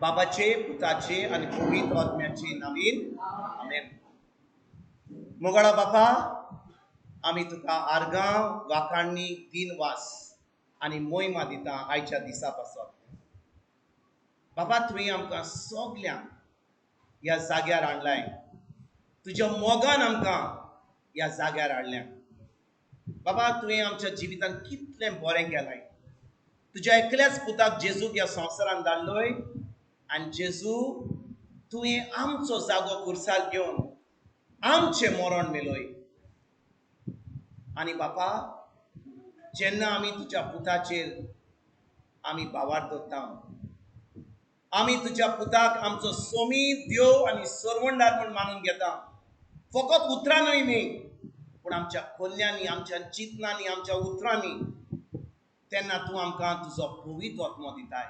बाबाचे, पुताचे आनी पवित्र आत्म्याचे नवीन आमेन. मोगाळा बापा, आमी तुका आर्गां वाखाणणी दिनवास आनी मोहिमा दिता आयच्या दिसा पासत. बाबा, तुवें आमकां सगल्यांक ह्या जाग्यार हाडलाय, तुज्या मोगान आमकां ह्या जाग्यार हाडल्या. बाबा, तुवें आमच्या जिवितान कितलें बरें केलाय. तुज्या एकल्याच पुताक जेजूक ह्या संवसारान धाडलोय आनी जेजू तुवें आमचो जागो खुर्सार घेवन आमचें मरण मेलोय. आनी बापा, जेन्ना आमी तुज्या पुताचेर आमी भावार्थ दवरता, आमी तुज्या पुताक आमचो सोमी देव आनी सरवणदार म्हूण मानून घेता. फकत उतरां न्हय न्ही, पूण आमच्या कोल्यांनी, आमच्या चिंतनांनी, आमच्या उतरांनी, तेन्ना तूं आमकां तुजो पवित्र आत्मो दिताय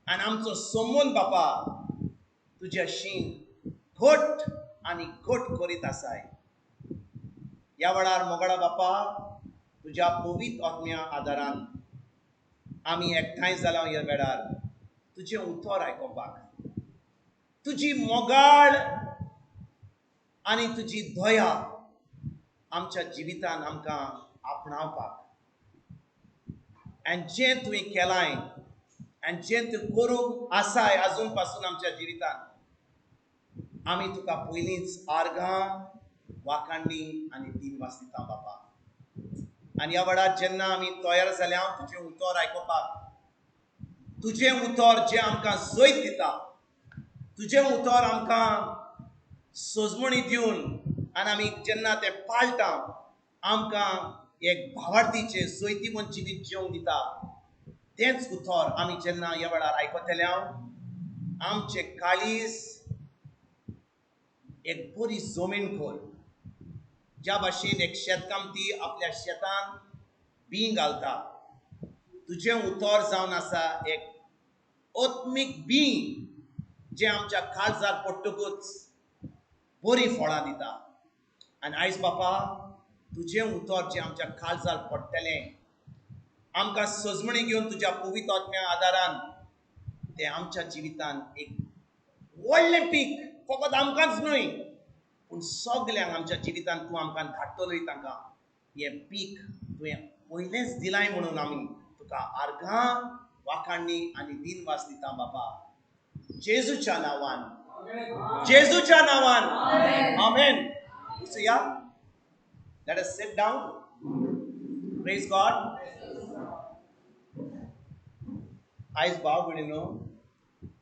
आनी आमचो संबंद बापा तुज्या शीं घट आनी घट करीत आसाय. ह्या वेळार मोगाळा बापा, तुज्या पवित्र आत्म्या आदारान आमी एकठांय जाला ह्या वेळार तुजें उतर आयकुपाक. तुजी मोगाळ आनी तुजी दया आमच्या जिवितान आमकां आपणावपाक, आनी जें तुवें केलाय आनी जें तूं करूंक आसाय आजून पासून आमच्या जिवितान, आमी तुका पयलींच आर्गां वाखाणणी आनी दिनवास दिता बापा. आनी ह्या वेळार जेन्ना आमी तयार जाल्या तुजें उतर आयकुपाक, तुजें उतर जें आमकां जैत दिता, तुजें उतर आमकां सजमणी दिवन आनी आमी जेन्ना तें पाळटा, आमकां एक भावार्थीचें जैतिवंत जिवीत जेवंक दिता. तेंच उतर आमी जेन्ना ह्या वेळार आयकतले, आमचें काळीज एक बरी जमीन कर, ज्या भाशेन एक शेतकामती आपल्या शेतान बीं घालता, तुजें उतर जावन आसा एक आत्मीक बीं जें आमच्या काळजार पडटकूच बरीं फळां दिता. आनी आयज बापा, तुजें उतर जें आमच्या काळजार पडटलें, आमकां सजमणी घेवन तुज्या पवित्र आत्म्या आदारान तें आमच्या जिवितान एक व्हडलें पीक, फकत आमकांच न्हय पूण सगल्यांक आमच्या जिवितान तूं आमकां धाडटलोय. तांकां हें पीक तुवें पयलेंच दिलाय म्हणून आमी तुका आर्गां वाखाणणी आनी दिनवास दिता बापा, जेजूच्या नांवान, जेजूच्या नांवान, आमेन. या, let us sit down. Praise God. आयज भाव भयणीनो,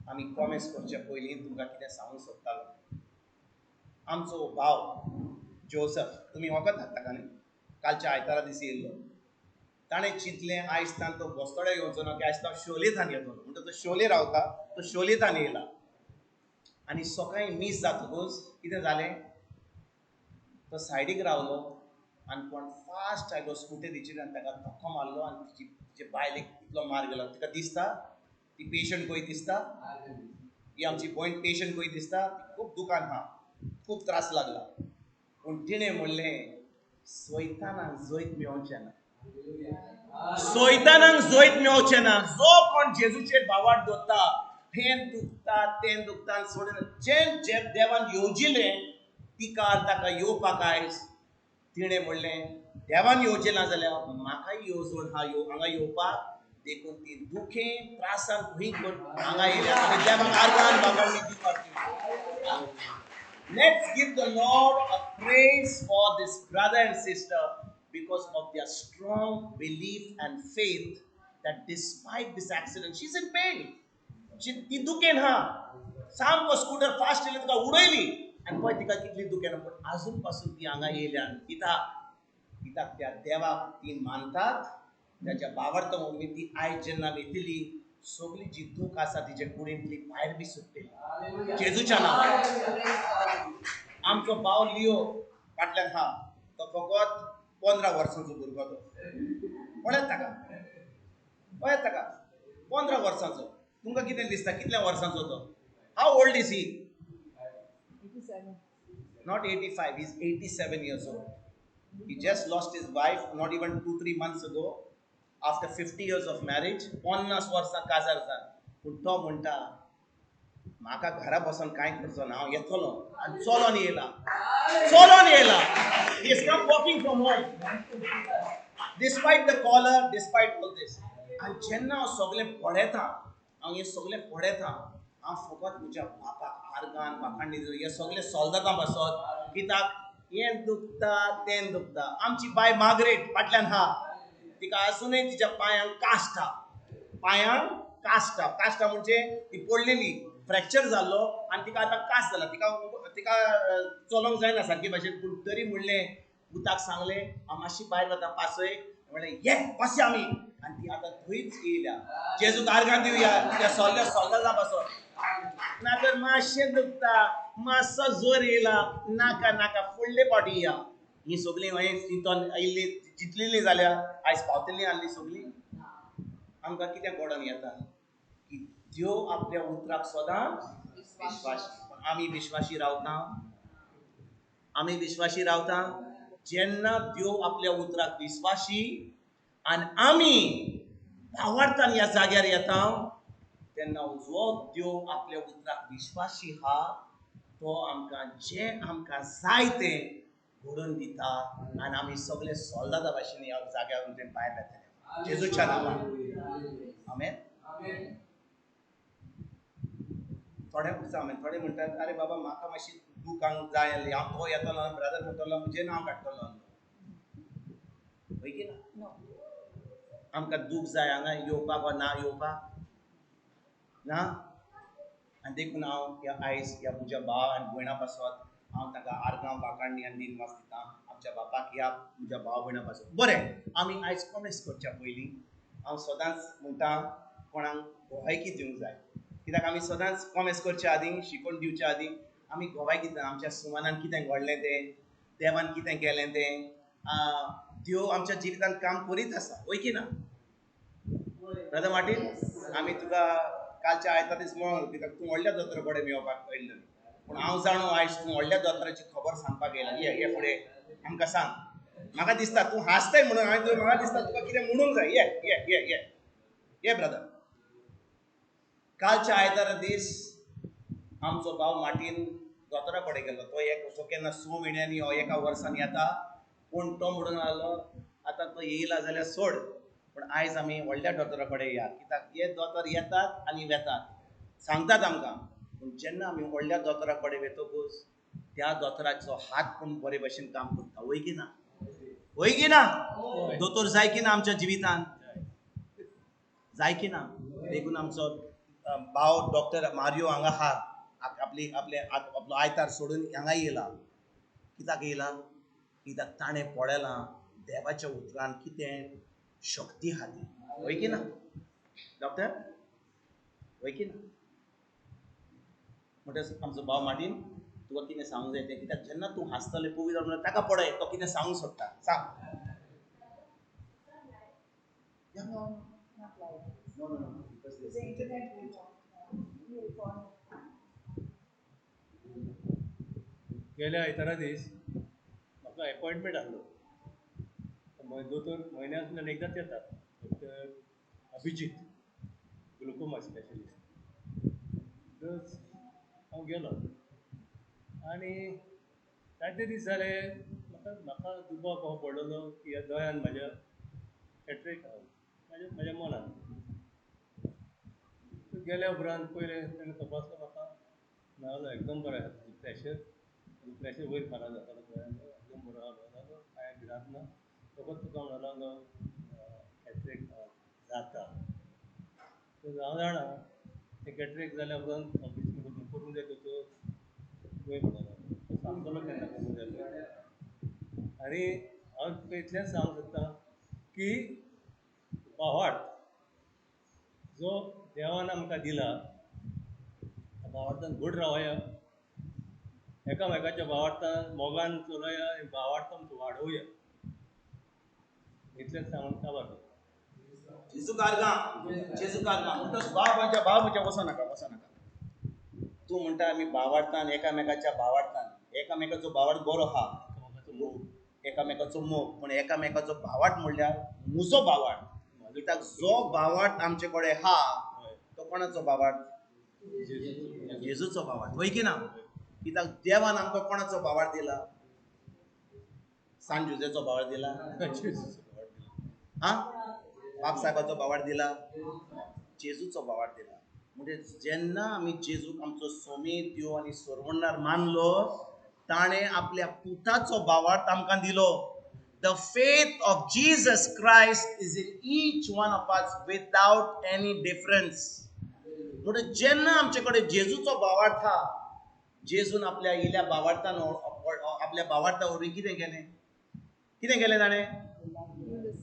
आमी कॉमेंट्स करचे पयलीं तुमकां कितें सांगूंक सोदतालो. आमचो भाव जोसफ, तुमी वखदात ताका न्ही, कालच्या आयतारा दीस येयल्लो. ताणें चिंतलें आयज तान तो बस्तोड्या येवचो ना की आयज तो शोलेथान येतलो म्हणटा. तो शोले रावता, तो शोलेथान येयला आनी सकाळीं मीस जातकूच कितें जालें, तो सायडीक रावलो आनी कोण फास्ट आयलो स्कुटरीचेर आनी ताका धक्को मारलो आनी तिची तिचे बायलेक इतलो मार गेलो. तिका दिसता ती पेशंट खंय दिसता, ही आमची भयण पेशंट खंय दिसता, ती खूब दुकान आहा, खूब त्रास लागला. पूण तिणें म्हणलें, सैतानाक जैत मेळचें ना, सैतानाक जैत मेळचें ना. जो कोण जेजूचेर भावार्थ दवरता, हें दुखता तें दुखता सोडून जें जे देवान येवजिलें तिका ताका येवपाक आयज तिणें म्हणलें, देवान येवजिलां जाल्यार म्हाकाय येवजण आहा हांगा येवपाक. देखून ती दुखें त्रासान खंय करून हांगा येयल्या. आनी देवाक आर्गां बाबांनी दिवपाक. Let's give the Lord a praise for this brother and sister because of their strong belief and faith that despite this accident, she's in pain. She ती दुखेन हा, सामको स्कूटर फास्ट येयली तुका उडयली आनी पळय तिका कितली दुखेन, पूण आजून पासून ती हांगा येयल्यान कित्याक कित्याक त्या देवाक ती मानतात, ताच्या भावार्थ उमेद ती आयज जेन्ना वयतली सगळी जी दूख आसा तिचे कुडींतली भायर बी सुट्टली जेजूच्या नांवान. आमचो भाव लियो फाटल्यान आहा, तो फकत 15 वर्सांचो भुरगो, तो पळयत ताका, पळयत ताका 15 वर्सांचो. तुमकां कितें दिसता कितल्या वर्सांचो तो? How old is he? Not 85, he is 87 years old. He just lost his wife not even 2-3 months ago after 50 years of marriage. 50 वर्सां काजार जावन. पूण तो म्हणटा म्हाका घरा बसून कांय करचो ना, हांव येतलो. आनी चलोन येयला, चलोन येयला. He is come walking from home despite the collar, despite all this. आनी जेन्ना हांव सगळें पळयतां, हांव हें सगळें पळयतां, हांव फकत म्हज्या बापाक आर्गान वाखाण हें सगळें सोल्दातां बसत. कित्याक हें दुखता तें दुखता. आमची बाय मागरेट फाटल्यान आहा, तिका आसुनूय तिच्या पांयांक कास्ट आहा, पांयांक कास्ट आहा. कास्ट आहा म्हणजे ती पडलेली, फ्रॅक्चर जाल्लो आनी तिका आतां कास्ट जाला. तिका तिका चलोंक जायना सारकी भाशेन. पूण तरी म्हणलें पुताक सांगलें हांव मातशी भायर वता पासय. म्हणलें ये पासय आमी. आनी ती आतां थंयच येयल्या. जेजूक आर्गां दिवया त्या सोल्ल्या सोल्दां पासत. ना तर मातशें दुखता, मातसो जोर येयला, नाका नाका फुडले फावटी या. ही सगळीं हांवें चिंतोन आयिल्ली चिंतलेली जाल्यार आयज पावतली आहली सगळीं. आमकां कितें घडोवन येता की देव आपल्या उतराक सदांच विश्वासी. आमी विश्वासी रावता, आमी विश्वासी रावता. जेन्ना देव आपल्या उतराक विश्वासी आनी आमी भावार्थान ह्या जाग्यार येता तेन्ना जो देव आपल्या उतराक विश्वासी आहा तो आमकां जें आमकां जाय तें घडोवन दिता आनी आमी सगळे सोल्दादा भाशेन ह्या जाग्यार भायर वेतले जेजूच्या नांवान. आमेन. थोडे आमेन. थोडे म्हणटात अरे बाबा म्हाका मातशी दुकांक जाय आसली, हांव तो येतलो ब्रदर म्हणटलो म्हजें नांव काडटलो. हय की ना? आमकां दूख जाय हांगा येवपाक वा ना येवपाक ना. आनी देखून हांव ह्या आयज ह्या म्हज्या भाव आनी भयणा पासत हांव तांकां आर्गां वाखाणणी आनी दिनवास दिता आमच्या बापाक ह्या म्हज्या भाव भयणा पासत. बरें, आमी आयज कोमेस करच्या पयलीं हांव सदांच म्हणटा कोणाक गोवायकी दिवंक जाय. कित्याक आमी सदांच कोमेस करच्या आदीं, शिकोवन दिवच्या आदीं आमी गोवायकी दिता. आमच्या सुमानान कितें घडलें तें, देवान कितें केलें तें, देव आमच्या जिवितांत काम करीत आसा. वय की ना ब्रदर मार्टीन? आमी तुका कालच्या आयतार दीस म्हणून कित्याक तूं व्हडल्या दोतोरा कडेन मेळपाक येयल्लो, पूण हांव जाणो आयज तूं व्हडल्या दोतोराची खबर सांगपाक येयला. ये ये फुडें आमकां सांग. म्हाका दिसता तूं हांसताय म्हणून हांवें म्हाका दिसता तुका कितें म्हणूंक जाय. ये ये ये ये ये ब्रदर. कालच्या आयतारा दीस आमचो भाव मार्टीन दोतोरा कडेन गेलो. तो एक तो केन्ना 6 म्हयन्यांनी हो एका वर्सान येता, पूण तो म्हणून आलो आतां तो येयला जाल्यार सोड, पूण आयज आमी व्हडल्या दोतोरा कडेन या. कित्याक हे दोतोर येतात आनी वेतात, सांगतात आमकां, पूण जेन्ना आमी व्हडल्या दोतोरा कडेन वेतकूच त्या दोतोराचो हात पूण बरे भशेन काम करता. वय की ना? वय की ना? दोतोर जाय की ना आमच्या जिवितांत? जाय की ना? देखून आमचो भाव डॉक्टर मारियो हांगा आहा, आपली आपले आपलो आयतार सोडून हांगा येयला. कित्याक येयला? कित्याक ताणें पळयलां देवाच्या उतरान कितें शक्ती आहा ती. वय की ना डॉक्टर? वय की ना? म्हणटच आमचो भाव मार्टीन तुका कितें सांगूंक जाय तें. कित्याक जेन्ना तूं हांसतलें पवित्र म्हणल्यार ताका पळय तो कितें सांगूंक सोदता. सांग. No, no, no, because there's The internet will talk. You'll call. गेल्या आयतारा दीस म्हाका एपॉयंटमेंट आहलो. दोतोर म्हयन्यांतल्यान एकदांच येता, डॉक्टर अभिजीत, ग्लुकोमा स्पेशलिस्ट. हांव गेलो आनी जायते दीस जाले म्हाका म्हाका दुबाव कसो पडलेलो की ह्या दोळ्यान म्हाज्या कॅटरेक्ट आहा म्हाज्या म्हाज्या मनान. गेल्या उपरांत पयलें ताणें तपासलो म्हाका, नाजालो एकदम बरें आसा, तुजें प्रेशर तुजो प्रेशर वयर खाला जातालो दोळ्यान, एकदम बरो आहा जालो, कांय भिरांत ना, फकत तुका म्हणलो कॅटरेक्ट जाता. हांव जाणा तें कॅटरेक्ट जाल्या उपरांत ऑपरेशन करूंक जाय दोतोर वयर म्हणलो, तो सांगतलो केन्ना करूंक जाय तें. आनी हांव तुका इतलेंच सांगूंक सोदतां की भावार्थ जो देवान आमकां दिला त्या भावार्थान घट रावया, एकामेकाच्या भावार्थान मोगान चलोया आनी भावार्थ आमचो वाडोवया. इतलेंच सांगून काबार करता. जेजू कारगां, जेजू कारगां. म्हणटच भाव म्हज्या, भाव म्हज्या, वचो नाका, वचो नाका. तूं म्हणटा आमी भावार्थान एकामेकाच्या भावार्थान, एकामेकाचो भावार्थ बरो आहा, एकामेकाचो मोग, एकामेकाचो मोग, पूण एकामेकाचो भावार्थ म्हणल्यार म्हजो भावार्थ. कित्याक जो भावार्थ आमचे कडेन आहा तो कोणाचो भावार्थ? जेजूचो भावार्थ, वय की ना? कित्याक देवान आमकां कोणाचो भावार्थ दिला? सान जुजेचो भावार्थ दिला, आं, बापसाहेबाचो भावार्थ दिला, जेजूचो भावार्थ दिला. म्हणजे जेन्ना आमी जेजूक आमचो सोमी देव आनी सोडवणदार मानलो, ताणें आपल्या पुताचो भावार्थ आमकां दिलो. The faith of Jesus Christ is in each one of us without any difference. म्हणजे जेन्ना आमचे कडेन जेजूचो भावार्थ आहा, जेजून आपल्या इल्या भावार्थान, आपल्या भावार्था वरवीं कितें केलें? कितें केलें ताणें?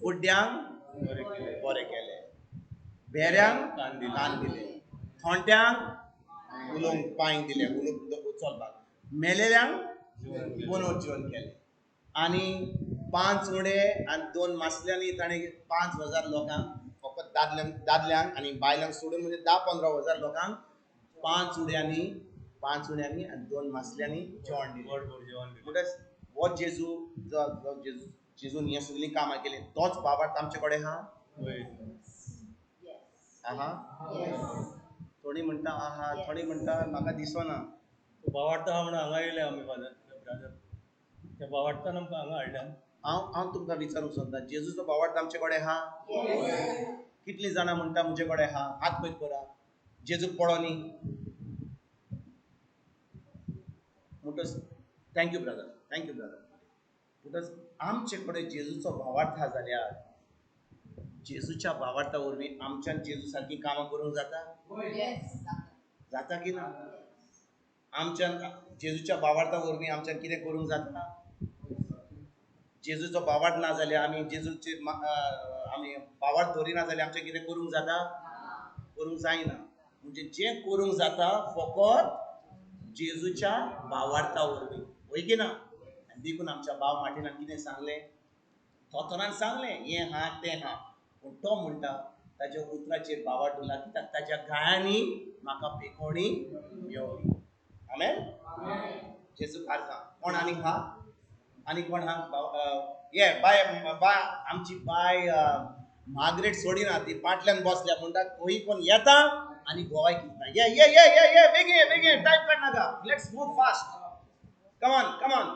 कुड्ड्यांक बरें केलें, भेऱ्यांक कान दिले, थोंट्यांक उलोवंक पांय दिले, उलोवंक चलपाक, मेलेल्यांक पुनर्जीवन केलें. आनी 5 उडे आनी 2 मासल्यांनी ताणें 5,000 लोकांक, फकत दादल्यांक आनी बायलांक सोडून म्हणजे 10-15 हजार लोकांक 5 उड्यांनी आनी 2 मासल्यांनी जेवण दिलें. म्हणटच हो जेजू, जेजून हें सगळीं कामां केलीं, तोच भावार्थ आमचे कडेन आहा. आहा, थोडी म्हणटा आहा, थोडी म्हणटा म्हाका दिसना. भावार्थ आहा म्हणून हांगा येयले आमी, फादर ब्रादर, त्या भावार्थान आमकां हांगा हाडल्या. हांव तुमकां विचारूंक सोदता, जेजूचो भावार्थ आमचे कडेन आहा? कितलीं जाणां म्हणटा म्हजे कडेन आहा? हात पयत करा. जेजूक पळोवनी म्हणटच thank you brother, thank you brother. म्हणटच आमचे कडेन जेजूचो भावार्थ आहा जाल्यार जेजूच्या भावार्था वरवीं आमच्यान जेजू सारकीं कामां करूंक जाता? जाता की ना? आमच्यान जेजूच्या भावार्था वरवीं आमच्यान कितें करूंक जाता? जेजूचो भावार्थ ना जाल्यार आमी जेजूचे आमी भावार्थ धरिना जाल्यार आमचें कितें करूंक जाता? करूंक जायना. म्हणजे जें करूंक जाता फकत जेजूच्या भावार्था वरवीं, वय की ना? आनी देखून आमच्या भाव मार्टिनान कितें सांगलें? दोतोरान सांगलें हें हा तें हा, पूण तो म्हणटा ताज्या उतराचेर भावार्थ उरला, कित्याक ताज्या गायांनी म्हाका पेकोवणी मेवली. आमेन. जेजू खार खा. कोण आनी खा? आनी कोण हा? ये बाय, बाय आमची बाय मागरेट सोडिना, ती पाटल्यान बसल्या म्हणटा खंय कोण येता आनी गोवाय कितना. ये ये ये ये ये बेगीन बेगीन, time काडनाका, let's move fast, come on come on.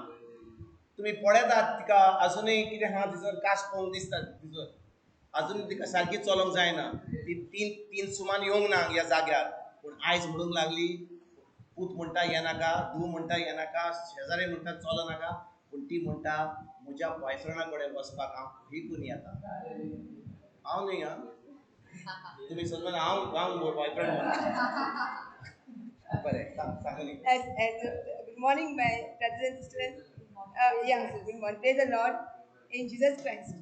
तुमी पळयतात तिका अजुनूय कितें आहा तिजो कास पळोवंक दिसता, तिजो अजून तिका सारकी चलोवंक जायना. ती 3 सुमान येवंक ना ह्या जाग्यार, पूण आयज म्हणूंक लागली, पूत म्हणटा येनाका, धूव म्हणटा येनाका, शेजारी म्हणटा चलो नाका, पूण ती म्हणटा म्हज्या बॉयफ्रेंडा कडेन वचपाक हांव खंय करून येता. हांव न्हय आं, तुमी समजून हांव हांव बॉयफ्रेंड म्हणटा. बरें, सांगून. Good morning my brothers and sisters. Yeah, good morning. Praise the Lord in Jesus Christ.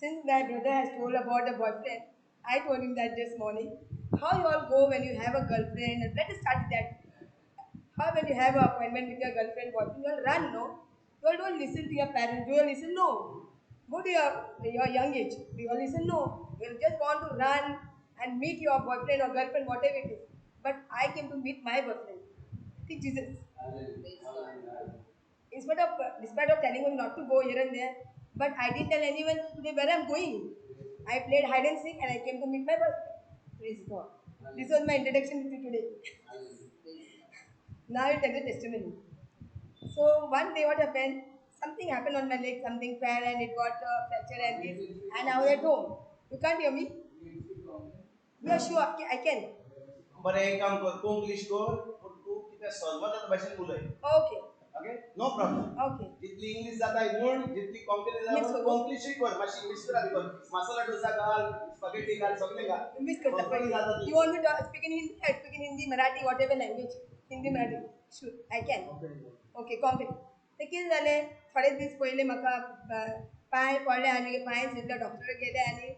Since my brother has told about the boyfriend, I told him that this morning. How you all go when you have a girlfriend? Let us start with that. How when you have an appointment with your girlfriend, boyfriend, you all run, no? You all don't listen to your parents. Do you all listen? No. Go to your young age. Do you all listen? No. You all just want to run and meet your boyfriend or girlfriend, whatever it is. But I came to meet my boyfriend, see Jesus. In spite of, despite of telling him not to go here and there, but I didn't tell anyone today where I'm going. I played hide and seek and I came to meet my boyfriend. Praise God. This was my introduction to today. Now I tell the testimony. So one day what happened, something happened on my leg, something fell and it got fractured and this, and I was at home. You can't hear me? You are sure? I can. बरें, एक काम कर, तूं English कर, पूण तूं कितें समजता ते भाशेन उलय. Okay. Okay, no problem. Okay. जितली इंग्लीश जाता म्हूण, जितली कोंकणी जाता म्हूण, कोंकणीशूय कर, मातशी मिक्स कर, मसाला डोसा घाल, स्पगेटी घाल, सगळें घाल. मिक्स करता. You want me to speak in Hindi? I speak in Hindi, Marathi, whatever language. Hindi, Marathi. Sure, I can. Okay, Konkani. ते कितें जालें, थोडे दीस पयलीं म्हाका पांय पडले आनी पांय झिजलो, डॉक्टरा गेले आनी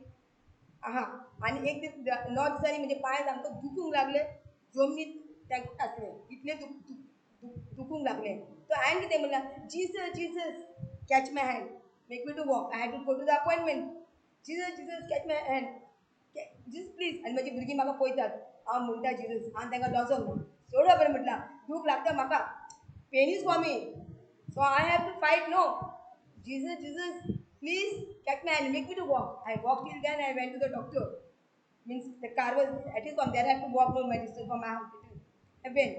आहा, आनी एक दीस 9 दिसांनी म्हजे पांय सामको दुखूंक लागले, जमनीत तेंकून आसले, इतले दुखूंक लागले. तो हांवें कितें म्हणलां, Jesus Jesus catch my hand, make me to walk, I had to go to the appointment. Jesus Jesus catch my hand, Jesus please. आनी म्हजी भुरगीं म्हाका पळयतात, हांव म्हणटा जिजस, हांवें तांकां लजोंक ना, सोड बरें म्हटलां, दूख लागता म्हाका, pain is for me, so I have to fight, no. Jesus Jesus please catch my hand, make me to walk. I walk till then, I went to the doctor. Means the car was, at least from there I had to walk no my distance from my hospital. I went.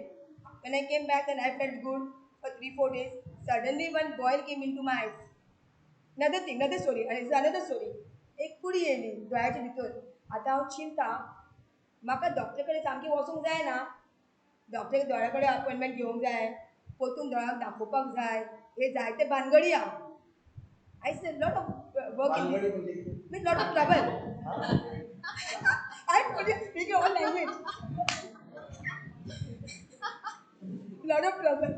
When I came back and I felt good for 3-4 days, suddenly one boil came into my eyes. Another thing, another story, and it's another story. एक पुडी येयली दोळ्याच्या भितर. आतां हांव चिंता, म्हाका doctor कडेन सामकें वचूंक जायना, डॉक्टर दोळ्या कडेन अपॉयंटमेंट घेवंक जाय, परतून दोळ्यांक दाखोवपाक जाय, हे जायते भानगडी आहा. I said lot of work in mean lot of trouble. I speak all language. Lot of trouble,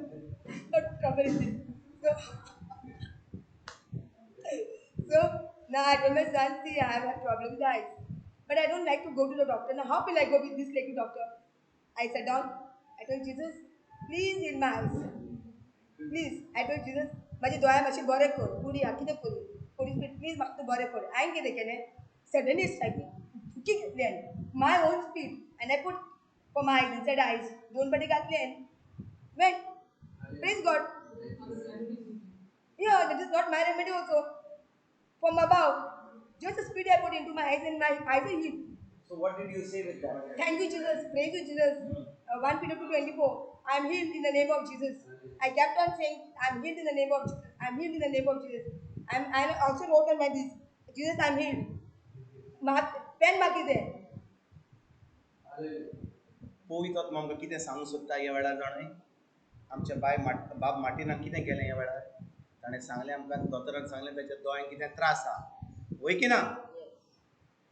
lot of trouble in this. So now I told my son, see, I have a problem with the eyes, but I don't like to go to the doctor. Now how will I go with this leg to doctor? I sat down. I told Jesus, please heal my eyes. Please. I told Jesus, म्हाजे दोळे मातशे बरे कर, पुरी आहा कितें करूं, Holi spirit please म्हाका तूं बरें कर. हांवें कितें केलें, सडनली स्ट्रायक थुकी घेतली हांवें, my own speed, and I put for my eyes inside eyes, दोन फावटी घातले हांवें. Went. Praise God. Yeah, that is not my remedy also. From above, just the speed I put into my eyes and my eyes are healed. So what did you say with that? Thank you, Jesus. Praise you, Jesus. 1 Peter 2:24. I am healed in the name of Jesus. I kept on saying, I am healed in the name of Jesus. I am healed in the name of Jesus. I also wrote on my this, Jesus, I am healed. Pen mark is there. पवित्र आत्मा आमकां कितें सांगूंक सोदता ह्या वेळार जाणा? आमच्या बाय बाब मार्टिनान कितें केलें ह्या वेळार? ताणें सांगलें आमकां, दोतोरान सांगलें ताच्या दोळ्यांक कितें त्रास आहा, वय की ना?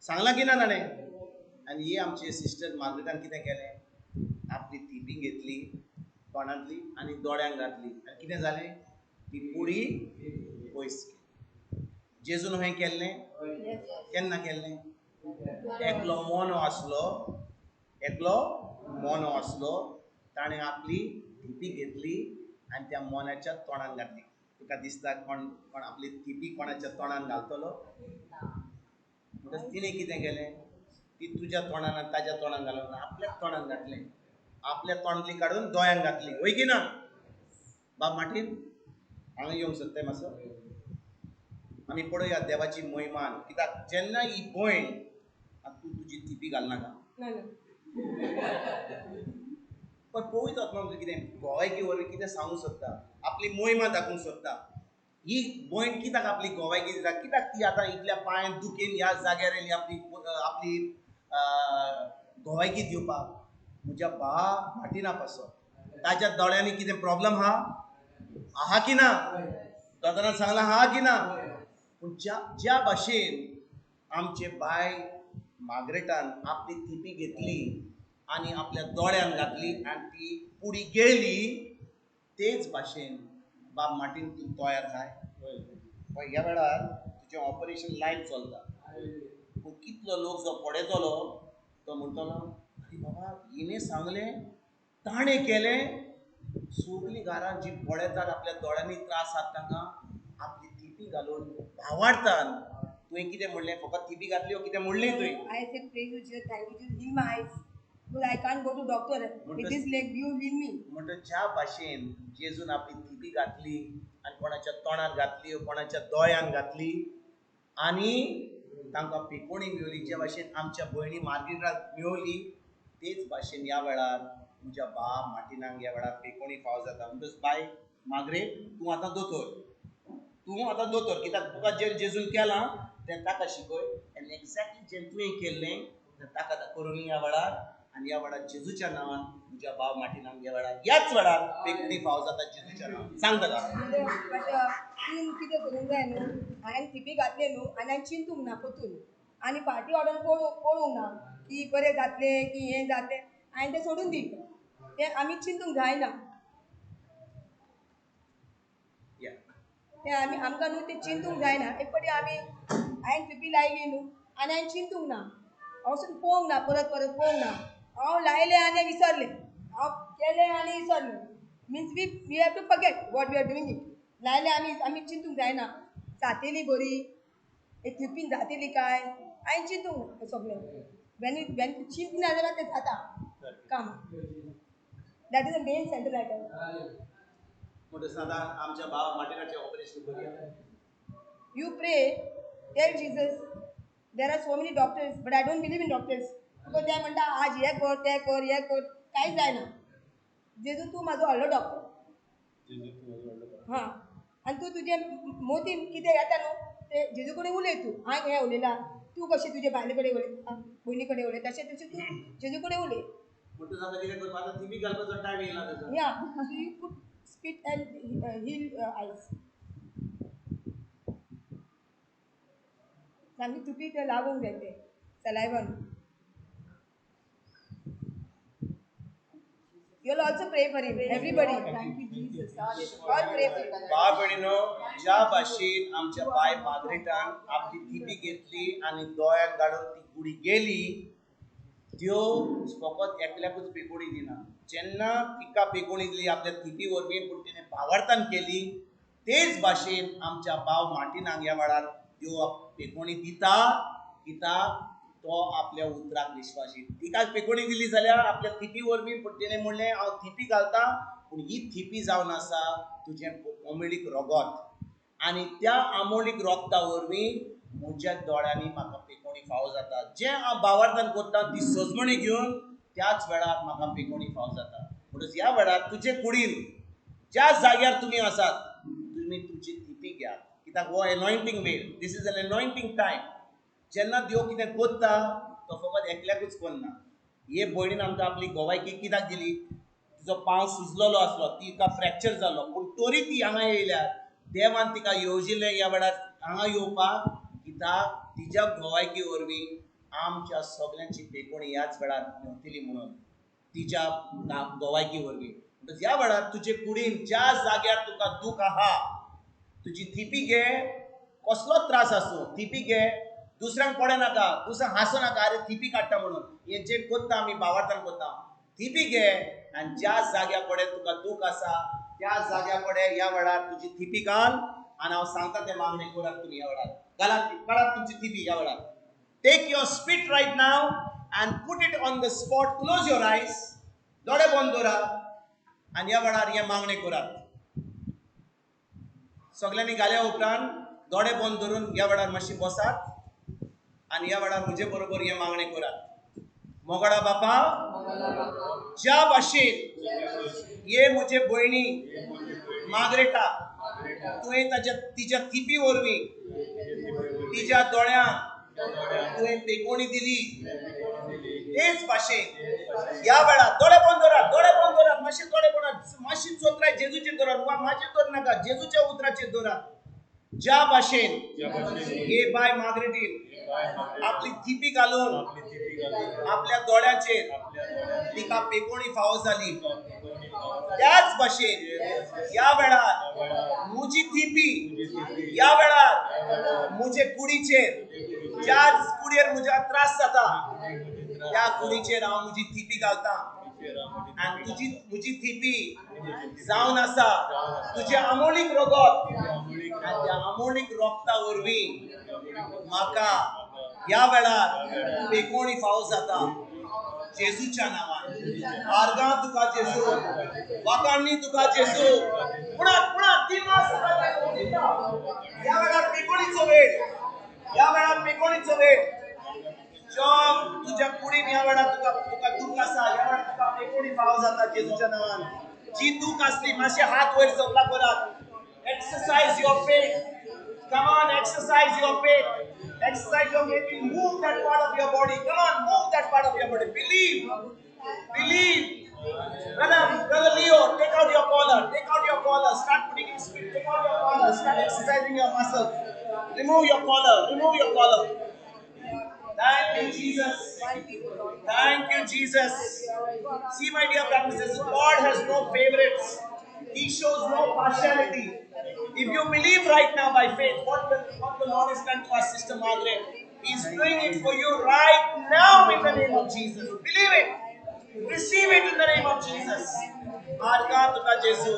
सांगलां की ना ताणें? आनी ही आमची सिस्टर मार्गरेटान कितें केलें, आपली थिपी घेतली तोंडांतली आनी दोळ्यांक घातली आनी कितें जालें, ती पुडी पयस केली. जेजून हें केल्लें केन्ना केल्लें? एकलो मोनो आसलो, एकलो मोनो आसलो, ताणें आपली थिपी घेतली आनी त्या मोन्याच्या तोंडान घातली. तुका दिसता कोण कोण आपली थिपी कोणाच्या तोंडान घालतलो? म्हणटच तिणें कितें केलें, ती तुज्या तोंडान आनी ताज्या तोंडान घालून आपल्या तोंडान घातलें, आपल्या तोंडांतली काडून दोळ्यांक घातली, वय की ना? बाब मार्टीन हांगा येवंक सोदताय मातसो, आमी पळोवया देवाची मोहिमान. कित्याक जेन्ना ही भयण, आतां तूं तुजी थिपी घालनाका, पण पवित्र आत्मा आमकां कितें गोवायकी वरवीं कितें सांगूंक सोदता, आपली मोहिमा दाखोवंक सोदता. ही भयण कित्याक आपली गोवायकी दिता, कित्याक ती आतां इतल्या पांयान दुखीन ह्या जाग्यार येयली आपली आपली गोवायकी दिवपाक? म्हज्या बा मार्टिना पासो ताच्या दोळ्यांनी कितें प्रॉब्लम आहा, आहा की ना? दोतोरान सांगलां आहा की ना? पूण ज्या ज्या भाशेन आमचे बाय मार्गरेटान आपली थिपी घेतली आनी आपल्या दोळ्यान घातली आनी ती पुडी गेली, तेच भाशेन बाब मार्टीन तूं तयार जाय. पळय ह्या वेळार तुजें ऑपरेशन लायव्ह चलता, पूण कितलो लोक जो पळयतलो तो म्हणटलो, आरे बाबा हिणें सांगलें, ताणें केलें. सगलीं घरां जीं पळयतात आपल्या दोळ्यांनी त्रास आसा तांकां आपली थिपी घालून भावार्थान. तुवें कितें म्हणलें, फकत थिपी घातली ओ कितें म्हणलें तुवें? I said, praise you, Jesus, thank you, Jesus, heal my eyes. Because I can't go to doctor with this leg, you heal me. म्हणटच ज्या भाशेन जेजून आपली थिपी घातली आनी कोणाच्या तोंडार घातली, कोणाच्या दोळ्यान घातली आनी तांकां पिकोणी मेवली, ज्या भाशेन आमच्या भयणी मार्गरेटाक मेवली, तेच भाशेन ह्या वेळार म्हज्या बाब मार्टिनाक ह्या वेळार पिकोणी फावो जाता. म्हणटच बाय मार्गरेट, तूं आतां दोतोर, तूं आतां दोतोर, कित्याक तुका जें जेजून केलां तें ताका शिकय आनी एक्झॅक्टली जें तुवें केल्लें तें ताका करून ह्या वेळार. आनी ह्या वेळार जेजूच्या नांवान म्हज्या भाव मार्टिनाक ह्या वेळार ह्याच वेळार पेकणी फावो जाता जेजूच्या नांवान. सांग ताका. बट तूं कितें करूंक जाय न्हू, हांवें थिपी घातली न्हू आनी हांवें चिंतूंक ना परतून, आनी फाटीं ऑर्डर पळोवंक ना की बरें जातलें की हें जातलें, हांवें तें सोडून दिलें. तें आमी चिंतूंक जायना, तें आमी आमकां न्हू तें चिंतूंक जायना. एक फावटी आमी हांवें थिपी लायली न्हू आनी हांवें चिंतूंक ना, वचून पळोवंक ना, परत परत पळोवंक ना. हांव लायलें आनी विसरलें, हांव केलें आनी विसरलें. Means we have to forget what we are doing it. लायलें आमी आमी चिंतूंक जायना, जातेली बरी एक थिपीन जातेली काय, हांवें चिंतूंक ना सगळें. When when चिंतना जाल्यार तें जाता काम. That is the main central item. म्हणटच आतां आमच्या भाव मार्टिनाचें ऑपरेशन करुया. You pray, tell Jesus, there are so many doctors, but I don't believe in doctors. Because ते म्हणटा आज हें कर, तें कर, हें कर, कांयच जायना. जेजू तूं म्हाजो व्हडलो डॉक्टर. हां, आनी तूं तुजें मोतीन कितें येता न्हू तें जेजू कडेन उलय तूं. हांवें हें उलयलां, तूं कशें तुजे बायले कडेन उलयता, भयणी कडेन उलयता, तशें तशें तूं जेजू कडेन उलय. या you put spit and heal eyes. सामकी तुपी तें लागूंक जाय तें सलायवन. You all also pray for him, everybody. Thank you, Jesus. All pray for him. भाव भयणीनो, ज्या भाशेन आमच्या बाय मागरेटान आपली थिपी घेतली आनी दोळ्याक घालून ती गुडी गेली, त्यो फकत एकल्याकूच पेकोणी दिना. जेन्ना तिका पेकोणी दिली आपल्या थिपी वरवीं, पूण तिणें भावार्थान केली, तेच भाशेन आमच्या भाव मार्टिनाक ह्या वेळार त्यो पेकोणी दिता कित्याक तो आपल्या उतराक विश्वासी. तिका पेकोणी दिली जाल्यार आपल्या थिपी वरवीं, पूण तिणें म्हणलें हांव थिपी घालता, पूण ही थिपी जावन आसा तुजें आमोलीक रोगत, आनी त्या आमोलीक रोगता वरवीं म्हज्या दोळ्यांनी म्हाका पेकोणी फावो जाता. जें हांव भावार्थान करता ती सजमणी घेवन त्याच वेळार म्हाका पेकोणी फावो जाता. म्हणटच ह्या वेळार तुजे कुडीन ज्या जाग्यार तुमी आसात तुमी तुमची थिपी घेयात, कित्याक हो एनॉयंटींग वेळ, this is an anointing time. जेन्ना देव कितें करता तो फकत एकल्याकूच करना. हे भयणीन आमकां आपली गोवायकी कित्याक दिली? तिचो पांव सुजलेलो आसलो, तिका फ्रॅक्चर जाल्लो, पूण तरी ती हांगा येयल्यार देवान तिका येवजिलें ह्या वेळार हांगा येवपाक, कित्याक तिच्या गोवायकी वरवीं आमच्या सगल्यांची पेकोणी ह्याच वेळार मेवतली म्हणून तिच्या गोवायकी वरवीं. म्हणटच ह्या वेळार तुजे कुडीन ज्या जाग्यार तुका दूख आहा तुजी थिपी घे, कसलोच त्रास आसूं थिपी घे, दुसऱ्यांक पडे नाका, दुसऱ्यांक हांसो नाका, अरे थिपी काडटा म्हणून. हें जें करता आमी भावार्थान करता. थिपी घे आनी ज्या जाग्या कडेन तुका दूख आसा त्या जाग्या कडेन ह्या वेळार तुजी थिपी घाल, आनी हांव सांगता तें मागणें करात तुमी ह्या वेळार. घालात, काडात तुमची थिपी ह्या वेळार. Take your spit right now and put it on the spot. Close your eyes, दोळे बंद दवरात आनी ह्या वेळार हें मागणें करात. सगल्यांनी घाल्या उपरांत दोळे बंद धरून ह्या वेळार मातशी बसात आनी ह्या वेळार म्हजे बरोबर हें मागणें करात. मोगडा बापा, ज्या भाशेन हे म्हजे भयणी मागरेटा तुवें ताच्या तिच्या थिपी वरवीं तिच्या दोळ्यांक तुवें पेकोणी दिली, तेच भाशेन ह्या वेळार दोळे बंद दवरात, दोळे बंद दवरात, मातशे दोळे बंद, मातशी चोत्राय जेजूचेर दवरात, वा मातशें दवर नाका, जेजूच्या उतराचेर दवरात. ज्या भाशेन हे बाय मागरेटीन आपली थिपी घालून आपल्या दोळ्यांचेर तिका पेकोणी फावो जाली, त्याच भाशेन ह्या वेळार म्हजी थिपी ह्या वेळार म्हजे कुडीचेर, ज्याच कुडयेर म्हज्या त्रास जाता त्या कुडीचेर हांव म्हजी थिपी घालता, आनी तुजी म्हजी थिपी जावन आसा तुजें आमोलीक रोगत, आनी त्या आमोलीक रोगता वरवीं म्हाका ह्या वेळार पेकोणी फावो जाता. जेजूच्या नांवान. आर्गां तुका जेजू, वाकांनी तुका जेजू, पुणात पुणात तीन मास तुका जेजू. ह्या वेळार पेकोणीचो वेळ, ह्या वेळार पेकोणीचो वेळ. जॉब तुज्या कुडीन ह्या वेळार तुका तुका दूख आसा, ह्या वेळार तुका पेकोणी फावो जाता जेजूच्या नांवान. जी दूख आसली मातशे हात वयर सकला करात. Exercise your faith. Come on, exercise your faith. Exercise your faith. Move that part of your body. Come on, move that part of your body. Believe. Believe. Brother, Brother Leo, take out your collar. Take out your collar. Start putting in speed. Take out your collar. Start exercising your muscles. Remove your collar. Remove your collar. Thank you, Jesus. Thank you, Jesus. See, my dear brothers and sisters, God has no favorites. He shows no partiality. If you believe right now by faith, what the Lord has done to our sister Margaret, He's doing it for you right now in the name of Jesus. Believe it. Receive it in the name of Jesus. Arga tuka Jesu.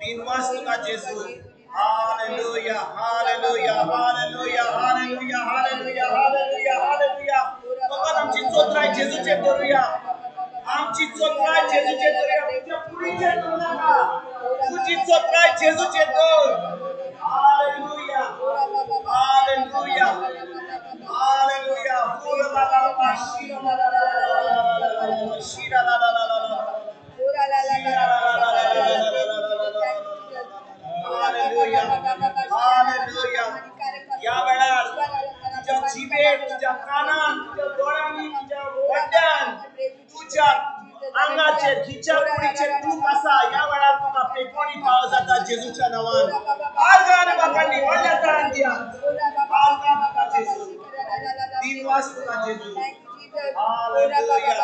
Dinvas tuka Jesu. Hallelujah, hallelujah, hallelujah, hallelujah, hallelujah, hallelujah, hallelujah. फकत आमची चोत्राय जेजूचेर धरुया, आमची चोत्राय जेजूचेर धरुया, तुज्या कुडीचेर धरू नाका, तुजी चोत्राय जेजूचेर धर. Hallelujah, hallelujah, hallelujah. पूरा ला ला ला ला, शीरा ला ला ला ला ला ला, शीरा ला ला ला ला ला. आंगाचेर खिच्या कुडीचेर दूख आसा ह्या वेळार तुका पेकोणी फावो जाता जेजूच्या नांवान. आर्गां बापांनी व्हडल्या तरान दिया. आर्गां तुका जेजू, दिनवास तुका जेजू. Hallelujah.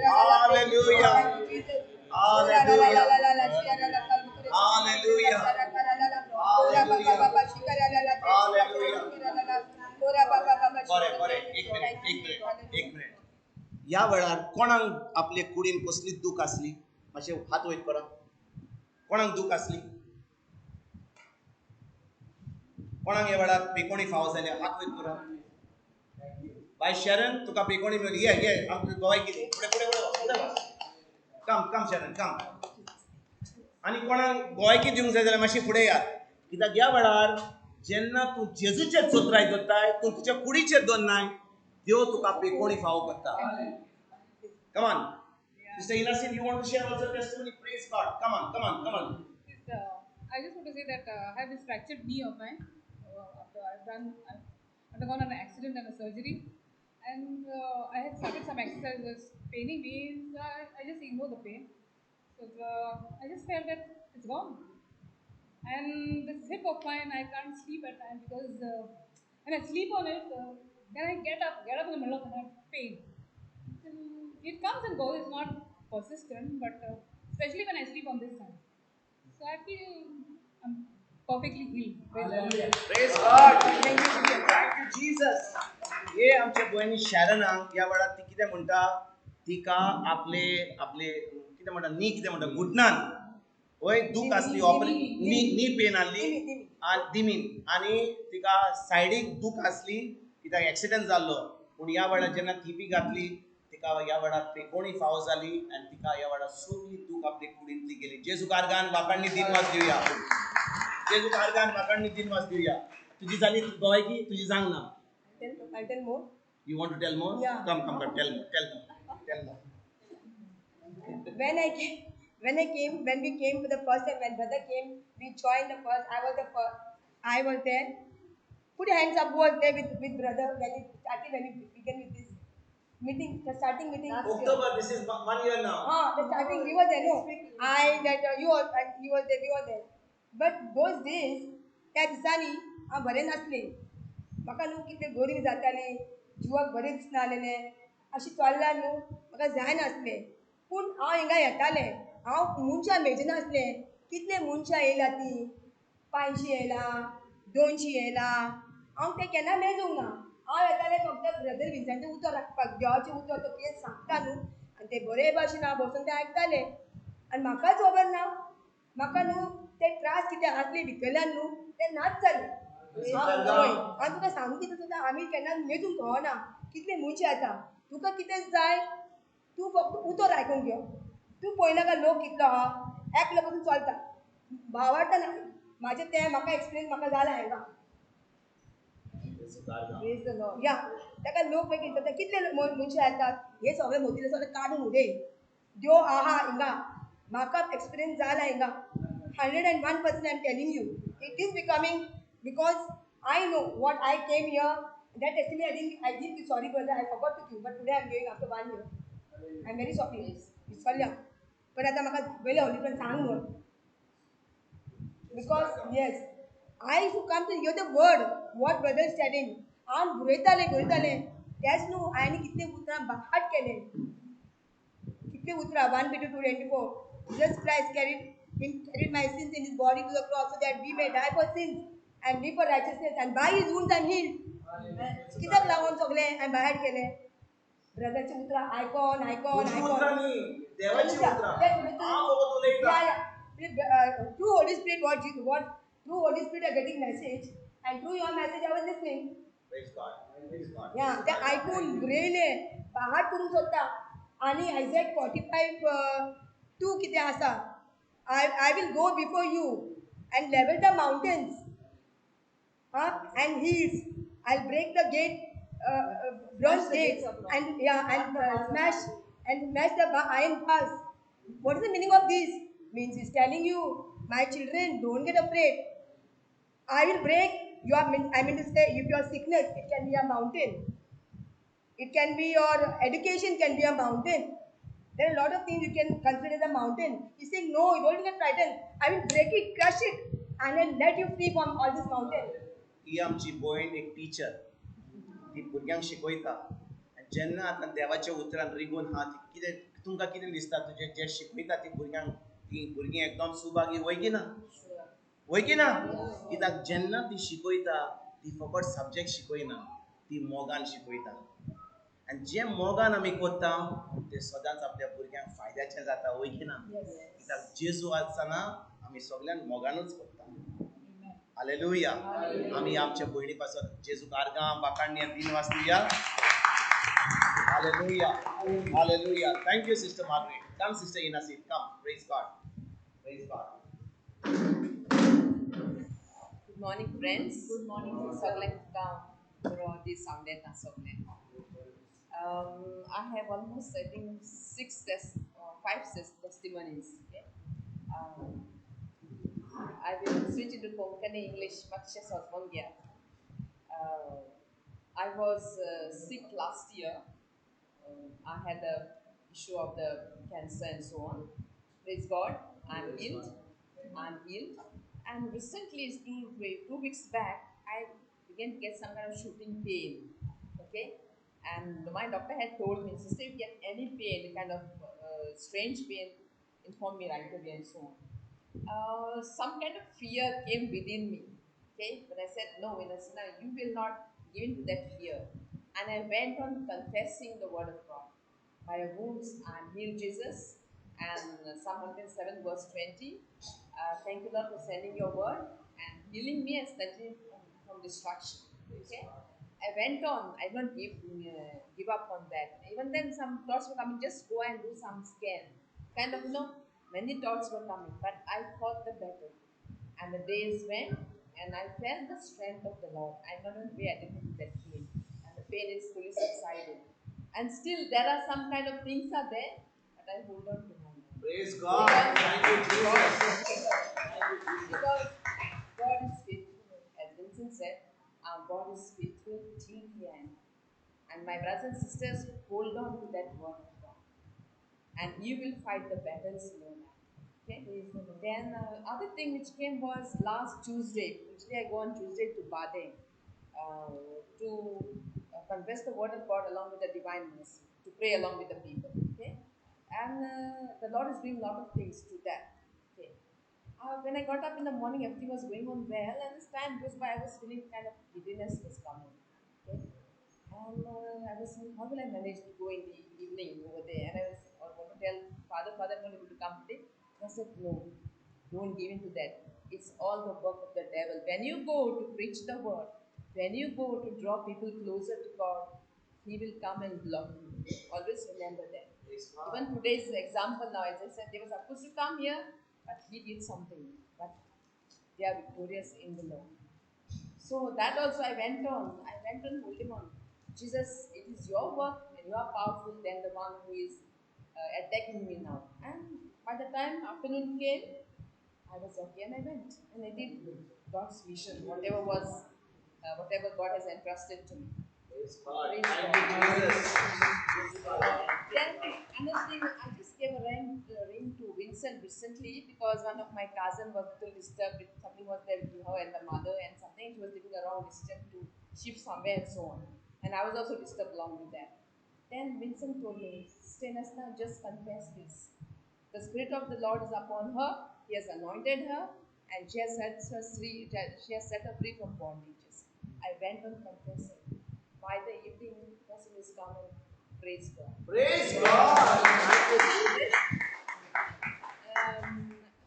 Hallelujah. Hallelujah. Hallelujah. Hallelujah. Hallelujah. बरें बरें, एक मिनिट एक मिनिट एक मिनिट. ह्या वेळार कोणाक आपले कुडीन कसली दूख आसली मातशें हात वयर करा. कोणाक दूख आसली? कोणाक ह्या वेळार पेकोणी फावो जाल्या? हात वयर करा. बाय शरण तुका पेकोणी मेळ्ळी. ये ये आमकां गोवाय कितें. फुडें फुडें फुडें फुडें वच. कम कम शरण कम. आनी कोणाक गोवायकी दिवंक जाय जाल्यार मातशी फुडें यात. कित्याक ह्या वेळार जेन्ना तूं जेजूचेर चोत्राय दवरताय, तूं तुज्या कुडीचेर दवरनाय, देव तुका पेकोणी फावो करता. Come on. Sister Innocent, you want to share also testimony? Praise God. Come on, come on, come on. I just want to say that I have this fractured knee of mine. After I've undergone an accident and a surgery, and I had started some exercise. It was paining me. So I just ignored the pain. So I just felt that it's gone. And this hip of mine, I can't sleep at night because when I sleep on it, then I get up in the middle of the night, pain. It comes and goes, it's not persistent, but especially when I sleep on this side. So I feel I'm perfectly healed. Praise God. Praise God. Thank you, Jesus. हे आमच्या भयणी शॅरनाक ह्या वेळार ती कितें म्हणटा, तिका आपले आपले कितें म्हणटा, नी कितें म्हणटा, घुटनान वय दूख आसली, नी पेन आहली आनी दिमीन, आनी तिका सायडीक दूख आसली कित्याक एक्सिडंट जाल्लो. पूण ह्या वेळार जेन्ना थिपी घातली तिका ह्या वेळार पेकोणी फावो जाली आनी तिका ह्या वेळार सगळी दूख आपली कुडींतली गेली. जेजू आर्गान वाकांनी दिनवास दिवया. जेजू आर्गान वाकांनी दिनवास दिवया. तुजी जाली गोवायकी? तुजी जावंक ना? I'll tell more. You want to tell more? Yeah. Come, come, come. Tell more. Tell more. Tell more. When we came for the first time, when brother came, we joined the first. I was the first. I was there. Put your hands up. Who was there with brother when it started? When we began with this meeting, the starting meeting. October. This is 1 year now. The starting. We were there. No, I that you all, you were there. We were there. But those days, त्या दिसांनी हांव बरें नासलें. म्हाका न्हू कितलें गोरीं जातालें, जिवाक बरें दिसनासलें, अशें चल्लां न्हू म्हाका जायनासलें. पूण हांव हिंगा येतालें, हांव मनशां मेजनासलें कितले मनशां येयला तीं, 500 येयला, 200 येयला, हांव तें केन्ना मेजूंक ना. हांव येतालें फक्त ब्रदर विन्सांचें उतर आयकपाक, देवाचें उतर तो कितें सांगता न्हू, आनी तें बरे भाशेन हांव बसून तें आयकतालें. आनी म्हाकाच खबर ना, म्हाका न्हू ते त्रास कितें आसले भितरल्यान न्हू ते नाच जाले. हांव तुका सांगू कितें सुद्दां आमी केन्ना मेजूंक कळना कितले मनशां येता. तुका कितें जाय तूं फक्त उतर आयकूंक घेव, तूं पळयनाका लोक कितलो आहा, एकलो पसून चलता. भावार्थान म्हाजें तें म्हाका एक्सपिरियन्स म्हाका जाला हांगा. या ताका लोक मागीर जाता कितले मनशां येतात हे सगळे मोतीले सगळे काडून उडय. देव आहा हिंगा, म्हाका एक्सपिरियन्स जाला हिंगा. 101% I am telling you, it is becoming because I know what I came here. That testimony I didn't give, sorry brother, I forgot to give, but today I am giving after 1 year. I am very sorry. विसरल्या, पण आतां म्हाका वयले होली सांग म्हूण. Because yes, I used to come to hear the word what brother is telling. हांव बरयतालें बरयतालें तेच न्हू हांवें कितलीं उतरां बाहाट केलें, कितलीं उतरां. 1 Peter 2:24, Jesus Christ carried my sins in his body to the cross so that we may die for sins and live for righteousness, and by his wounds I am healed. कित्याक लागून सगळें हांवें बाहेर केलें? ब्रदरचीं उतरां आयकोन आयकोन आयकोन. Through Holy Spirit, what through Holy Spirit are getting message, and through your message I was listening. Praise God. Praise God. Yeah, ते आयकून बरयलें, बाहाट करूंक सोदता. आनी आयजॅक 45:2 कितें आसा, I will go before you and level the mountains and hills. I'll break the gate, bronze gates, and yeah, and smash the iron bars. What is the meaning of this? Means he's telling you, my children, don't get afraid. I will break your, I mean to say, if your sickness, it can be a mountain. It can be your education can be a mountain. There are a lot of things you can consider as a mountain. He's saying, no, you don't get frightened. I will break it, crush it, and I'll let you free from all this mountain. ही आमची भयण एक teacher, ती भुरग्यांक शिकयता. आनी जेन्ना आतां देवाच्या उतरान रिगून आहा, ती कितें तुमकां कितें दिसता, तुजें जें शिकयता ती भुरग्यांक, ती भुरगीं एकदम सुभागी वय की ना, वय की ना? कित्याक जेन्ना ती शिकयता ती फकत सब्जेक्ट शिकयना, ती मोगान शिकयता. आनी जें मोगान आमी करता तें सदांच आपल्या भुरग्यांक फायद्याचें जाता, वय की ना? कित्याक जेजू आसतना आमी सगल्यांक मोगानूच करता. हालेलुया. आमी आमच्या भयणी पासत जेजूक आर्गां बाकाण्या दिनवास दिया. Hallelujah, hallelujah. Thank you sister Margaret. Come sister Inasid, come. Praise God, praise God. Good morning friends. Good morning. सगळ्यांक बरो दीस सांगता सगळ्यांक. I have almost, I think, 5 testimonies. Okay? I will switch into Konkani English, मातशें सजमोन घ्या. I was sick last year. I had the issue of the cancer and so on. Praise God, I'm healed. I'm healed. And recently, 2 weeks back, I began to get some kind of shooting pain. Okay? And my doctor had told me, sister, if you get any pain, kind of strange pain, inform me right away and so on. Some kind of fear came within me. Okay? But I said, no, Vinasana, you will not give in to that fear. And I went on confessing the word of God. By your wounds I am healed, Jesus. And Psalm 107 verse 20. Thank you, Lord, for sending your word and healing me and snatching me from destruction. Okay? I went on. I did not give up on that. Even then, some thoughts were coming, just go and do some scan. Kind of, you know, many thoughts were coming, but I fought the battle. And the days went, and I felt the strength of the Lord. I not only be addicted to that pain, and the pain is fully subsided. And still, there are some kind of things are there, but I hold on to my Lord. Praise God. Thank you, Jesus. Because God is faithful. As Vincent said, our God is faithful till the end. And my brothers and sisters, hold on to that word of God. And you will fight the battles in your life. Okay? Then other thing which came was last Tuesday. Usually I go on Tuesday to Bade to confess the word of God along with the divine mercy, to pray along with the people. Okay? And the Lord is doing a lot of things to that. Okay. When I got up in the morning, everything was going on well, and as time goes by, I was feeling kind of giddiness was coming. Okay? And I was thinking, how will I manage to go in the evening over there? And I want to tell Father, I'm not able to come today. I said, no, don't give in to that. It's all the work of the devil. When you go to preach the word, when you go to draw people closer to God, he will come and block you. Always remember that. Even today's example now, as I said, they were supposed to come here, but he did something. But they are victorious in the Lord. So that also I went on. I went on holding on. Jesus, it is your work and you are powerful than the one who is attacking me now. And by the time afternoon came, I was okay and I went. And I did God's mission, whatever God has entrusted to me. Praise God. Thank you, Jesus. Then another thing, I just gave a ring to Vincent recently because one of my cousin was a little disturbed with something was there with her and the mother and something. She was taking a wrong decision to shift somewhere and so on. And I was also disturbed along with that. Then Vincent told me, Sister Nesna, just confess this. The Spirit of the Lord is upon her. He has anointed her, and she has set her free. She has set her free from bondages. I went on confessing. By the evening, the person is come and praise God. Praise God.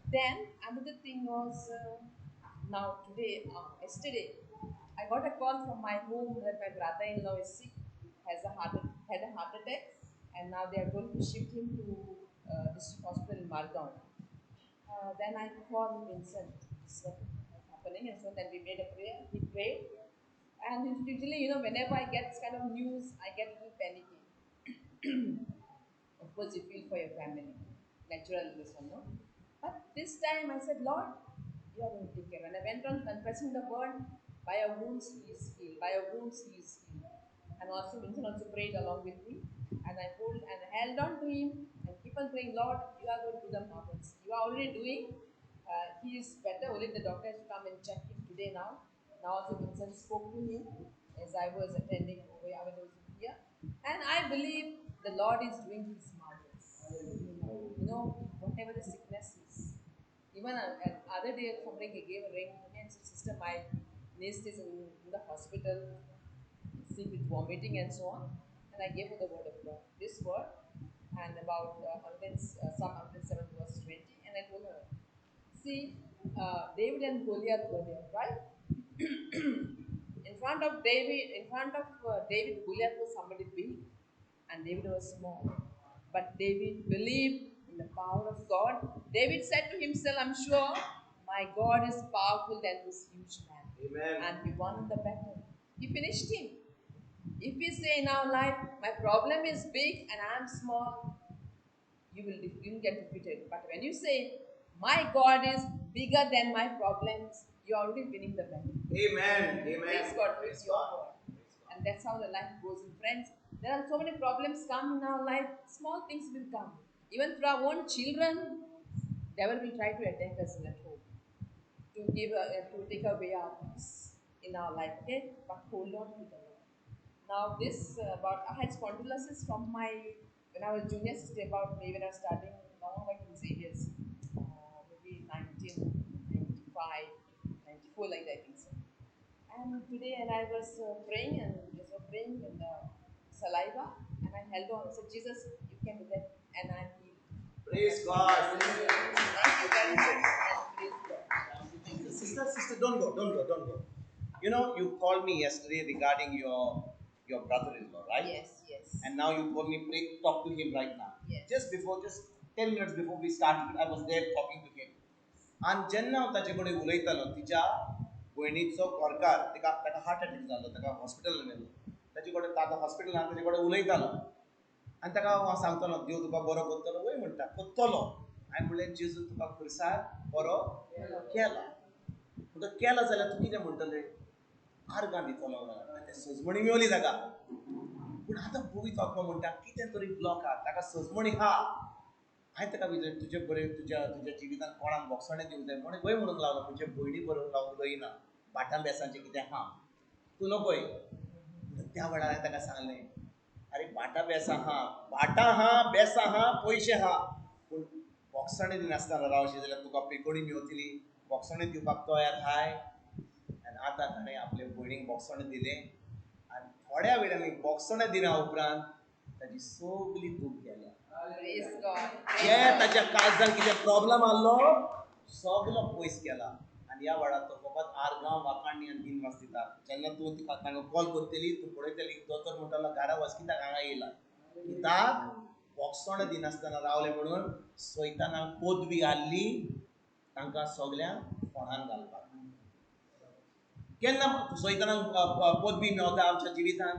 Then another thing was now today, yesterday, I got a call from my home that my brother-in-law is sick, had a heart attack, and now they are going to shift him to district hospital in Margaon. Then I called Vincent. This is what is happening, and so then we made a prayer. He prayed, and usually, you know, whenever I get this kind of news, I get a little panicky. Of course, you feel for your family, natural this one, no? But this time I said, Lord, you are going to take care. And I went on confessing the word. By your wounds he is healed. By your wounds he is healed. And also Vincent also prayed along with me. And And I hold and held on to him and keep on praying, Lord, you are going to do the marvels. You are already doing. He is better. Only the doctor has to come and check him today now. Now also Vincent spoke to him as I was attending over here, I was here. And I believe the Lord is doing his marvels. You know, whatever the sickness is. Even other day, somebody gave a ring to me and said, Sister, my niece is in the hospital, sick with vomiting and so on. And I gave her the word of God, this word, and about Psalm 107 verse 20. And I told her, see, David and Goliath were there, right? In front of David, Goliath was somebody big, and David was small. But David believed in the power of God. David said to himself, I'm sure my God is powerful than this huge man. Amen. And he won the battle. He finished him. If we say in our life, my problem is big and I am small, you will get defeated. But when you say, my God is bigger than my problems, you are already winning the battle. Amen. Amen. Praise God. Praise your God. And that's how the life goes. In friends, there are so many problems come in our life. Small things will come. Even through our own children, devil will try to attack us at home, to take away our peace in our life. Okay, but hold on to the Lord. Now this about I had spondylosis from my when I was junior sister, about maybe when I was starting long back in Xavier's, maybe 1995, 94 like that, I think so. And today, and I was praying and just praying in the saliva, and I held on. I said, Jesus, you can do that, and I'm healed. Praise God. Thank you very much. And praise God. Sister, don't go. You know, you called me yesterday regarding your brother-in-law, right? Yes, yes. And now you told me, pray, talk to him right now. Yes. Just 10 minutes before we started, I was there talking to him. And जेन्ना हांव ताचे कडेन उलयतालो, तिच्या भयणीचो घरकार, ताका heart attack जालो, ताका हॉस्पिटलान व्हेलो, ताचे कडेन आतां हॉस्पिटलान ताचे कडेन उलयतालो आनी ताका हांव सांगतालो, देव तुका बरो करतलो, वय म्हणटा करतलो. हांवें म्हणलें, जेजू तुका खुर्सार बरो केला. म्हणटा केला जाल्यार तूं कितें म्हणटलें? आर्गां दितलो. तें सजमणी मेवली ताका. पूण आतां पवित्र आत्मा म्हणटा कितें तरी ब्लॉक आहा, ताका सजमणी आहा. हांवें ताका विचारलें, तुजे बरें तुज्या जिवितान कोणाक बोगसणें दिवंक जाय म्हणून वय म्हणूंक लागलो, म्हजे भयणी बरोवंक लागलो, उलयना भाटां बेसांचें कितें आहा तूं नकोय. त्या वेळार हांवें ताका सांगलें, आरे भाटां बेसां आहा, भाटां आहा, बेसां आहा, पयशे आहा, पूण बोगसणें दिनासतना रावशी जाल्यार तुका पेकोणी मेवतली. बोगसणें दिवपाक तयार आहाय. आनी आतां ताणें आपले भयणीक बोगसणें दिलें आनी थोड्या वेळान बोगसणें दिल्या उपरांत ताजी सगली दूख गेल्या. जे ताच्या काळजान कितें प्रॉब्लम आहलो सगलो पयस केला. आनी ह्या वेळार तो फकत आर्गां वाखाणी आनी दिनवास दिता. जेन्ना तूं तिका तांकां कॉल करतली, तूं पळयतली, दोतोर म्हणटलो घरा वच, कित्याक हांगा येयला? कित्याक बोगसणें दिनासतना रावलें म्हणून सैतानाक पदवी आहली तांकां सगल्यांक फोंडान घालपाक. केन्ना सैतानाक पदवी मेवता आमच्या जिवितान?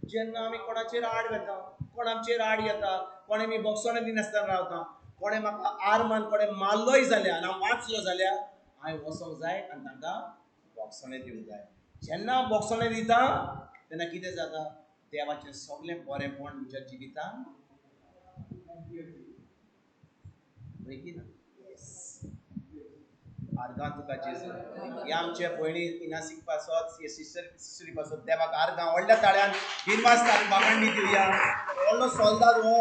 जेन्ना आमी कोणाचेर आड वेता, कोण आमचेर आड येता, कोणें मी बोगसणें दिनासतना रावता, कोणें म्हाका आर्मान कोणें मारलोय जाल्यार आनी हांव वाचलो जाल्यार हांवें वचोंक जाय आनी तांकां बोगसणें दिवंक जाय. जेन्ना हांव बोगसणें दिता तेन्ना कितें जाता? देवाचें सगळें बरेंपण म्हज्या जिवितान ना. आर्गां तुका जेजू. हे आमचे भयणी इनासीक पासत, हे सिस्टरी पासत देवाक आर्गां व्हडल्या ताळ्यान दिनवास वाखाणी दिवया. व्हडलो सोल्दाद हो,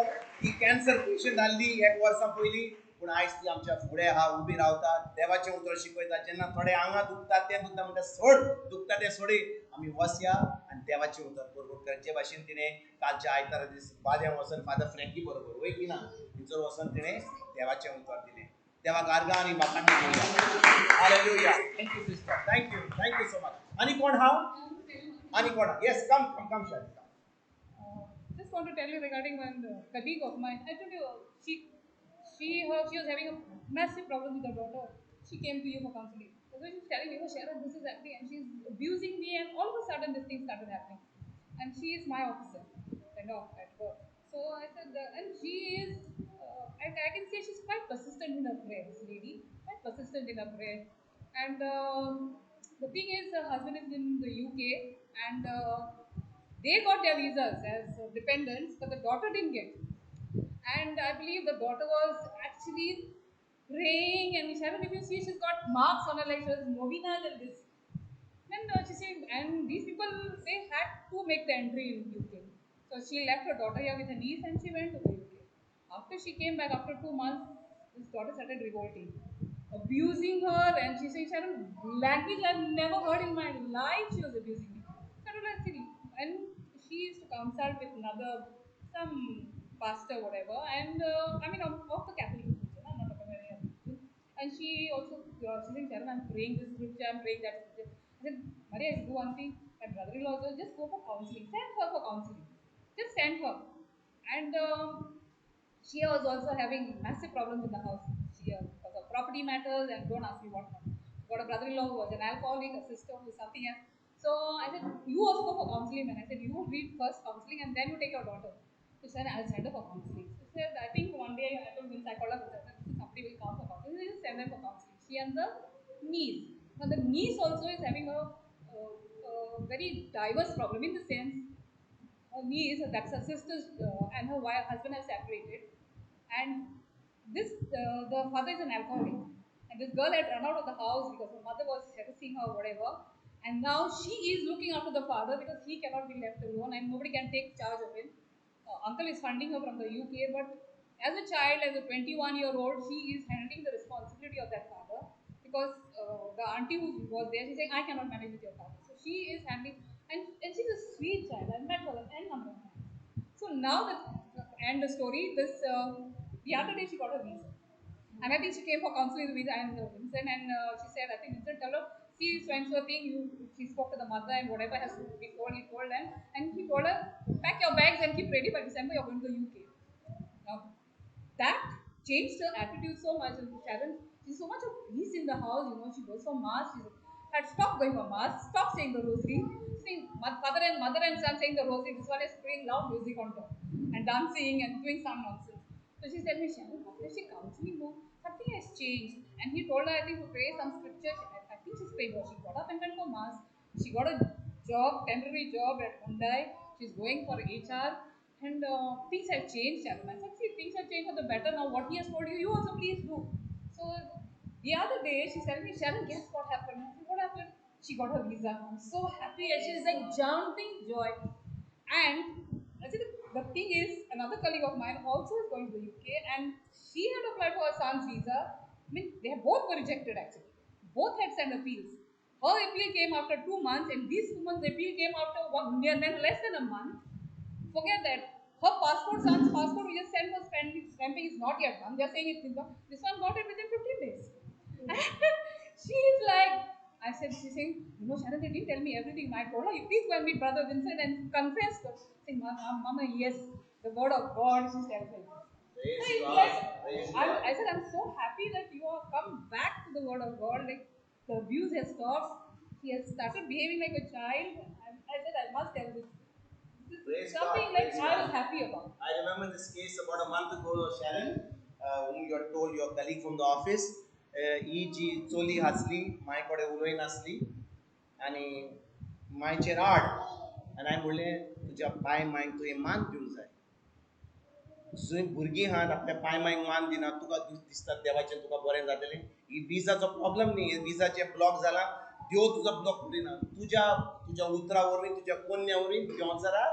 ही कॅन्सर पेशंट आहली एक वर्सां पयलीं, पूण आयज ती आमच्या फुडें आहा, उबी रावता, देवाचें उतर शिकयता. जेन्ना थोडे आंगा दुखता तें दुखता म्हणटा सोड, दुखता तें सोडी, आमी वसया आनी देवाचें उतर बरोबर कर. जे भाशेन तिणें कालच्या आयतारा दीस बाद्यां वचून फादर फ्रँकी बरोबर वय की ना, थंयसर वचून तिणें देवाचें उतर दिलें. देवाक आर्गां आनी वाखाणी दिवया. Hallelujah. Thank you sister, thank you, thank you so much. आनी कोण हा? आनी कोण? Yes, come come come Shari. Just want to tell you regarding one colleague of mine. I told you she was having a massive problem with her daughter. She came to you for counseling. So she was telling me, oh Sharon, this is happening and she's abusing me, and all of a sudden this thing started happening. And she is my officer, kind of at work. So I said, and she is, I can say she's quite persistent in her prayer, this lady, quite persistent in her prayer. And the thing is, her husband is in the UK, and They got their visas as dependents, but the daughter didn't get. And I believe the daughter was actually praying, and Sharon, if you see, she's got marks on her, like she was novenas and this. Then she said, and these people, they had to make the entry in UK. So she left her daughter here with her niece and she went to the UK. After she came back, after 2 months, this daughter started revolting, abusing her, and she said, Sharon, language I've never heard in my life, she was abusing me. So I said, and she used to consult with another, some pastor, whatever, and I mean, of the Catholic religion, I'm not talking about any other religion. And she also, she said, Sharon, I'm praying this scripture, I'm praying that scripture. I said, Maria, do one thing, my brother-in-law also, just go for counseling, send her for counseling, just send her. And she was also having massive problems in the house, she, because of property matters, and don't ask me what not. Got a brother-in-law who was an alcoholic, a sister who was something else. So I said, you also go for counseling, man. I said, you read first counseling and then you take your daughter. She said, I'll send her for counseling. She said, I think one day I told Vince, I called up and said, somebody will come for counseling. She said, send them for counseling. She and the niece. Now the niece also is having a very diverse problem, in the sense, her niece, that's her sister's, and her wife, husband have separated. And this, the father is an alcoholic. And this girl had run out of the house because her mother was harassing her, whatever. And now she is looking after the father because he cannot be left alone and nobody can take charge of him. Uncle is funding her from the UK, but as a child, as a 21-year-old, she is handling the responsibility of that father because the auntie who was there, she's saying, I cannot manage with your father. So she is handling, and she's a sweet child. I've met her n number of times. So now, the story, this the other day she got a visa. And I think she came for counseling with and Vincent, and she said, I think Vincent told her, see, so and so thing, she spoke to the mother and whatever has to be told, he told them. And he told her, pack your bags and keep ready, by December you're going to the UK. Now, that changed her attitude so much. And Sharon, she's so much of peace in the house, you know, she goes for mass, she had stopped going for mass, stopped saying the rosary, saying father and mother and son saying the rosary, this one is playing loud music on top and dancing and doing some nonsense. So she said, Sharon, after she counseling, no, something has changed. And he told her, I think, to pray some scripture. I think she's praying. She got up and went for mass. She got a job, temporary job at Hyundai. She's going for HR. And things have changed, Sharon. I said, see, things have changed for the better. Now what he has told you, you also please do. So the other day, she said to me, Sharon, guess what happened? I said, what happened? She got her visa. I'm so happy. And she's like jumping joy. And I said, the thing is, another colleague of mine also is going to the UK, and she had applied for her son's visa. I mean, they both were rejected actually. Both had sent appeals. Her appeal came after 2 months, and this woman's appeal came after less than a month. Forget that. Her passport, son's passport, we just sent for stamping is not yet done. They are saying it's done. This one got it within 15 days. She is like, I said, she's saying, you know, Sharon, they didn't tell me everything. I told her, you please go and meet Brother Vincent and confess. Saying, Mama, yes, the word of God, she tells me. Praise God. Praise God. I said, I'm so happy that you have come back to the word of God. Like, the abuse has stopped. He has started behaving like a child. I said, I must tell this. This is Praise something God. like Praise I God. was happy about. I remember this case about a month ago, Sharon, whom you had told your colleague from the office. ही जी चोली हासली मांय कडेन उलय नासली आनी मांयचेर आड आनी हांवें म्हणलें तुज्या पाय मांयक तुवें मान दिवंक जाय. जंय भुरगीं आहात आपल्या पाय मांयक मान दिना, तुका दिसता देवाचें तुका बरें जातलें. ही विजाचो प्रॉब्लम न्ही, विजाचें ब्लॉक जाला, देव तुजो ब्लॉक करिना. तुज्या तुज्या उतरा वरवीं, तुज्या कोन्या वरवीं देव जरा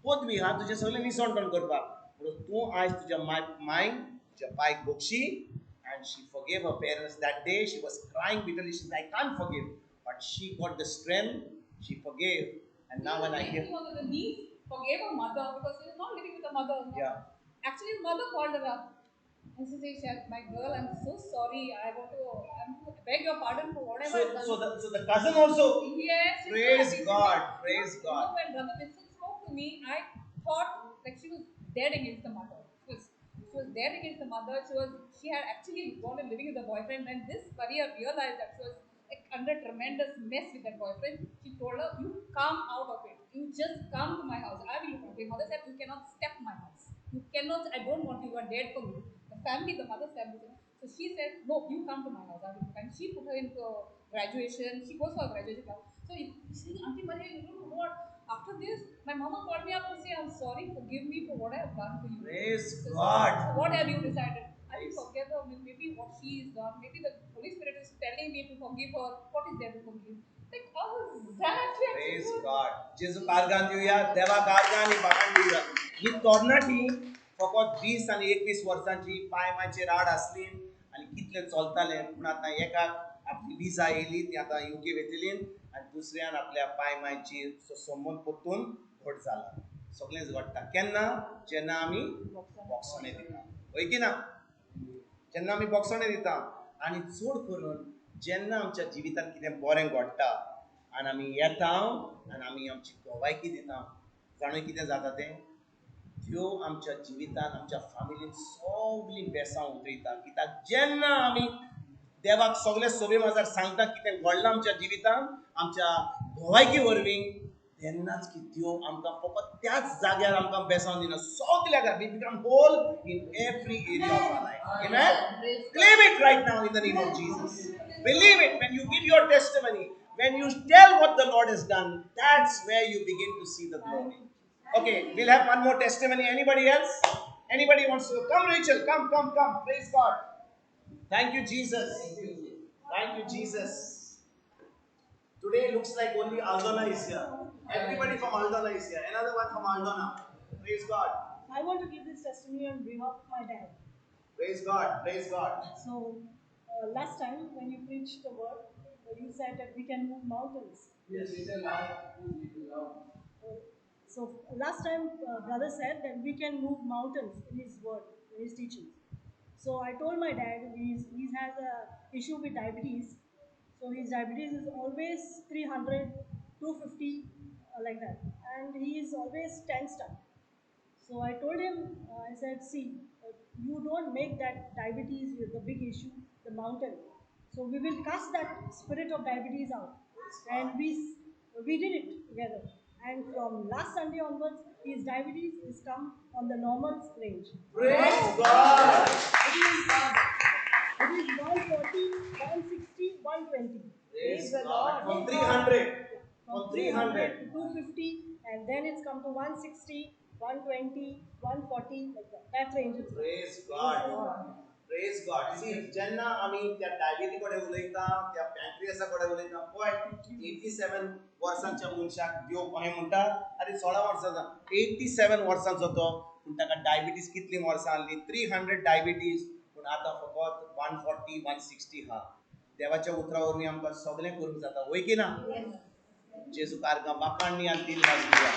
पदवी आहा तुजें सगळें निसणटण करपाक. म्हणून तूं आयज तुज्या मांयक तुज्या पायक भोगशी. And she forgave her parents that day. She was crying bitterly. She said, I can't forgive. But she got the strength. She forgave. And now when I hear... The niece forgave her mother because she was not living with her mother. Yeah. Actually, the mother called her up. And she said, my girl, I'm so sorry. I want to beg your pardon for whatever I've done. So the cousin also... Yes. Praise God. Praise God. You know, when Brother Vincent spoke to me, I thought like she was dead against the mother. She was dead against the mother. She had actually gone and living with the boyfriend. When this Maria realized that she was like under tremendous mess with that boyfriend, she told her, you come out of it. You just come to my house. I will look after you. Mother said, you cannot step my house. You cannot, I don't want you. You are dead for me. The family, the mother's family. So she said, no, you come to my house. I will look. And she put her into graduation. She goes for a graduation class. So he's saying, Auntie Maria, you don't know what? After this, my mama called me up to say, I'm sorry, forgive me for what I have done to you. Praise So, God. so what have you decided? I will forgive her. Maybe what she has done, maybe the Holy Spirit is telling me to forgive her. What is there to forgive? Like, how is that? Praise God. जेजू कारगान दिवया, देवा कारगान आनी बागान दिवया. ही तरणाटी फकत 20 आनी 21 वर्सांची पांय मातशे राड आसली आनी कितले चलताले, पूण आतां एकाक आपली विजा येयली, ती आतां युके वेतली आनी दुसऱ्यान आपल्या पांय मायची संबंद परतून घट जाला. सगळेंच घडटा केन्ना? जेन्ना आमी बोगसणें दिता, हय की ना? जेन्ना आमी बोगसणें दिता आनी चड करून जेन्ना आमच्या जिवितांत कितें बरें घडटा आनी आमी येता आनी आमी आमची गवायकी दिता, जाणून कितें जाता तें? त्यो आमच्या जिवितांत आमच्या फामिलीन सगळीं बेसां उतरयता. कित्याक जेन्ना आमी देवाक सगळे सभे माजार सांगता कितें घडलां आमच्या जिवितांत आमच्या गवायकी वरवीं, तेन्नाच की देव आमकां फकत त्याच जाग्यार आमकां बेसांव दिना, सगल्या we become whole in every area of our life. Amen? Claim it right now in the name of Jesus. Believe it. When you give your testimony, when you tell what the Lord has done, that's where you begin to see the glory. Okay, we'll have one more testimony. Anybody else? Anybody wants to? Come, Rachel. Come, come, come. Praise God. Thank you, Jesus. Thank you, Jesus. Today looks like only Aldona is here. Everybody from Aldona is here. Another one from Aldona. Praise God. I want to give this testimony on behalf of my dad. Praise God. Praise God. So, last time when you preached the word, you said that we can move mountains. Yes. So last time brother said that we can move mountains in his word, in his teachings. So I told my dad he has a issue with diabetes. So his diabetes is always 300, 250, like that. And he is always tensed up. So I told him, I said, see, you don't make that diabetes the big issue, the mountain. So we will cast that spirit of diabetes out. And we did it together. And from last Sunday onwards, his diabetes is come on the normal range. Praise God! It is 140, 160, 120. Praise God. From 300. From 300 to 250, and then it's come to 160, 120, 140, like that. That range is. Praise God. Praise God. See, जेन्ना आमी त्या डायबिटी कडेन उलयता, त्या पॅन्क्रियासा कडेन उलयता, पळय 87 वर्सांच्या मनशाक देव कशें म्हणटा, आरे 16 वर्सांचो, 87 वर्सांचो तो, पूण ताका डायबिटीज कितलीं वर्सां आहली, 300 डायबिटीज, पूण आतां फकत 140, 160 आहा. देवाच्या उतरा वरवीं आमकां सगळें करूंक जाता, वय की ना? जेजू कारगां बापांनी आनी 3 वाज दिया.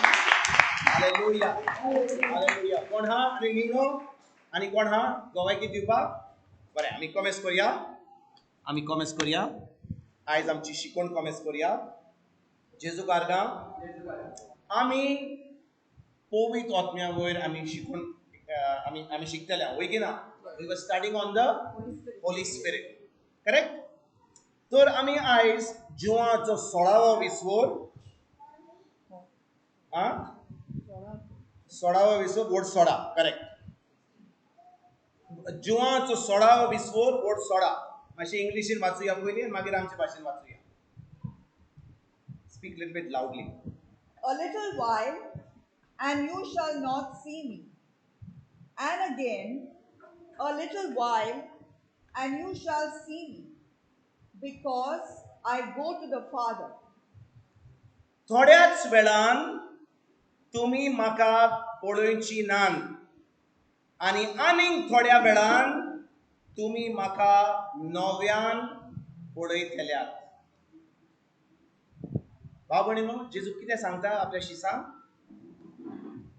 हालेलुया. हालेलुया. कोण हा आनी निमणो आनी कोण हा गवायकी दिवपाक? बरें, आमी कॉमेस करुया, आमी कॉमेस करुया. आयज आमची शिकवण कॉमेस करुया. जेजू कारगां आमी पवित्र आत्म्या वयर आमी शिकून आमी आमी शिकतले, वय की ना? We were starting on the Holy Spirit, correct? तर आमी आयज जुवाचो 16वो विसवोर, आं 16वो विसवोर वोट 16, करेक्ट? जुवाचो 16वो विसवोर वोट 16. मातशें इंग्लिशीन वाचुया पयलीं आनी मागीर आमचे भाशेन वाचुया. Speak little bit loudly. A little while, and you shall not see me. And again, a little while, and you shall see me, because I go to the Father. थोड्याच वेळान तुमी म्हाका पळोवची नान आनी आनीक थोड्या वेळान तुमी म्हाका नव्यान पळयतल्यात. भाव भयणीनो, जेजू कितें सांगता आपल्या शिसांक?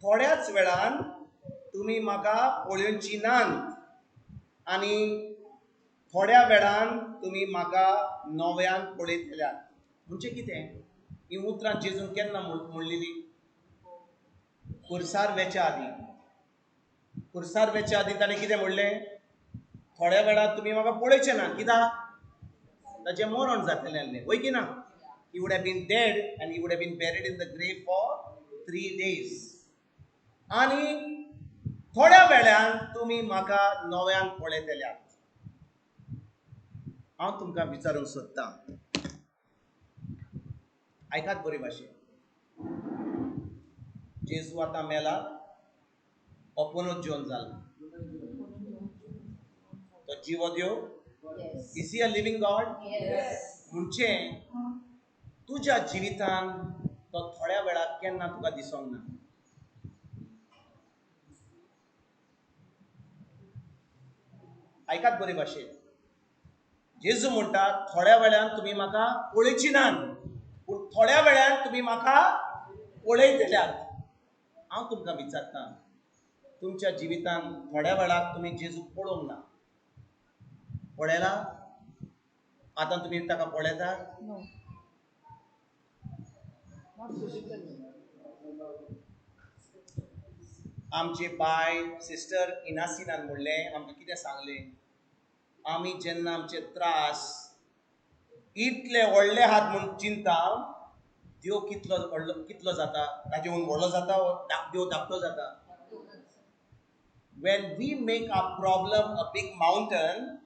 थोड्याच वेळान तुमी म्हाका पळोवची नान आनी थोड्या वेळान तुमी म्हाका नव्यान पळयतल्यात. म्हणजे कितें? ही उतरां जेजून केन्ना म्हणलेली? कुर्सार वेच्या आदीं. कुर्सार वेच्या आदीं ताणें कितें म्हणलें? थोड्या वेळार तुमी म्हाका पळयचे ना. कित्याक? ताचें मरण जातलें आहलें, वय की ना? He would have been dead and he would have been buried in the grave for 3 days. आनी थोड्या वेळान तुमी म्हाका नव्यान पळयतल्यात. हांव तुमकां विचारूंक सोदतां, आयकात बरी भाशेन, जेजू आतां मेला, अपुनर्जीवन जाला, तो जिवो देव. Is he a living God? म्हणजे तुज्या जिवितान तो थोड्या वेळाक केन्ना तुका दिसोंक ना. आयकात बरे भाशेन, जेजू म्हणटा थोड्या वेळान तुमी म्हाका पळयची नात, पूण थोड्या वेळान तुमी म्हाका पळयतल्यात. हांव तुमकां विचारता, तुमच्या जिवितान थोड्या वेळाक तुमी जेजूक पळोवंक ना, पळयला? आतां तुमी ताका पळयतात? आमचे बाय सिस्टर इनासिनान म्हणलें, आमकां कितें सांगलें, आमी जेन्ना आमचे त्रास इतले व्हडले आहात म्हूण चिंता, देव कितलो व्हडलो कितलो जाता, ताजे हून व्हडलो जाता, देव धाकटो जाता. When we make our problem a big mountain,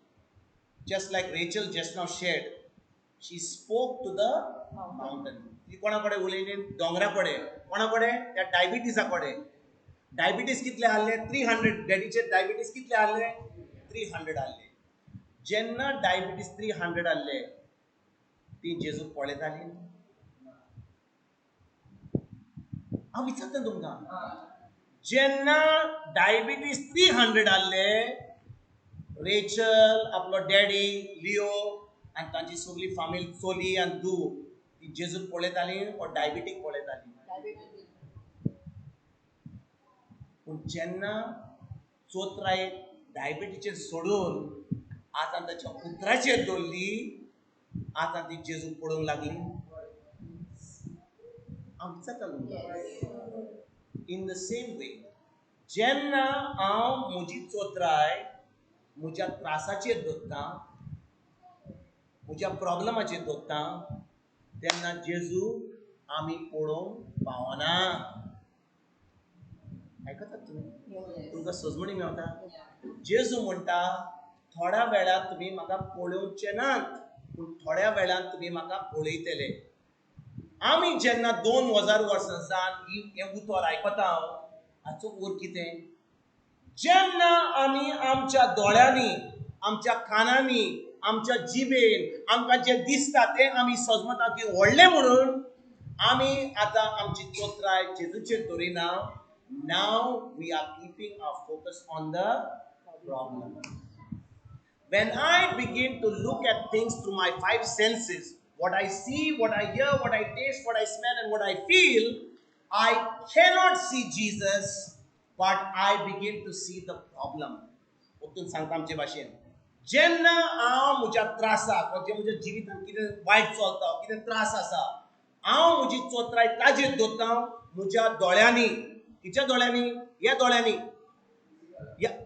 just like Rachel just now shared, she spoke to the mountain. ती कोणा कडेन उलयली? दोंगरा कडेन. कोणा कडेन? त्या डायबिटीजा कडेन. डायबिटीज कितले आहले? 300. डॅडीचे डायबिटीज कितले आहले? 300 आहले. जेन्ना डायबिटीज 300 आहले, ती जेजूक पळयताली? हांव विचारता तुमकां, जेन्ना डायबिटीज 300 आहले, रेचल, आपलो डॅडी लिओ आनी तांची सगळी फामील, चली आनी धूव, ती जेजूक पळयताली ओ डायबिटीक पळयताली? पूण जेन्ना चोत्राय डायबिटीचेर सोडून आतां ताच्या उतराचेर दवरली, आतां ती जेजूक पळोवंक लागली. हांव विचारता तुमकां, इन the same way, जेन्ना हांव म्हजी चोत्राय म्हज्या त्रासाचेर दवरता, म्हज्या प्रॉब्लमाचेर दवरता, तेन्ना जेजू आमी पळोवंक पावना. आयकतात तुमी? तुमकां सजमणी मेवता? जेजू म्हणटा थोड्या वेळार तुमी म्हाका पळोवचे नात, पूण थोड्या वेळान तुमी म्हाका पळयतले. आमी जेन्ना 2000 वर्सां जावन हें उतर आयकता, हाचो अर्थ कितें? जेन्ना आमी आमच्या दोळ्यांनी, आमच्या कानांनी, आमच्या जिबेन आमकां जें दिसता तें आमी सजमता की व्हडलें म्हणून, आमी आतां आमची चोत्राय जेजूचेर दवरिना. Now we are keeping our focus on the problem. When I begin to look at things through my 5 senses, what I see, what I hear, what I taste, what I smell, and what I feel, I cannot see Jesus, but I begin to see the problem. परतून सांगता आमचे भाशेन, जेन्ना हांव म्हज्या त्रासाक, जे म्हज्या जिवितांत कितें वायट चलता, कितें त्रास आसा, हांव म्हजी चोत्राय ताजेर दवरता म्हज्या दोळ्यांनी. किच्या दोळ्यांनी? ह्या दोळ्यांनी,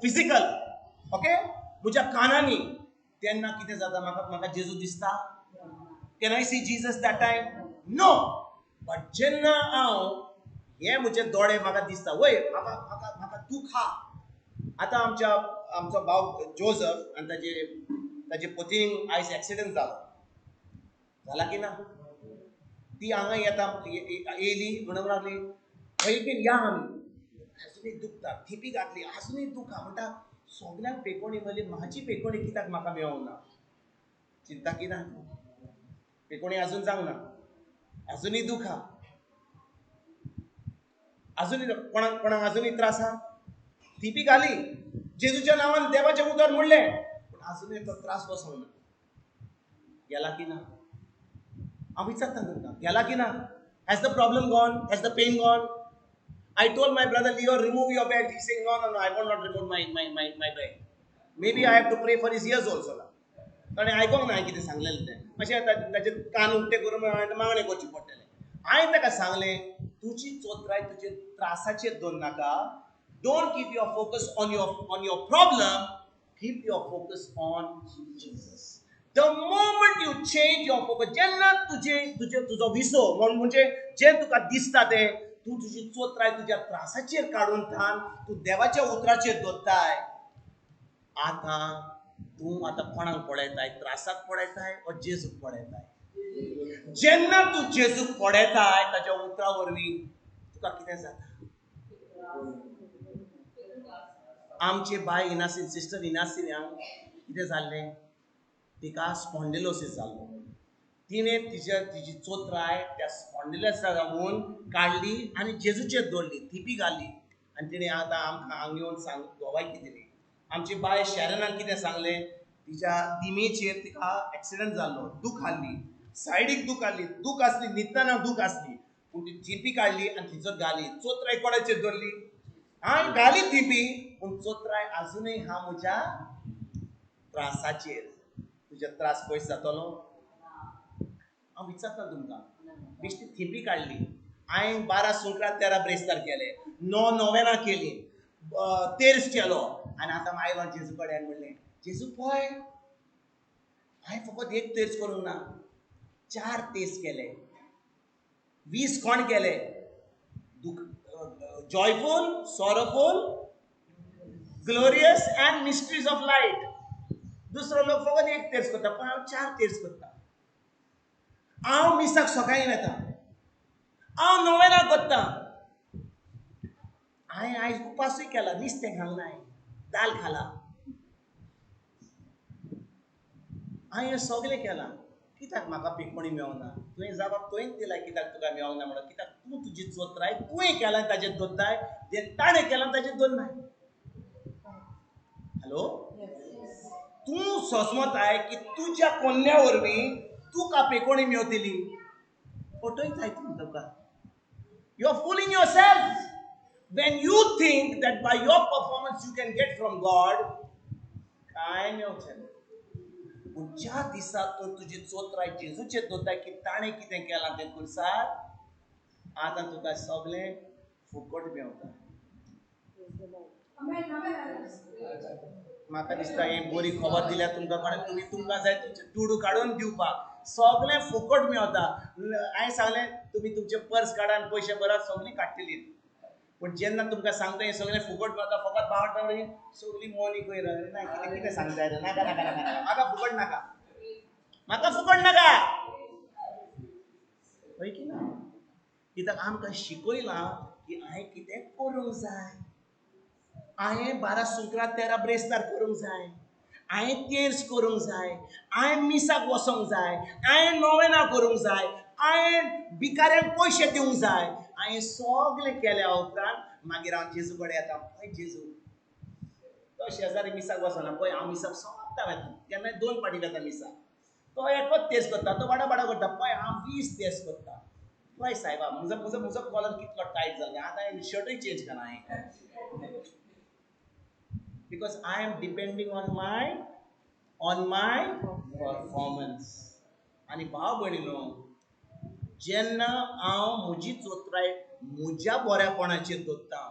फिजिकल, ओके, म्हज्या कानांनी. तेन्ना कितें जाता? म्हाका म्हाका जेजू दिसता? Can I see Jesus that time? No. But जेन्ना हांव हे म्हजे दोळे म्हाका दिसता, वय म्हाका म्हाका म्हाका दूख आहा. आतां आमच्या आमचो भाव जोजफ आनी ताजे ताजे पतीन आयज एक्सिडंट जालो, जाला की ना? ती हांगा येता येयली म्हणूंक लागली, बेगीन या आमी, आजुनूय दुखता, थिपी घातली आजुनूय दुखा. म्हणटा सगल्यांक पेकोणी मेळ्ळी, म्हाजी पेकोणी कित्याक म्हाका मेळोंक ना? चिंता की ना? पेकोणी आजून जावंक ना, आजुनूय दुखा, आजुनूय कोणाक कोणाक आजुनूय त्रास आहा. थिपी घाली, जेजूच्या नांवान देवाचें उतर म्हणलें, पूण आजुनूय तो त्रास वचोंक ना. गेला की ना? हांव विचारता तुमकां, गेला की ना? Has the problem gone? Has the pain gone? I told my brother Leo, remove your belt. He's saying, no, no, no, I will not remove my belt. Maybe I have to pray for his ears also. ताणें आयकोंक ना हांवें कितें सांगलेलें तें. मातशें ताचे कान उक्ते करून हांवें मागणें करचें पडटलें. हांवें ताका सांगलें, तुजी चोत्राय तुजे त्रासाचेर दवर नाका. Don't keep your focus on your problem. Keep your focus on Jesus. The moment you change your focus, जेन्ना तुजे तुजे तुजो विसो म्हणजे जें तुका दिसता तें तूं तुजी चोत्राय तुज्या त्रासाचेर काडून थान, तूं देवाच्या उतराचेर दवरताय. आतां तूं आतां कोणाक पळयताय? त्रासाक पळयताय ओ जेजूक पळयताय? जेन्ना तूं जेजूक पळयताय ताच्या उतरा वरवीं तुका कितें जाता? आमचे बाय इनासीन, सिस्टर इनासीनाक कितें जाल्लें? तिका स्पॉन्डिलोसीस जाल्लो. तिणें तिजी चोत्राय त्या स्पॉन्डिलोसा जावन काडली आनी जेजूचेर दवरली, थिपी घाली आनी तिणें आतां आमकां हांगा येवन सांग गवायकी दिली. आमची बाय शॅरनान कितें सांगलें? तिच्या दिमेचेर तिका एक्सिडंट जाल्लो, दूख आहली, सायडीक दूख आहली, दूख आसली, न्हिदतना दूख आसली, पूण ती थिपी काडली आनी थंयसर घाली. चोत्राय कोणाचेर दवरली? हांवें घाली थिपी, पूण चोत्राय आजुनूय हा म्हज्या त्रासाचेर. तुजे त्रास पयस जातलो? हांव विचारता तुमकां. बेश्टी थिपी काडली, हांवें 12 सुंकरा 13 ब्रेस्तार केले, 9 नोवेनां केली, तेर्स केलो आनी आतां आयलो जेजू कडेन म्हणलें, जेजू पळय हांवें फकत एक तेर्स करूंक ना, 4 तेर्स केले, 20 कोण केले, joyful, sorrowful, glorious and mysteries of light. दुसरो लोक फकत एक तेर्स करता, पण हांव 4 तेर्स करता. हांव मिसाक सकाळीं वेता, हांव नोवेनां करता, हांवें आयज उपासूय केला, नुस्तें खावंक ना, दाल खाला, हांवें सगळें केलां, कित्याक म्हाका पेकोणी मेळना? तुवें जबाब तुवेंच दिला कित्याक तुका मेळोंक ना म्हणून. कित्याक तूं तुजी चोत्राय तुवें केलां ताजेर दवरताय, जें ताणें केलां ताजेर दवरनाय. हॅलो, तूं सोसमताय की तुज्या कोन्या वरवीं तुका पेकोणी मेवतली? फटयताय तूं तुका. You are fooling yourself when you think that by your performance you can get from God. कांय मेवचें ना. पूण ज्या दिसा तूं तुजी चोत्राय जेजूचेर दवरताय की ताणें कितें केलां तें खुर्सार, आतां तुका सगळें फुकट मेवता. म्हाका दिसता हें बरी खबर दिल्या तुमकां कोणें. तुमी तुमकां जाय तुमचे दुडू काडून दिवपाक, सगळें फुकट मेवता. हांवें सांगलें तुमी तुमचे पर्स काडा आनी पयशे भरात, सगळीं काडटलीं. पूण जेन्ना तुमकां सांगता हें सगळें फुकट मेवता, फकत बावटा सगळीं मोनी खंय ना कितें कितें सांगता रे, नाका नाका नाका नाका, म्हाका फुकट नाका, म्हाका फुकट नाका. हय की ना? कित्याक आमकां शिकयलां की हांवें कितें करूंक जाय, हांवें 12 सुंकरा 13 ब्रेस्तार करूंक जाय, हांवें तेर्स करूंक जाय, हांवें मिसाक वचोंक जाय, हांवें नोवेनां करूंक जाय, हांवें भिकाऱ्यांक पयशे दिवंक जाय. हांवें सगळें केल्या उपरांत मागीर हांव जेजू कडेन येता. पळय जेजू, तो शेजारी मिसाक वचना, पळय हांव मिसाक सदां वेता, केन्नाय 2 फावटी वेता मिसाक. तो एकच तेर्स करता, तो बाडा बाडा करता, पळय हांव 20 तेर्स करता. पळय सायबा म्हजो म्हजो म्हजो कॉलर कितलो टायट जालो, आतां हांवें शर्टूय चेंज केला हांवें. Because I am depending on my performance. आनी भाव भयणीनो, जेन्ना हांव म्हजी चोत्राय म्हज्या बऱ्यापणाचेर दवरता,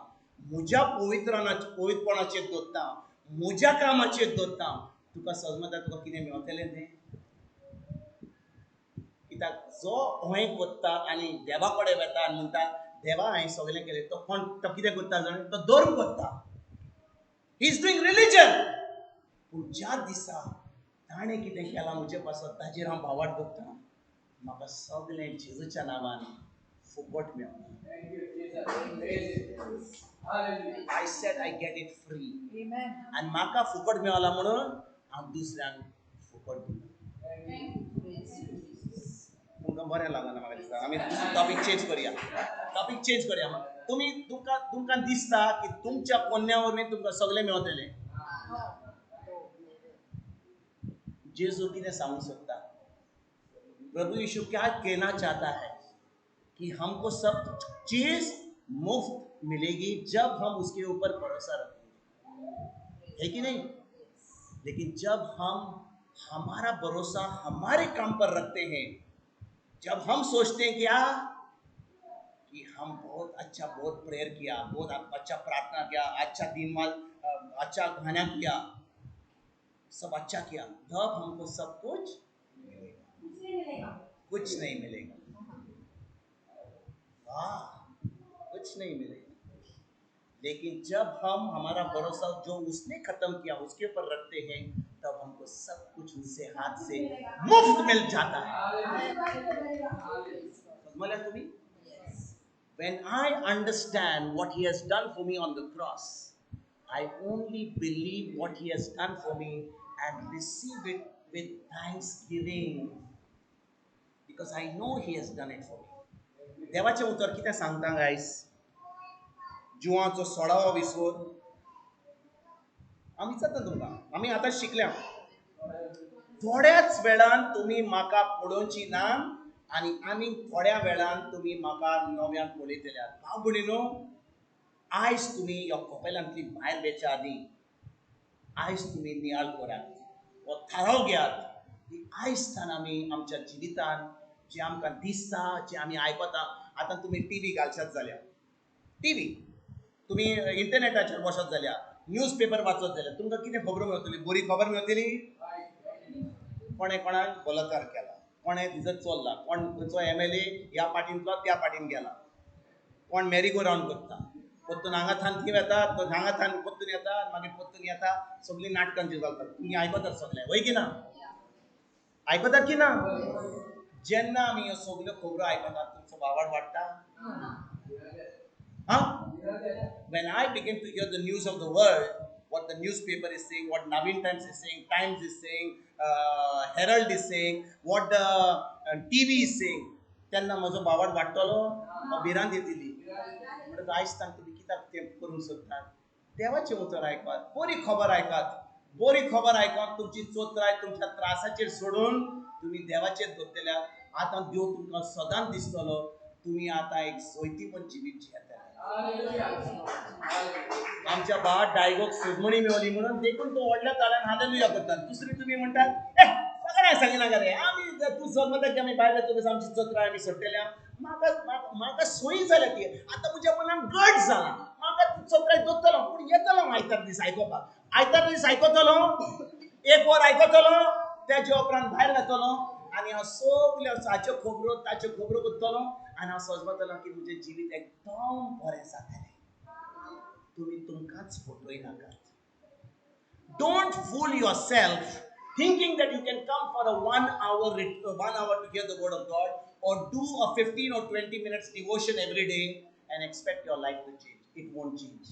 म्हज्या पवित्रपणाचेर दवरता, म्हज्या कामाचेर दवरता, तुका सजमता तुका कितें मेवतलें तें? कित्याक जो हें करता आनी देवा कडेन वेता आनी म्हणटा देवा हांवें सगळें केलें, तो कोण, तो कितें करता जाण? तो धर्म करता. He is doing religion. पूण ज्या दिसा ताणें कितें केलां म्हजे पासत ताजेर हांव भावार्थ दवरता, म्हाका सगळें जेजूच्या नांवान फुकट मेवता. I said I get it free. आनी म्हाका फुकट मेवला म्हणून हांव दुसऱ्यांक फुकट दिता. तुमकां बरें लागना म्हाका दिसता. आमी दुसरो टॉपीक चेंज करुया, टॉपीक चेंज करुया. तुमी तुमकां तुमकां दिसता की तुमच्या कोन्या वरवीं तुमकां सगळें मेवतलें. जेजू कितें सांगूंक सोदता? प्रभु यीशु क्या कहना चाहता है कि हमको सब चीज मुफ्त मिलेगी जब हम उसके ऊपर भरोसा रखेंगे, है कि नहीं? लेकिन जब हम हमारा भरोसा हमारे काम पर रखते हैं, जब हम सोचते हैं क्या कि हम बहुत अच्छा, बहुत प्रेयर किया, बहुत अच्छा प्रार्थना किया, अच्छा दिन माल, अच्छा खाना किया, सब अच्छा किया, तब हमको सब कुछ मिलेगा। कुछ नहीं मिलेगा। वाह, कुछ नहीं मिलेगा। लेकिन जब हम हमारा भरोसा जो उसने खत्म किया उसके ऊपर रखते हैं, तब हमको सब कुछ कुछ उनसे हाथ से मुफ्त मिल जाता है. समजल्या तुम्ही? When I understand what he has done for me on the cross, I only believe what he has done for me and receive it with thanksgiving, because I know he has done it for me. देवाचें उतर कितें सांगता guys? जिवाचो 16वो विसोर आमी विचारता तुमकां, आमी आतां शिकल्या. थोड्याच वेळान तुमी म्हाका पळोवची ना आनी आनी थोड्या वेळान तुमी म्हाका नव्यान पळयतले. भाव भयणीनो, आयज तुमी ह्या कपेलांतली भायर वेच्या आदीं आयज तुमी नियाळ करात, हो थाराव घेयात की आयज सान आमी आमच्या जिवितान जें आमकां दिसता, जें आमी आयकता. आतां तुमी टी व्ही घालशात जाल्यार, टी व्ही तुमी इंटरनेटाचेर बसत जाल्यार, न्यूज पेपर वाचत जाल्यार तुमकां कितें खबरो मेळटली? बरी खबर मेळटली? कोणें कोणाक बलात्कार केला, कोणें तिजो चोरला, कोण खंयचो MLA ह्या पाटींतलो त्या पाटीन गेला, कोण मेरीगो रावंड करता, परतून हांगा थान थंय वेता, हांगा थान परतून येता, मागीर परतून येता, सगळीं नाटकां जी चलतात तुमी आयकतात सगळें, वय की ना? आयकतात की ना? जेन्ना आमी ह्यो सगल्यो खबरो आयकतात तुमचो भावार्थ वाडटा? हां? When I begin to hear the news of the world, what the newspaper is saying, what Navin Times is saying, Times is saying, Herald is saying, what the TV is saying, तेन्ना म्हजो भावार्थ वाडटलो, भिरांत येतली. म्हणटकच आयज तांकां तुमी कित्याक तें करूंक सोदतात? देवाचें उतर आयकात, बरी खबर आयकात. बरी खबर आयकून तुमची चोत्राय तुमच्या त्रासाचेर सोडून तुमी देवाचेर दवरतल्या. आतां देव तुमकां सदांच दिसतलो. तुमी आतां एक सोयतीपण जिवीत जियेतले. आमच्या बा डायगोक सुजमणी मेवली म्हणून देखून तो व्हडल्या ताळ्यान हालेलुया करतात. दुसरी तुमी म्हणटात, ए सगळ्यांक सांगिनाका रे, आमी तूं जल्मता की आमी भायर वतकच आमची चत्राय आमी सोडटल्या. म्हाका म्हाका सोयी जाल्या ती, आतां म्हज्या मनान गट जाला, म्हाका ती चत्राय दवरतलो, पूण येतलो आयतार दीस आयकोपाक. आयतार दीस आयकतलो, एक वर आयकतलो, तेजे उपरांत भायर वतलो आनी हांव सगल्यो हाच्यो खबरो ताच्यो खबरो करतलो आनी हांव सजमतलो की म्हजें जिवीत एकदम बरें जातलें. तुमी तुमकांच फटोयनाकात. Don't fool yourself thinking that you can come for a 1 hour 1 hour to hear the word of God or do a 15 or 20 minutes devotion every day and expect your life to change. It won't change.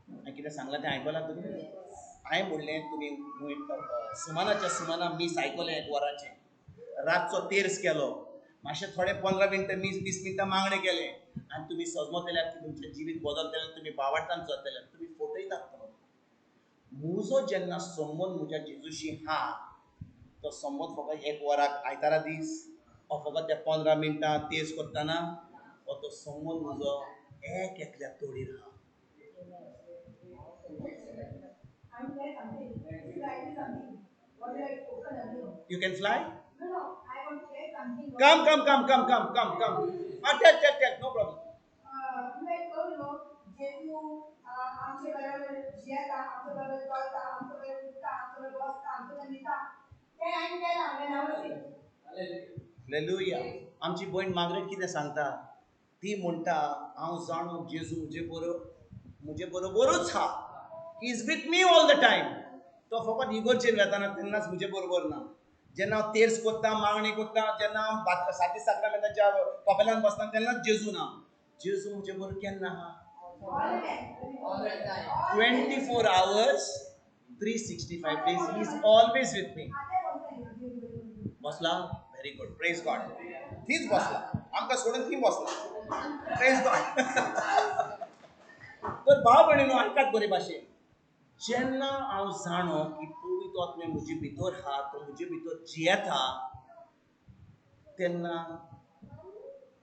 हांवें कितें सांगलां तें आयकलां तुमी? हांवें म्हणलें तुमी सुमानाच्या सुमाना मीस आयकलें एक वराचें, रातचो तेर्स केलो, मातशें थोडे 15 मिनटां मीस 20 मिनटां मागणें केलें आनी तुमी सजमतल्यात की तुमचें जिवीत बदलतलें, तुमी बावाडटान चलतले, तुमी फटयतात. म्हजो जेन्ना संबंद म्हज्या जेजूशी हा, तो संबंद फकत एक वराक आयतारा दीस ओ फकत त्या 15 मिनटां तेज करतना, हो तो संबंद म्हजो एक एकल्या तोडीर हा. You can fly? No, no, I want to share something. Come, come, come, come, come, come, come. Tell, tell, tell, no problem. You had told no, Jesu, आमचे बरोबर जियेता, आमचे बरोबर चलता, आमचे बरोबर उठता, आमचे बरोबर बसता, आमचे बरोबर न्हिदता. तें हांवें केलां, when I was sick. Hallelujah. आमची भयण मागरेट कितें सांगता? ती म्हणटा, हांव जाणो जेजू म्हजे बरोबरूच हा. He is with me all the time. तो फकत इगोर्जेन वेताना तेन्नाच म्हजे बरोबर ना. जेन्ना हांव तेर्स करता, मागणी करता, जेन्ना हांव साती साक्रामेंताच्या कपेलान बसता तेन्नाच जेजू ना. जेजू म्हजे बरोबर केन्ना आहा? 24 hours, 365 days, he is always with me. बसला? Very good, praise God. थीच बसला, आमकां सोडून थी बसला. Praise God. तर भाव भयणीनो आयकात बरे भाशेन. जेन्ना हांव जाणो की पवित्र आत्मे म्हजे भितर आहा, तो म्हजे भितर जियेता, तेन्ना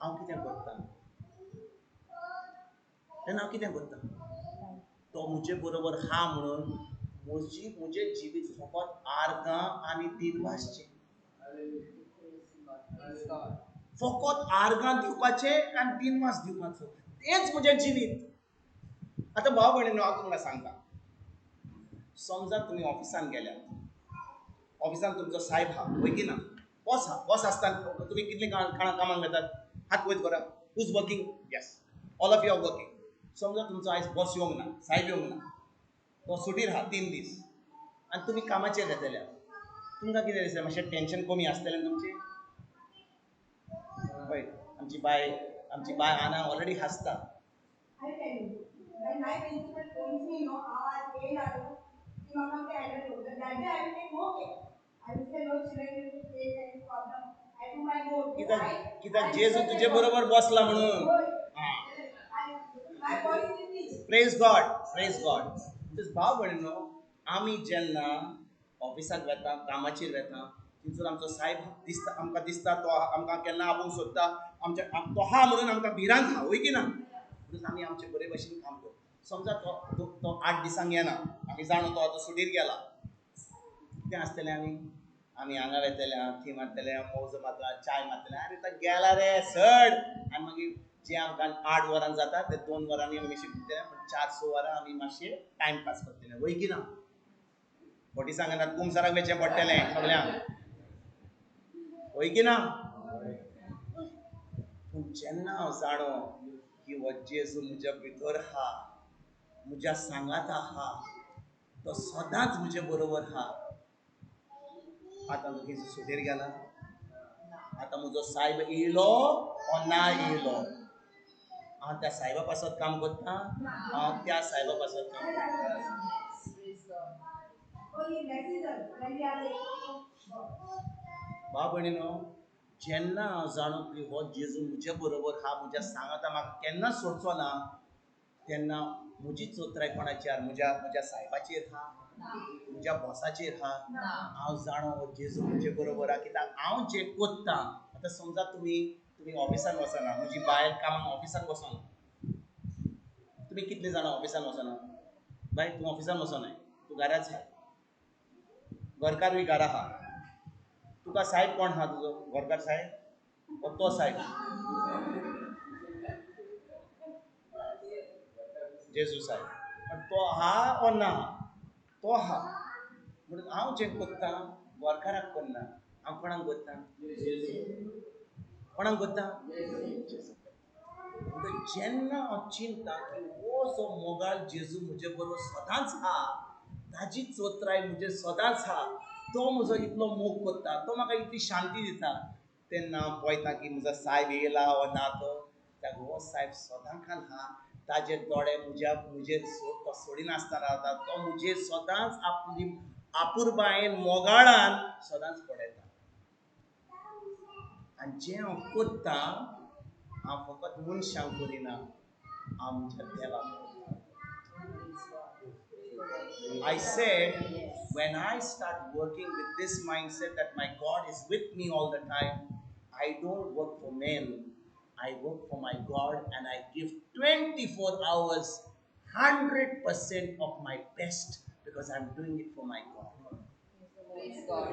हांव कितें करता? तेन्ना हांव कितें करता? तो म्हजे बरोबर आहा म्हणून म्हजें जिवीत फकत आर्गां आनी दिनवासचें, फकत आर्गां दिवपाचें आनी दिनवास दिवपाचो, तेंच म्हजें जिवीत. आतां भाव भयणीनो हांव तुमकां सांगता, समजा तुमी ऑफिसान गेल्यात, ऑफिसान तुमचो सायब आहा, वय की ना? बॉस आहा. बॉस आसतना तुमी कितले कामाक वेतात? हात वयर करात. Who is working? Yes, all of you are working. समजा तुमचो आयज बॉस येवंक ना, सायब येवंक ना, तो सुटीर आहा 3 दीस. आनी तुमी कामाचेर वेतले, तुमकां कितें दिसता? मातशें टेंशन कमी आसतलें तुमचें? पळय आमची बाय आना ऑलरेडी हांसता. कित्याक जेजू तुजे बरोबर बसला म्हणून. Praise God, praise God. भाव भयणीनो, आमी जेन्ना ऑफिसाक वेता, कामाचेर वेता, थंयसर आमचो सायब दिसता, आमकां दिसता, तो आमकां केन्ना आपोवंक सोदता, आमच्या तो आहा म्हणून आमकां भिरांत आहा, वय की ना? म्हणून आमी आमचे बरे भशेन काम करता. समजा तो तो 8 दिसांक येना, आमी जाणो तो आतां सुटीर गेला, कितें आसतलें? आमी आमी हांगा वेतले, थंय मारतले, मौज मारतले, चाय मारतले, आरे तो गेला रे सड. आनी मागीर जे आमकां 8 वरां जाता ते 2 वरांनी आमी शिकतले, पूण 4-6 वरां आमी मातशे टायमपास करतले, वय की ना? फटी सांगना, कुमसाराक वेचें पडटलें सगल्यांक, वय की ना? पूण जेन्ना हांव जाणो की हो जेजू म्हज्या भितर आहा, म्हज्या सांगात आहा, तो सदांच म्हजे बरोबर आहा. आतां तो सुटेर गेला, आतां म्हजो सायब येयलो ओ ना येयलो, हांव त्या सायबा पासत काम करता, हांव त्या सायबा पासत काम करता. भाव भयणीनो, जेन्ना हांव जाणो की हो जेजू म्हजे बरोबर आहा, म्हज्या सांगाता, म्हाका केन्नाच सोडचो ना, तेन्ना म्हजी चोत्राय कोणाचेर? म्हज्या म्हज्या सायबाचेर आहा, म्हज्या बॉसाचेर आहा. हांव जाणो हो जेजू म्हजे बरोबर आहा, कित्याक हांव जें कोत्ता. आतां समजा तुमी तुमी ऑफिसान वचना, म्हजी बायल कामाक ऑफिसान वचना, तुमी कितली जाणां ऑफिसान वचना? बाय तूं ऑफिसान वचनाय, तूं घराच आहा, घरकारूय घरा आहा. तुका सायब कोण आहा तुजो? घरकार सायब ओ तो सायब? जेजू सायब. पण तो आहा ओ ना? तो आहा. म्हणून हांव जें कोत्ता घरकाराक करना, हांव कोणाक कोत्ता? कोणाक कोत्ता? जेजू. म्हणटकच जेन्ना हांव चिंता की हो जो मोगाळ जेजू म्हजे बरोबर सदांच आहा, ताजी चोत्राय म्हजेर सदांच आहा, तो म्हजो इतलो मोग करता, तो म्हाका इतली शांती दिता, तेन्ना हांव पळयता की म्हजो सायब येयला वो ना तो. कित्याक हो सायब सदां काल आहा, ताजे दोळे म्हज्या म्हजेर तो सोडिनासतना रावता, तो म्हजेर सदांच आपली आपुरबायेन मोगाळान सदांच पळयता. आनी जें हांव करता हांव फकत मनशांक करिना, हांव म्हज्या देवाक करता. I said, when I start working with this mindset that my God is with me all the time, I don't work for men, I work for my God, and I give 24 hours, 100% of my best, because I'm doing it for my God. Praise God.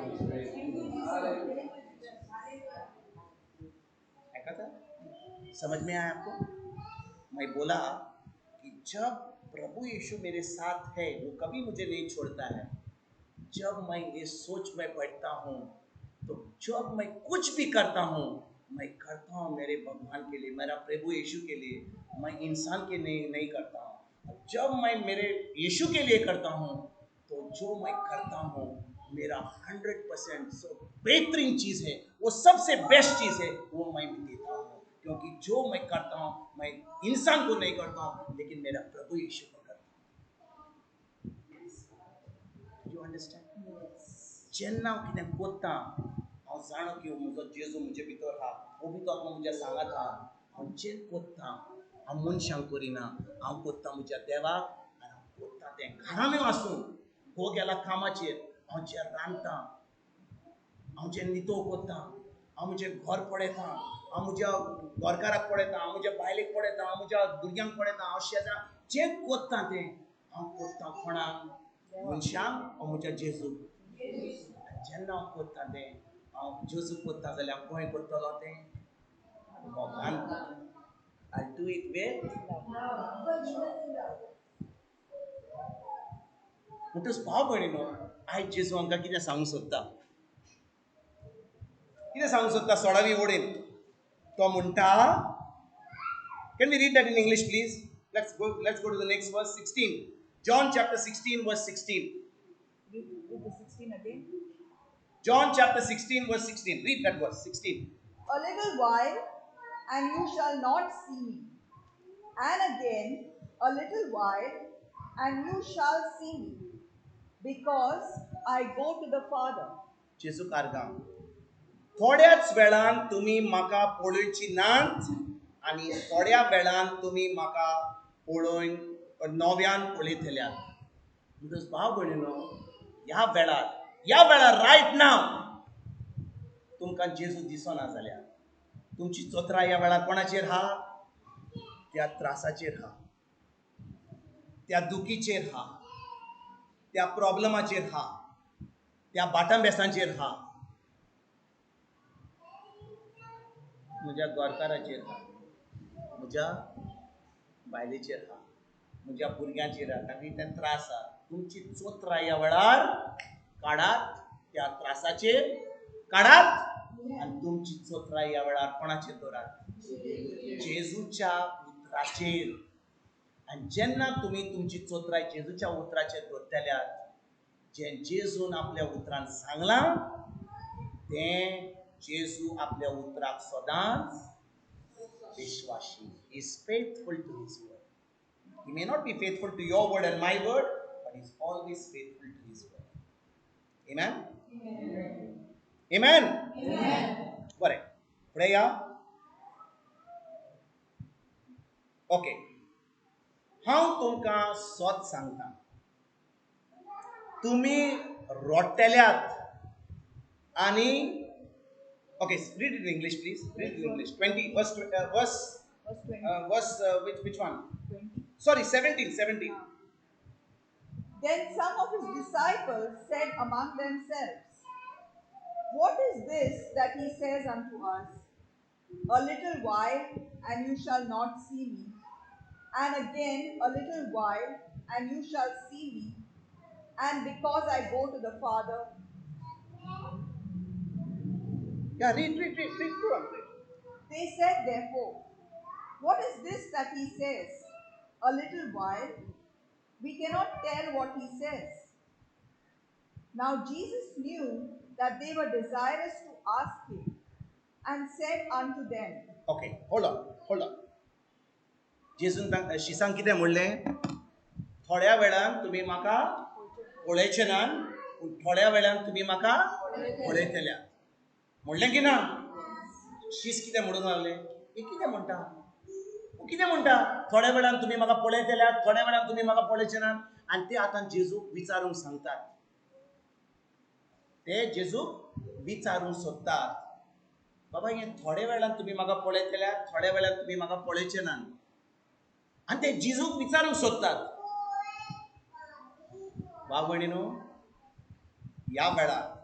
ऐका था? समझ में आया आपको? मैं बोला कि जब प्रभु यीशु मेरे साथ है, वो कभी मुझे नहीं छोड़ता है. जब मैं ये सोच में बैठता हूँ, तो जब मैं कुछ भी करता हूँ, मैं करता हूँ मेरे भगवान के लिए, मेरा प्रभु यीशु के लिए, मैं इंसान के लिए नहीं करता हूँ. और जब मैं मेरे यीशु के लिए करता हूँ, तो जो मैं करता हूँ मेरा 100% सो बेहतरीन चीज़ है, वो सबसे बेस्ट चीज़ है, वो मैं देता हूँ. क्योंकि जो मैं करता हूँ मैं इंसान को नहीं करता हूँ, लेकिन मेरा प्रभु यीशु को करता हूँ. You understand? जेन्ना हांव कितें कोत्ता, हांव जाणो की म्हजो जेजू म्हजे भितर आहा, हो बी तो आत्मा म्हज्या सांगात आहा. हांव जें कोत्ता हांव मनशांक करिना, हांव कोत्ता म्हज्या देवाक. आनी हांव कोत्ता तें घरानूय आसूं, घोव गेला कामाचेर, हांव जें रांदता, हांव जें नितळ कोत्ता, हांव म्हजें घर पळयता, हांव म्हज्या घरकाराक पळयता, हांव म्हज्या बायलेक पळयता, हांव म्हज्या भुरग्यांक पळयता, हांव शेजाऱ्यांक जें कोत्ता तें हांव कोत्ता कोणाक? मनशांक ओ म्हज्या जेजूक. जेन्ना हांव कोत्ता तें हांव जेजूक कोत्ता जाल्यार हांव खंय करतलो तें? मोगान. I do it with म्हणटच भाव भयणीनो, आयज जेजू आमकां कितें सांगूंक सोदता? कितें सांगूंक सोदता? 16वी ओडीन तो म्हणटा, can we read that in English please? Let's go to the next verse 16. John chapter 16 verse 16. Read the 16 again. John chapter 16 verse 16. Read that verse 16. A little while, and you shall not see me. And again, a little while, and you shall see me, because I go to the Father. जेजू कारगांव थोड्याच वेळान तुमी म्हाका पळोवची नात आनी थोड्या वेळान तुमी म्हाका पळोवन नव्यान पळयतल्यात. म्हणटकच भाव भयणीनो, ह्या वेळार रायट नाव तुमकां जेजू दिसना जाल्यार तुमची चोत्रां ह्या वेळार कोणाचेर हा? त्या त्रासाचेर हा, त्या दुखीचेर हा, त्या प्रॉब्लमाचेर हा, त्या बाटांबेसांचेर हा, म्हज्या गोरकाराचेर हा, म्हज्या बायलेचेर हा, म्हज्या भुरग्यांचेर हा, तांकां ते त्रास हा. तुमची चोत्रां ह्या वेळार काडात, त्या त्रासाचेर काडात आनी तुमची चोत्रां ह्या वेळार कोणाचेर दवरात? जेजूच्या उतराचेर. आनी जेन्ना तुमी तुमची चोत्रां जेजूच्या उतराचेर दवरतल्यात, जें जेजून आपल्या उतरान सांगलां तें जेजू आपल्या उतराक सदांच विश्वासी. He is faithful to his word. He may not be faithful to your word and my word, but he is always faithful to his word. Amen? Amen? Amen. बरें, फुडें या. ओके, हांव तुमकां सत सांगता, तुमी रोडटेल्यात आनी okay, read it in English please. Read it in English. 20 verse verse 20. Verse which one? 20. Sorry, 17. Then some of his disciples said among themselves, What is this that he says unto us? A little while, and you shall not see me. And again a little while, and you shall see me. And because I go to the Father. Yeah, read. Go on, read. They said therefore, What is this that he says? A little while? We cannot tell what he says. Now Jesus knew that they were desirous to ask him, and said unto them. Okay, hold on. जेजून शिसांक कितें म्हणलें? थोड्या वेळान तुमी म्हाका पळयचे नात, पूण थोड्या वेळान तुमी म्हाका पळयतल्यात. म्हणलें की ना? शीस कितें म्हणूंक लागलें? हे कितें म्हणटा? कितें म्हणटा? थोड्या वेळान तुमी म्हाका पळयतल्यात, थोड्या वेळान तुमी म्हाका पळयचे नात. आनी ते आतां जेजूक विचारूंक सांगतात, ते जेजूक विचारूंक सोदतात, बाबा हें थोड्या वेळान तुमी म्हाका पळयतल्यात, थोड्या वेळान तुमी म्हाका पळयचे नात. आनी ते जेजूक विचारूंक सोदतात. भाव भयणीनो, ह्या वेळार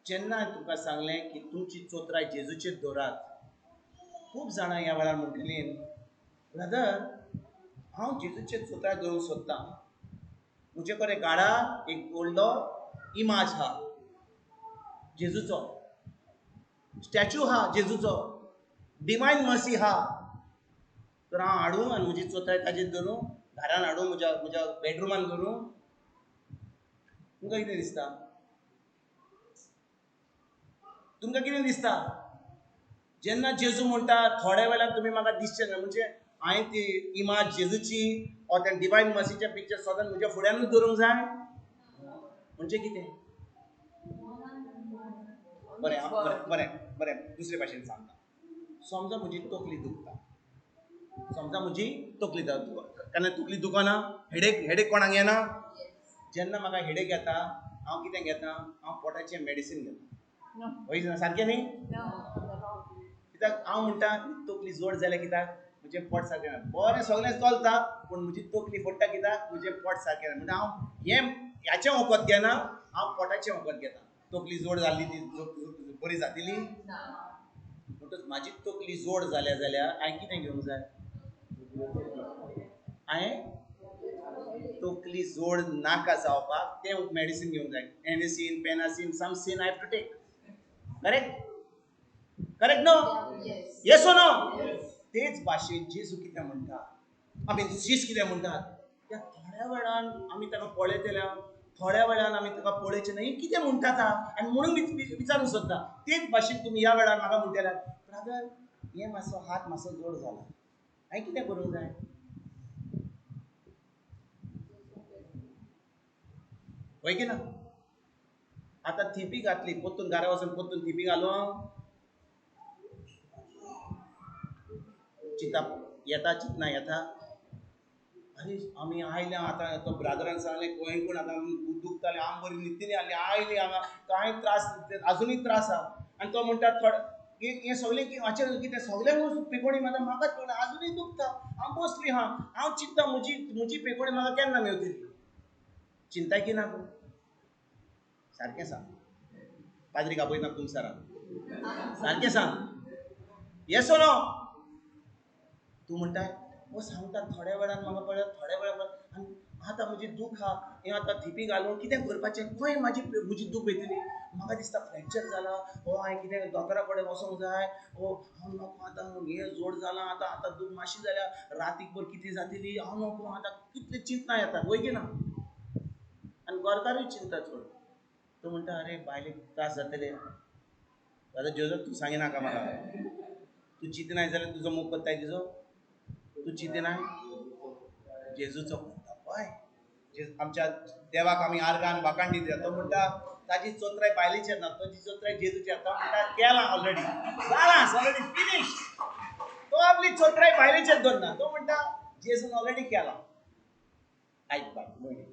जेन्ना हांवें तुमकां सांगलें की तुमची चोत्राय जेजूचेर दवरात, खूब जाणां ह्या वेळार म्हणटलीं, ब्रदर हांव जेजूचेर चोत्राय दवरूंक सोदतां, म्हजे कडेन गाडा एक व्हडलो इमाज हा जेजूचो, स्टॅच्यू हा जेजूचो, डिवायन मर्सी हा, तर हांव हाडूं आनी म्हजी चोत्राय ताजेर दवरूं, घरान हाडूं, म्हज्या बेडरुमान दवरूं? तुमकां कितें दिसता? तुमकां कितें दिसता? जेन्ना जेजू म्हणटा थोड्या वेळान तुमी म्हाका दिसचे ना, म्हणजे हांवें ती इमाज जेजूची ऑर त्या डिवायन मर्सीचें पिक्चर सदांच म्हज्या फुड्यानूच दवरूंक जाय? म्हणजे कितें? बरें बरें बरें, दुसरे भाशेन सांगता. समजा म्हजी तकली दुखता, समजा म्हजी तकली केन्ना तकली दुखना, हेडेक कोणाक येना? जेन्ना म्हाका हेडेक येता हांव कितें घेता? हांव पोटाचें मेडिसीन घेता. हय सारकें न्ही? कित्याक हांव म्हणटा तकली जोड जाल्यार कित्याक म्हजें पोट सारकें ना, बरें सगळें चलता पूण म्हजी तकली फोडटा कित्याक म्हजें पोट सारकें ना. म्हणटा हांव हें ह्याचें वखद घेना, हांव पोटाचें वखद घेता. तकली जोड जाल्ली ती बरी जातली? म्हणटकच म्हाजी तकली जोड जाल्या जाल्यार हांवें कितें घेवंक जाय? हांवें तकली जोड नाका जावपाक तें मेडिसीन घेवंक जाय. एनेसीन, पेनासीन, समसीन I have to take. Correct? Correct no? Yes or no? तेच भाशेन जेजू कितें म्हणटा, आमी जीस कितें म्हणटात, त्या थोड्या वेळान आमी ताका पळयतल्या, थोड्या वेळान आमी ताका पळयचें न्हय कितें म्हणटा आनी म्हणून विचारूंक सोदता. तेच भाशेन तुमी ह्या वेळार म्हाका म्हणटले, ब्रदर हे मातसो हात मातसो जोड जाला, हांवें कितें करूंक जाय? हय की ना? आतां थिपी घातली, परतून घरा वचून परतून थिपी घालूं हांव? चिंतप येता, चिंतना येता. आरे आमी आयल्या आतां, तो ब्रादरान सांगलें खंय कोण आतां दुखतालें, आम बरी न्हिदतली आसली, आयली हांगा कांय त्रास, आजुनूय त्रास आहा. आनी तो म्हणटा थोडे हें सगळें हाचेर कितें सगळ्यांक पेकोणी मारता, म्हाकाच पळोवन आजुनूय दुखता. हांव बसली आहा, हांव चिंतता म्हजी म्हजी पेकोणी म्हाका केन्ना मेवतली? चिंता की ना तूं? सारकें सांग, पाद्रीक आपयता कुमसारान, सारकें सांग, येस नो? तूं म्हणटा हो सांगता थोड्या वेळान म्हाका पळय, थोड्या वेळान आनी आतां म्हजी दूख आहा, हें आतां थिपी घालून कितें करपाचें? खंय म्हाजी म्हजी दूख वयतली? म्हाका दिसता फ्रॅक्चर जाला, हो हांवें कितें दोतोरा कडेन वचोंक जाय, हो हांव नको आतां हें जोड जालां, आतां आतां दूख मातशी जाल्या, रातीक भर कितें जातली, हांव नको आतां, कितली चिंतना येतात, वय की ना? आनी गोरकारूय चिंता चड. तूं म्हणटा अरे बायलेक त्रास जातले. दादा जोजफ तूं सांगिनाका म्हाका, तूं चिंतनाय जाल्यार तुजो मोग करताय तिजो, तूं चिंतनाय जेजूचो करता. पळय आमच्या देवाक आमी आर्गान वाखाण दिता, तो म्हणटा ताजी चोत्राय बायलेचेर ना, ताजी चोत्राय जेजूचेर. तो म्हणटा केलां ऑलरेडी, जालां ऑलरेडी फिनीश. तो आपली चोत्राय बायलेचेर दवरना, तो म्हणटा जेजून ऑलरेडी केलां. आयक बाय भयणी,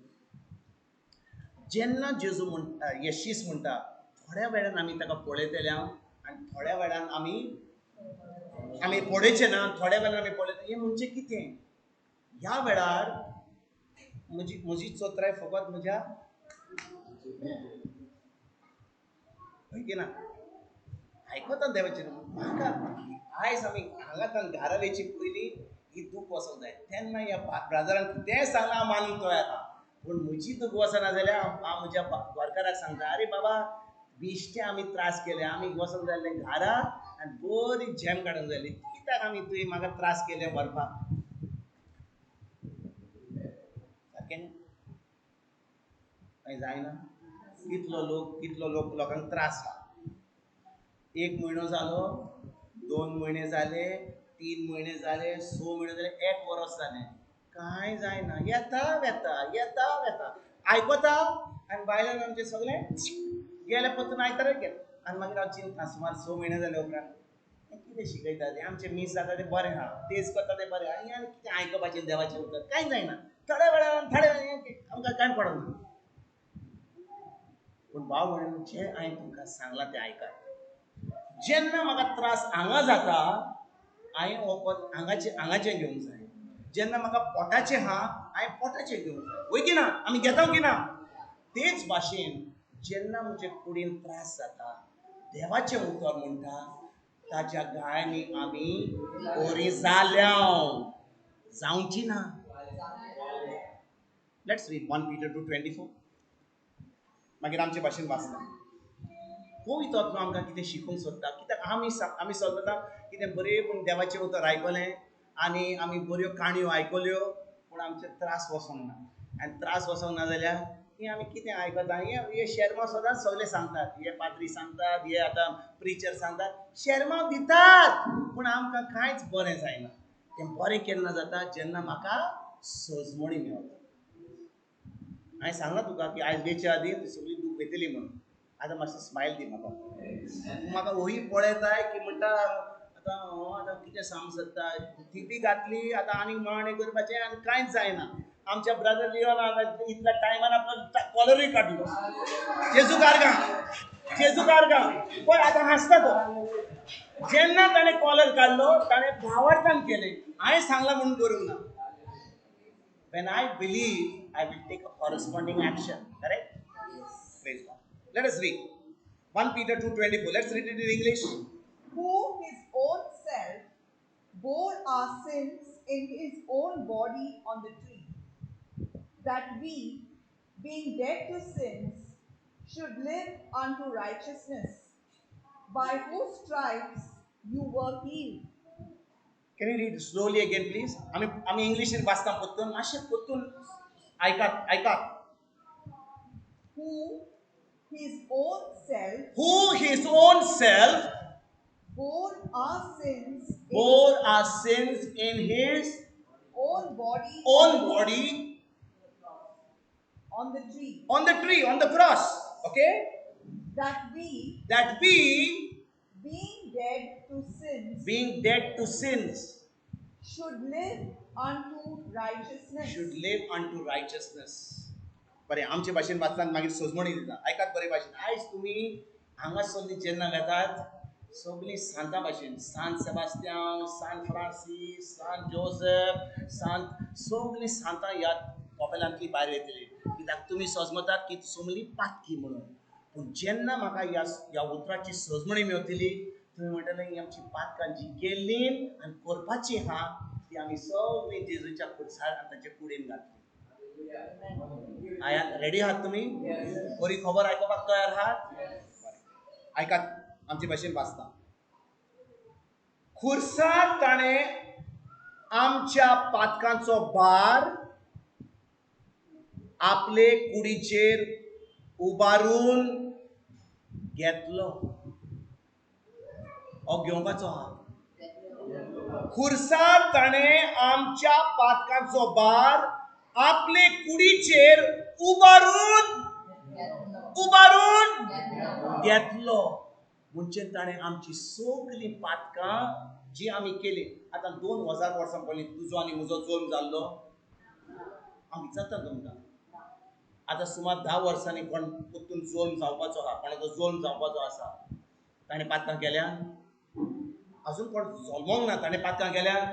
जेन्ना जेजू म्हणटा, यशीस म्हणटा, थोड्या वेळान आमी ताका पळयतले आनी थोड्या वेळान आमी आमी पळयचे ना, थोड्या वेळान आमी पळयता. हें म्हणजे कितें? ह्या वेळार म्हजी म्हजी चोत्राय फकत म्हज्या, हय की ना? आयकता देवाचें. म्हाका आयज आमी हांगांतल्यान घरा वयची पयलीं ही दूख वचोंक जाय. तेन्ना ह्या ब्रादरान कितेंय सांगलां हांव मानूंक तयार आहा, पूण म्हजी दूख वचना जाल्यार हांव म्हज्या गोरकाराक सांगता, आरे बाबा बेश्टे आमी त्रास केले, आमी वचोंक जाय आसलें घरा आनी बरी झेम काडूंक जाय आसली, कित्याक आमी तुवें म्हाका त्रास केले व्हरपाक? सारकें न्ही? जायना? कितलो लोक, कितलो लोक लोकांक त्रास आहा. 1 म्हयनो जालो, 2 म्हयने जाले, 3 म्हयने जाले, 6 म्हयने जाले, 1 वर्स जालें, कांय जायना. येता वेता, येता वेता, आयकता आनी बायलान आमचें सगळें गेलें, परतून आयतारा गेलें. आनी मागीर हांव चिंतता सुमार 6 म्हयने जाले उपरांत हें कितें शिकयता तें आमचें मीस जाता तें बरें आहा, तेज करता तें बरें आहा, आनी कितें आयकपाचें देवाचें उतर कांय जायना. थोड्या वेळान थोड्या वेळान आमकां कांय पडना. पूण भाव भयणींनो, जें हांवें तुमकां सांगलां तें आयकात. जेन्ना म्हाका त्रास हांगा जाता, हांवें वखद हांगाचें हांगाचें घेवंक जाय. जेन्ना म्हाका पोटाचें आहा, हांवें पोटाचें घेवंक जाय. वय की ना? आमी घेता की ना? तेच भाशेन जेन्ना म्हजे कुडीन त्रास जाता, देवाचें उतर म्हणटा ताच्या गायांनी आमी बरी जाल्या, जावची ना. Let's read 1 Peter 2:24. मागीर आमचे भाशेन वाचता. पवित्र आत्मा आमकां कितें शिकोवंक सोदता, कित्याक आमी आमी सोदता कितें बरें, पूण देवाचें उतर आयकलें आनी आमी बऱ्यो काणयो आयकल्यो, पूण आमचे त्रास वचोंक ना. आनी त्रास वचोंक ना जाल्यार हें आमी कितें आयकता? हे शेरमांव सदांच सगळे सांगतात, हे पाद्री सांगतात, हे आतां प्रिचर सांगतात, शेरमांव दितात, पूण आमकां कांयच बरें जायना. तें बरें केन्ना जाता? जेन्ना म्हाका सजमणी मेवता. हांवें सांगलां तुका की आयज वेचे आदीं ती सगळी दूख वयतली म्हणून. आतां मातशें स्मायल दी म्हाका. म्हाका वही पळयताय की म्हणटा आतां हो आतां कितें सांगूंक सोदता, थिपी घातली आतां आनीक माणे करपाचें आनी कांयच जायना. आमच्या ब्रदर लियोन इतल्या टायमान आपलो कॉलरूय काडलो. जेजू कारगां, जेजू कारगां पळय आतां हांसता तो. जेन्ना ताणें कॉलर काडलो ताणें भावार्थान केलें, हांवें सांगलां म्हणून करूंक ना. When I believe, I will take a corresponding action. Correct? Yes. Praise God. Let us read 1 Peter 2:24. Let's read it in English. Who his own self bore our sins in his own body on the tree, that we, being dead to sins, should live unto righteousness, by whose stripes you were healed. Can you read slowly again, please? आमी इंग्लिशीन वाचता परतून, मातशें परतून आयकात आयकात. Who his own self, who his own self bore our sins, bore our sins in his own body, own body on the tree, on the tree, on the cross. Okay, that we, that we being dead to sins, being dead to sins, should live unto righteousness. Should live unto righteousness. बरें, आमचे भाशेन वाचतात, मागीर सजमणी दिता. आयकात बरे भाशेन. आयज तुमी हांगासरली जेन्ना वेतात, सगळीं सांतां भाशेन, सांत सेबास्त्यांव, सांत फ्रांसीस, सांत जोसेफ, सांत, सगळीं सांतां ह्या कपेलांतली भायर येतली. कित्याक तुमी सजमतात की सगळीं पातकी म्हणून. पूण जेन्ना म्हाका ह्या ह्या उतराची सजमणी मेवतली, तुमी म्हणटले ही आमची पातकां जी केल्ली आनी करपाची आहा ती आमी सगळीं जेजूच्या खुर्सार आनी ताचे कुडीन घातली. आयात रेडी आहात तुमी? बरी खबर आयकुपाक तयार आहात? आयकात, आमचे भाशेन वाचता. खुर्सार ताणें आमच्या पातकांचो भार आपले कुडीचेर उबारून घेतलो. हो घेवपाचो आहा. खुर्सार ताणें आमच्या पातकांचो भार आपले कुडीचेर उबारून उबारून घेतलो. म्हणजे ताणें आमची सगळीं पातकां जी आमी केली. आतां 2000 वर्सां पयलीं तुजो आनी म्हजो जल्म जाल्लो, हांव विचारता तुमकां, आतां सुमार 10 वर्सांनी कोण परतून जल्म जावपाचो आहा, कोणाचो जल्म जावपाचो आसा, ताणें पातकां केल्या? अजून कोण जल्मोंक ना, ताणें पातकां केल्या?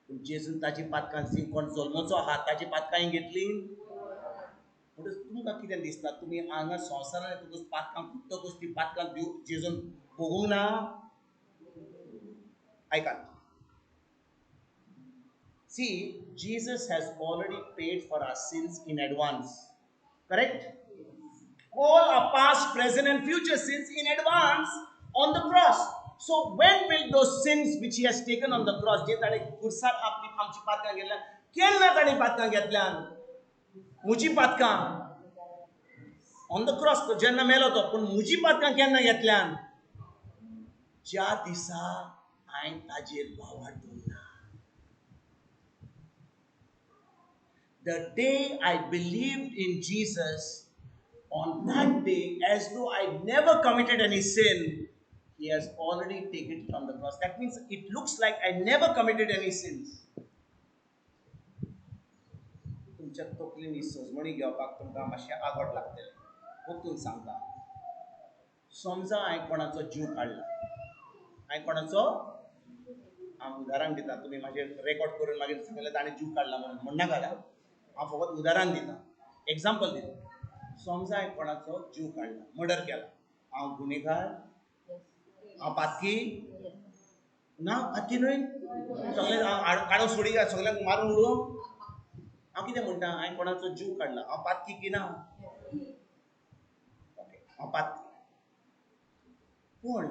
पूण जेजून ताची पातकां जी कोण जल्मचो आहा ताची पातकां घेतली. म्हणटकच तुमकां कितें दिसता, तुमी हांगा संवसारांत येतकच पातकां कुट्टकच ती पातकां जेजून भोगूंक ना? आयकात. See, Jesus has already paid for our sins in advance. Correct? All our past, present and future sins in advance on the cross. So when will those sins which he has taken on the cross, जे ताणें खुर्सार आपली आमची पातकां घेतल्या, केन्ना ताणें पातकां घेतल्यान? म्हजी पातकां on the cross तो जेन्ना मेलो तो, पूण म्हजी पातकां केन्ना घेतल्यान? ज्या दिसा हांवें ताजेर भावार्थ दवरला. The day I believed in Jesus, on that day, as though I never committed any sin, he has already taken it on the cross. That means it looks like I never committed any sins. तुमच्या तकलेन ही सजमणी घेवपाक तुमकां मातशें आगोट लागतलें. परतून सांगता, समजा हांवें कोणाचो जीव काडला, हांवें कोणाचो, हांव उदाहरण दिता, तुमी मातशें रेकॉर्ड करून मागीर सांगलें ताणें जीव काडला म्हणून म्हणनाका, हांव फकत उदाहरण दिता, एग्जाम्पल दिता. समजा हांवें कोणाचो जीव काडला, मर्डर केला, हांव गुन्हेगार, हांव पातकी ना? पातकी न्हय, सगळें काडून सोडी, सगळ्यांक मारून उडोवंक. हांव कितें म्हणटा, हांवें कोणाचो जीव काडला, हांव पातकी की ना? ओके, हांव पातकी. पूण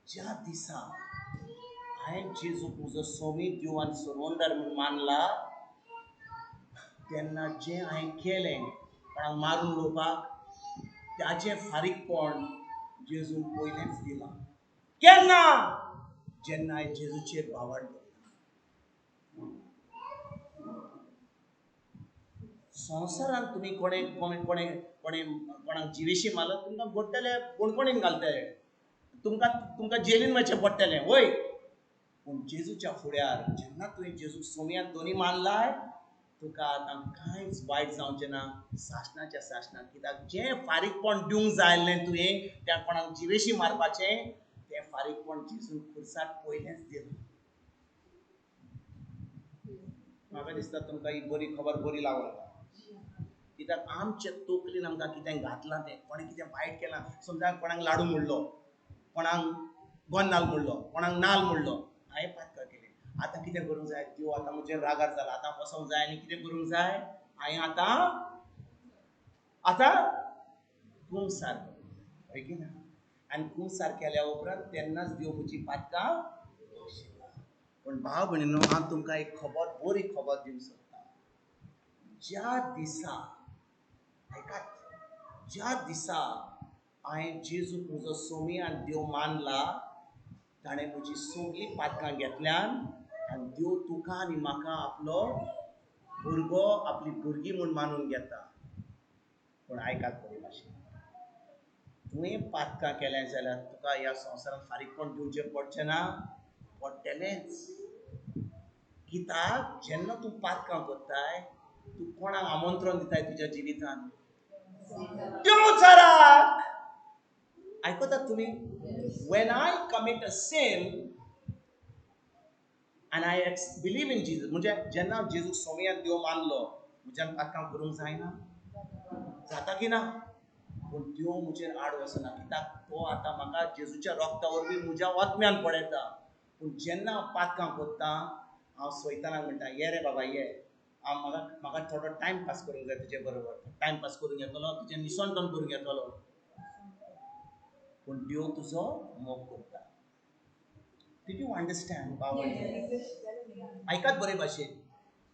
ज्या दिसा हांवें जेजूक म्हजो सोमी देव आनी सरवंदार म्हूण मानला, तेन्ना जें हांवें केलें कोणाक मारून उडोवपाक, ताचें फारीकपण जेजून पयलेंच दिलां. केन्ना? जेन्ना हांवें जेजूचेर भावार्थ दवरला. संवसारांत तुमी कोणे कोणे कोणे कोणे कोणाक जिवेशी मारलो, तुमकां गोडटले, कोणकोणीन घालतले, तुमकां तुमकां जेलीन वचचें पडटलें, वय. पूण जेजूच्या फुड्यार जेन्ना तुवें जेजूक सोमयान दोनी मानलाय, तुका आतां कांयच वायट जावचें ना, सासणाच्या सासणाक. कित्याक जें फारीकपण दिवंक जाय आसलें तुवें त्या कोणाक जिवेशी मारपाचें, तें फारीकपण जेजून खुर्सार पयलेंच दिलां. म्हाका दिसता तुमकां ही बरी खबर बरी लागूंक. कित्याक आमचे तकलेन आमकां कितें घातलां तें, कोणें कितें वायट केलां, समजा कोणाक लाडू मोडलो, कोणाक गोन्नाल मोडलो, कोणाक नाल मोडलो, हांवें पातकां केली, आतां कितें करूंक जाय? देव आतां म्हजेर रागार जाला, आतां वचोंक जाय आनी कितें करूंक जाय? हांवें आतां आतां कुमसार करूंक जाय, हय की ना? आनी कुमसार केल्या उपरांत तेन्नाच देव म्हजी पातकां बक्षयता. पूण भाव भयणीनो, हांव तुमकां एक खबर, बरी खबर दिवंक सोदतां. ज्या दिसा आयकात, ज्या दिसा हांवें जेजूक म्हजो सोमी आनी देव मानला, ताणें म्हजी सगळीं पातकां घेतल्यान आनी देव तुका आनी म्हाका आपलो भुरगो, आपली भुरगीं म्हूण मानून घेता. पूण आयकात बरे भाशेन, तुवें पातकां केलें जाल्यार तुका ह्या संवसारांत फारीकपण दिवचें पडचें ना, पडटलेंच. कित्याक जेन्ना तूं पातकां करताय, तूं कोणाक आमंत्रण दिताय तुज्या जिवितांत? देवचाराक. आयकतात तुमी? When I commit a sin and I believe in Jesus, म्हणजे जेन्ना जेजूक सोमी आनी देव मानलो, म्हज्यान पातकां करूंक जायना, जाता की ना? पूण देव म्हजेर आड वचना, कित्याक तो आतां म्हाका जेजूच्या रोगता वरवीं म्हज्या आत्म्यान पळयता. पूण जेन्ना हांव पातकां करता, हांव सैतानाक म्हणटा, ये रे बाबा ये, हांव म्हाका थोडो टायम पास करूंक जाय तुजे बरोबर, टायम पास करूंक येतलो, तुजें निसणटण करूंक येतलो. पूण देव तुजो मोग करता. Did you understand? बाबा आयकात बरे भाशेन,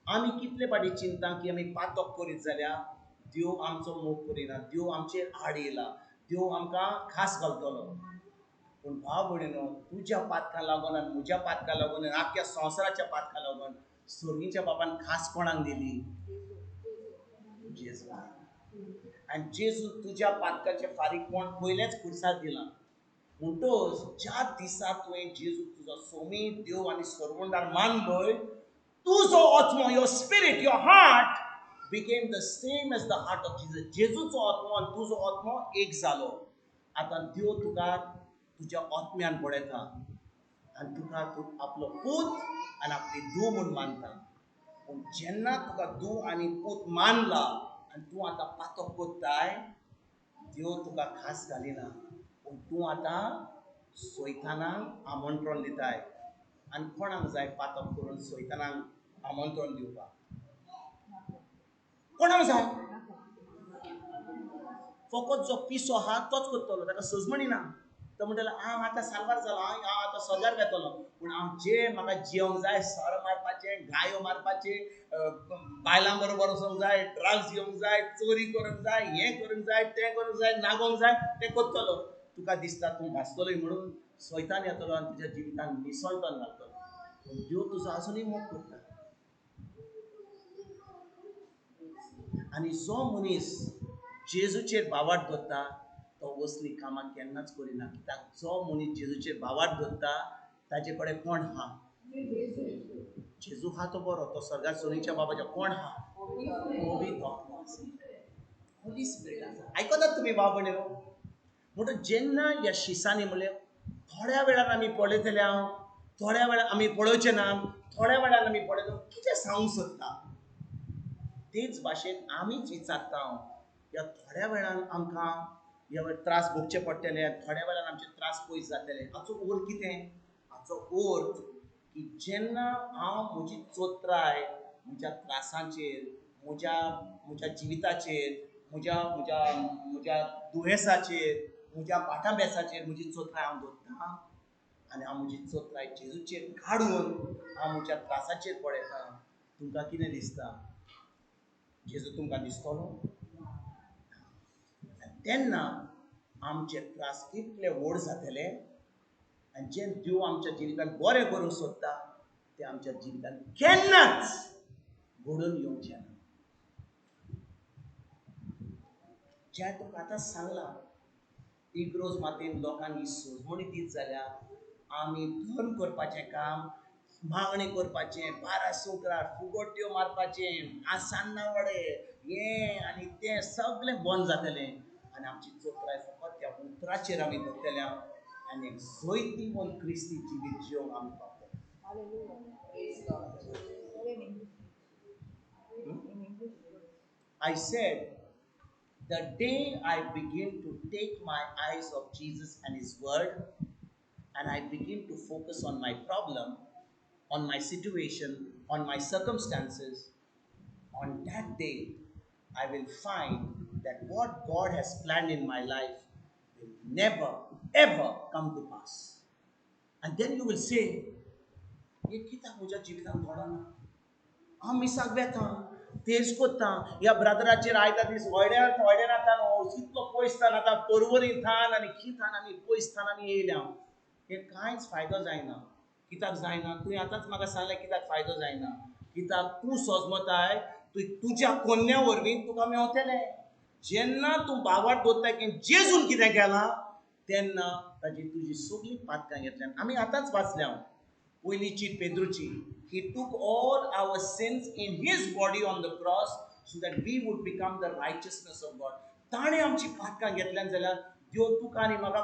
आमी कितले फाटी चिंता की आमी पातक करीत जाल्यार देव आमचो मोग करिना, देव आमचेर आड येयला, देव आमकां खास घालतलो. पूण भाव भयणीनो, तुज्या पातकां लागून आनी म्हज्या पातकां लागून आनी आख्ख्या संवसाराच्या पातकां लागून सर्गीच्या बापान खास कोणाक दिली? जेजू. आनी जेजू तुज्या पातकाचें फारीकपण पयलेंच खुर्सार दिलां. म्हणटच ज्या दिसा तुवें जेजू तुजो सोमी देव आनी सरवंडार मानलोय, तुजो आत्मो, your spirit, your heart became the same as the heart of Jesus. जेजूचो आत्मो आनी तुजो आत्मो एक जालो. आतां देव तुका तुज्या आत्म्यान पळयता आनी तुका तूं आपलो पूत आनी आपली धूव म्हूण मानता. पूण जेन्ना तुका धूव आनी पूत मानला आनी तूं आतां पातक करताय, देव तुका खास घालिना, पूण तूं आतां सैतानाक आमंत्रण दिताय. आनी कोणाक जाय पातक करून सैतानाक आमंत्रण दिवपाक? कोणाक जाय? फकत जो पिसो आहा तोच करतलो, ताका सजमणी ना. तो म्हणटलो हांव आतां साल्वार जालो, हांव आतां सजार वेतलो, पूण हांव जे म्हाका जेवंक जाय, सोरो मारपाचें, गायो मारपाचें, बायलां बरोबर वचोंक जाय, ड्रग्स घेवंक जाय, चोरी करूंक जाय, हें करूंक जाय, तें करूंक जाय, नागोवंक जाय, तें करतलो. तुका दिसता तूं भासतलोय म्हणून सैतान येतलो आनी तुज्या जिवितान निसणटन घालतलो. पूण देव तुजो आजुनूय मोग करता. आनी जो मनीस जेजूचेर भावार्थ दवरता तो असलीं कामां केन्नाच करिना. कित्याक जो मनीस जेजूचेर भावार्थ दवरता ताजे कडेन कोण आहा? जेजू आहा तो बरो, तो स्वर्गार सोनीच्या बाबाच्या कोण आहा? पवित्र आत्मो आसा, होली स्पिरिट आसा. आयकतात तुमी भाव भयणीनो? म्हणटच जेन्ना ह्या शिसांनी म्हणलें थोड्या वेळार आमी पळयतले, हांव थोड्या वेळार आमी पळोवचे ना, थोड्या वेळार आमी पळयतले, कितें सांगूंक सोदता? तेच भाशेन आमीच विचारता हांव, ह्या थोड्या वेळान आमकां ह्या वेळ त्रास भोगचे पडटले, थोड्या वेळान आमचे त्रास पयस जातले. हाचो अर्थ कितें? हाचो अर्थ की जेन्ना हांव म्हजी चोत्राय म्हज्या त्रासांचेर, म्हज्या म्हज्या जिविताचेर, म्हज्या म्हज्या म्हज्या दुयेंसाचेर, म्हज्या पाठाभ्यासाचेर म्हजी चोत्राय हांव दवरता आनी हांव म्हजी चोत्राय जेजूचेर काडून हांव म्हज्या त्रासाचेर पळयता, तुमकां कितें दिसता? जेजू तुमकां दिसतलो? तेन्ना आमचे त्रास इतले व्हड जातले आनी जें देव आमच्या जिवितांत बरें करूंक सोदता तें आमच्या जिवितांत केन्नाच घडून येवचें ना. जें तुका आतां सांगलां, इग्रोज मातयेन लोकांनी सजमणी दीत जाल्यार आमी धर्म करपाचें काम, मागणी करपाचें, 12 सुक्रार फुगोट्यो मारपाचें, सान्नां वडे हें आनी तें सगळें बंद जातलें आनी आमची चोत्राय फकत त्या उतराचेर आमी दवरतले आनी एक जैतिवंत क्रिस्ती जिवीत जिवंक आमी पावतले. I said, the day I begin to take my eyes off Jesus and His Word, and I begin to focus on my problem, on my situation, on my circumstances, on that day, I will find that what God has planned in my life will never, ever come to pass. And then you will say, हे कित्याक म्हज्या जिवितांत घडना? हांव मिसाक वेता, तेज कोत्ता ह्या ब्रदराचेर आयता दीस व्हड्या व्हड्या इतलो पयस थान आतां पर्वरी थान आनी खी थान आमी पयस थान आमी येयल्या. हे कांयच फायदो जायना. कित्याक जायना? तुवें आतांच म्हाका सांगलें कित्याक फायदो जायना. कित्याक तूं सोजमताय तूं तुज्या कोन्या वरवीं तुका मेवतलें. जेन्ना तूं बावाट दवरताय की जेजून कितें केलां तेन्ना ताजी तुजी सगळीं पातकां घेतल्यान. आमी आतांच वाचल्या पयली चीट पेद्रूची. He took all our sins in his body on the cross so that we would become the righteousness of God. ताणें आमची पातकां घेतल्यान जाल्यार देव तुका आनी म्हाका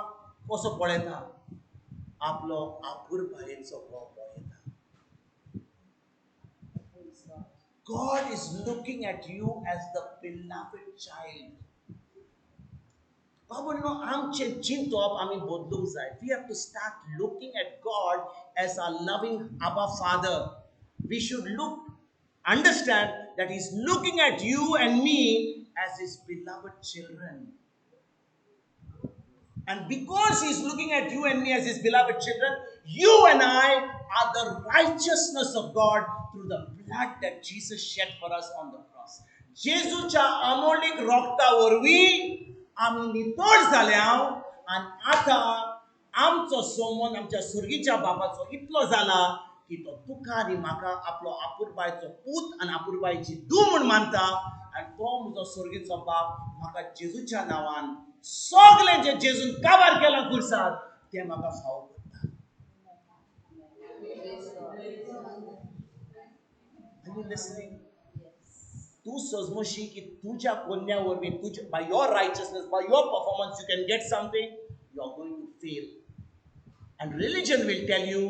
कसो पळयता? आपलो आपुरबायेचो हो पळयता. God is looking at you as the beloved child. बाबा आमचें चिंतप आमी बदलूंक जाय. We have to start looking at God as our loving Abba Father. We should look, understand that He's looking at you and me as His beloved children. And because He's looking at you and me as His beloved children, you and I are the righteousness of God through the blood that Jesus shed for us on the cross. जेजूच्या अमोलीक रोगता वरवीं आमी नितळ जाल्या आनी आतां आमचो संबंद आमच्या सुर्गीच्या बापाचो इतलो जाला की तो तुका आनी म्हाका आपलो आपुरबायचो पूत आनी आपुरबायची धूव म्हूण मानता. आनी तो म्हजो सुर्गीचो बाप म्हाका जेजूच्या नांवान सगळें जें जेजून काबार केलां खुर्सार तें म्हाका फावो करता. Are you listening? तूं सजमशी की तुज्या कोन्या वरवीं तुज्या by your righteousness, by your performance you can get something, you are going to fail. And religion will tell you,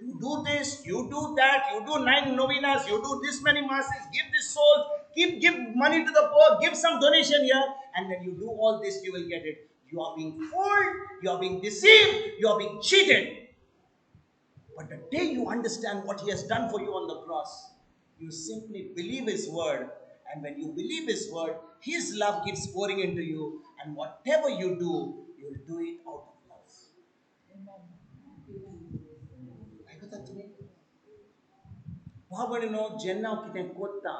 you do this, you do that, you do 9 novenas, you do this many masses, give this soul, give money to the poor, give some donation here, and when you do all this, you will get it. You are being fooled, you are being deceived, you are being cheated. But the day you understand what He has done for you on the cross, you simply believe His word. And when you believe His word, His love keeps pouring into you. And whatever you do, you'll do it out of love. आयकतात तुमी? बाबडनो जेन्ना हांव कितें कोत्ता,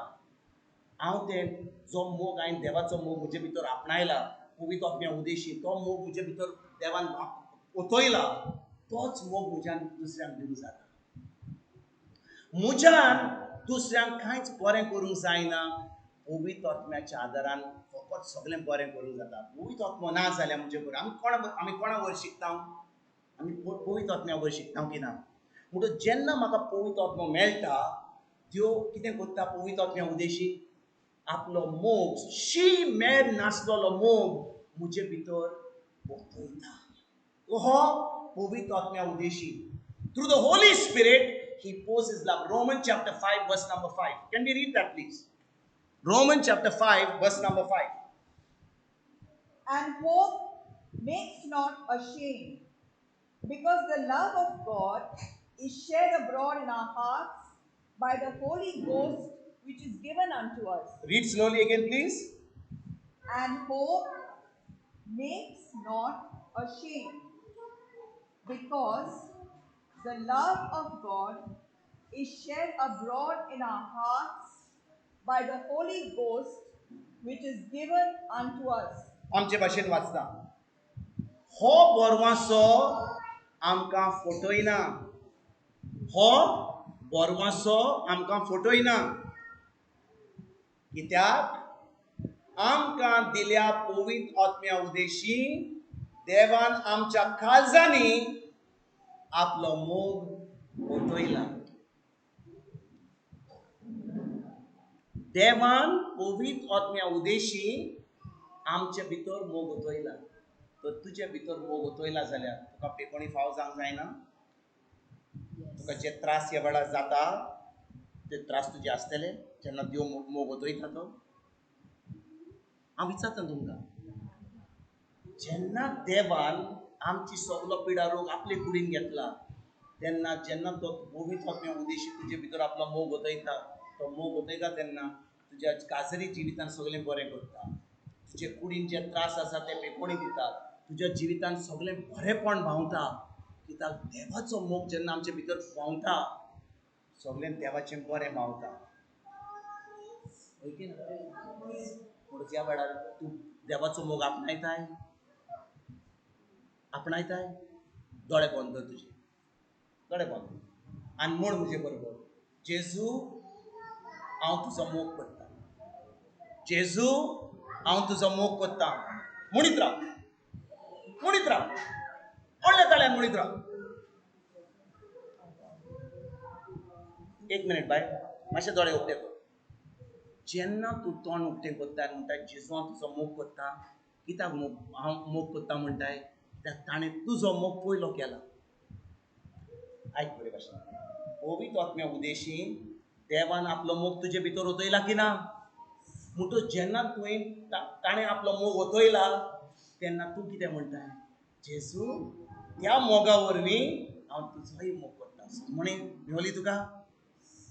हांव तें जो मोग हांवें देवाचो मोग म्हजे भितर आपणायला, पवित्र आत्म्या उदेशी तो मोग म्हजे भितर देवान ओतयला, तोच मोग म्हज्यान दुसऱ्यांक दिवंक जाता. म्हज्यान दुसऱ्यांक कांयच बरें करूंक जायना. पवित्र आत्म्याच्या आदारान फकत सगळें बरें करूंक जाता. पवित्र आत्मो ना जाल्यार म्हजे बरोबर आमी कोणा वयर शिकता? आमी पवित्र आत्म्या वयर शिकता की ना? म्हणटकच जेन्ना म्हाका पवित्र आत्मो मेळटा, देव कितें करता? पवित्र आत्म्या उदेशी आपलो मोग, शी मेर नासलेलो मोग म्हजे भितर ओतयता. हो पवित्र आत्म्या Udeshi. Through the Holy Spirit He pours His love. Romans chapter 5 verse number 5. Can we read that please? Romans chapter 5 verse number 5. And hope makes not ashamed, because the love of God is shed abroad in our hearts by the Holy Ghost which is given unto us. Read slowly again please. And hope makes not ashamed, because the love of God is shed abroad in our hearts by the Holy Ghost which is given unto us. आमचे भाशेन वाचता, हो बोरवासो आमकां फटयना, हो बोरवासो आमकां फटयना, कित्याक आमकां दिल्या पवित्र आत्म्या उदेशी देवान आमच्या काळजांनी आपलो मोग ओतयला. देवान पवित्र आत्म्या उदेशी आमचे भितर मोग ओतयला. तर तुजे भितर मोग ओतयला जाल्यार तुका पेकोणी फाव जावंक जायना. तुका जे त्रास ह्या वेळार जाता ते त्रास तुजे आसतले जेन्ना देव मोग ओतयता तो. हांव विचारता तुमकां, जेन्ना देवान आमची सगलो पिडा रोग आपले कुडीन घेतला तेन्ना जेन्ना तो पवित्र आत्म्या उदेशी तुजे भितर आपलो मोग ओतयता, तो मोग ओतयता तेन्ना तुज्या काजरी जिवितान सगळें बरें करता. तुजे कुडीन जे त्रास आसा ते पेकोणी दिता. तुज्या जिवितान सगळें बरेंपण व्हांवता. कित्याक देवाचो मोग जेन्ना आमचे भितर व्हांवता, सगळें देवाचें बरें व्हांवता. हय की ना? म्हणून ह्या वेळार तूं देवाचो मोग आपणायताय, आपणायताय. दोळे बंद कर तुजे, दोळे बंद आनी म्हण म्हजे बरोबर, जेजू हांव तुजो मोग करता, जेजू हांव तुजो मोग करता. म्हणीत राव, म्हणीत राव, व्हडल्या ताळ्यान म्हणीत राव. एक मिनीट बाय, मातशे दोळे उक्ते कर. जेन्ना तूं तोंड उक्तें करता आनी म्हणटा जेजू हांव तुजो मोग करता, कित्याक मोग हांव मोग करता म्हणटाय? कित्याक ताणें तुजो मोग पयलो केला. आयक बरे भाशेन, पवित्र आत्म्या उदेशी देवान आपलो मोग तुजे भितर ओतयला की ना? म्हणटच जेन्ना तुवें ताणें आपलो मोग ओतयला तेन्ना तूं कितें म्हणटाय? जेजू त्या मोगा वरवीं हांव तुजोय मोग करता. म्हणी मेवली तुका?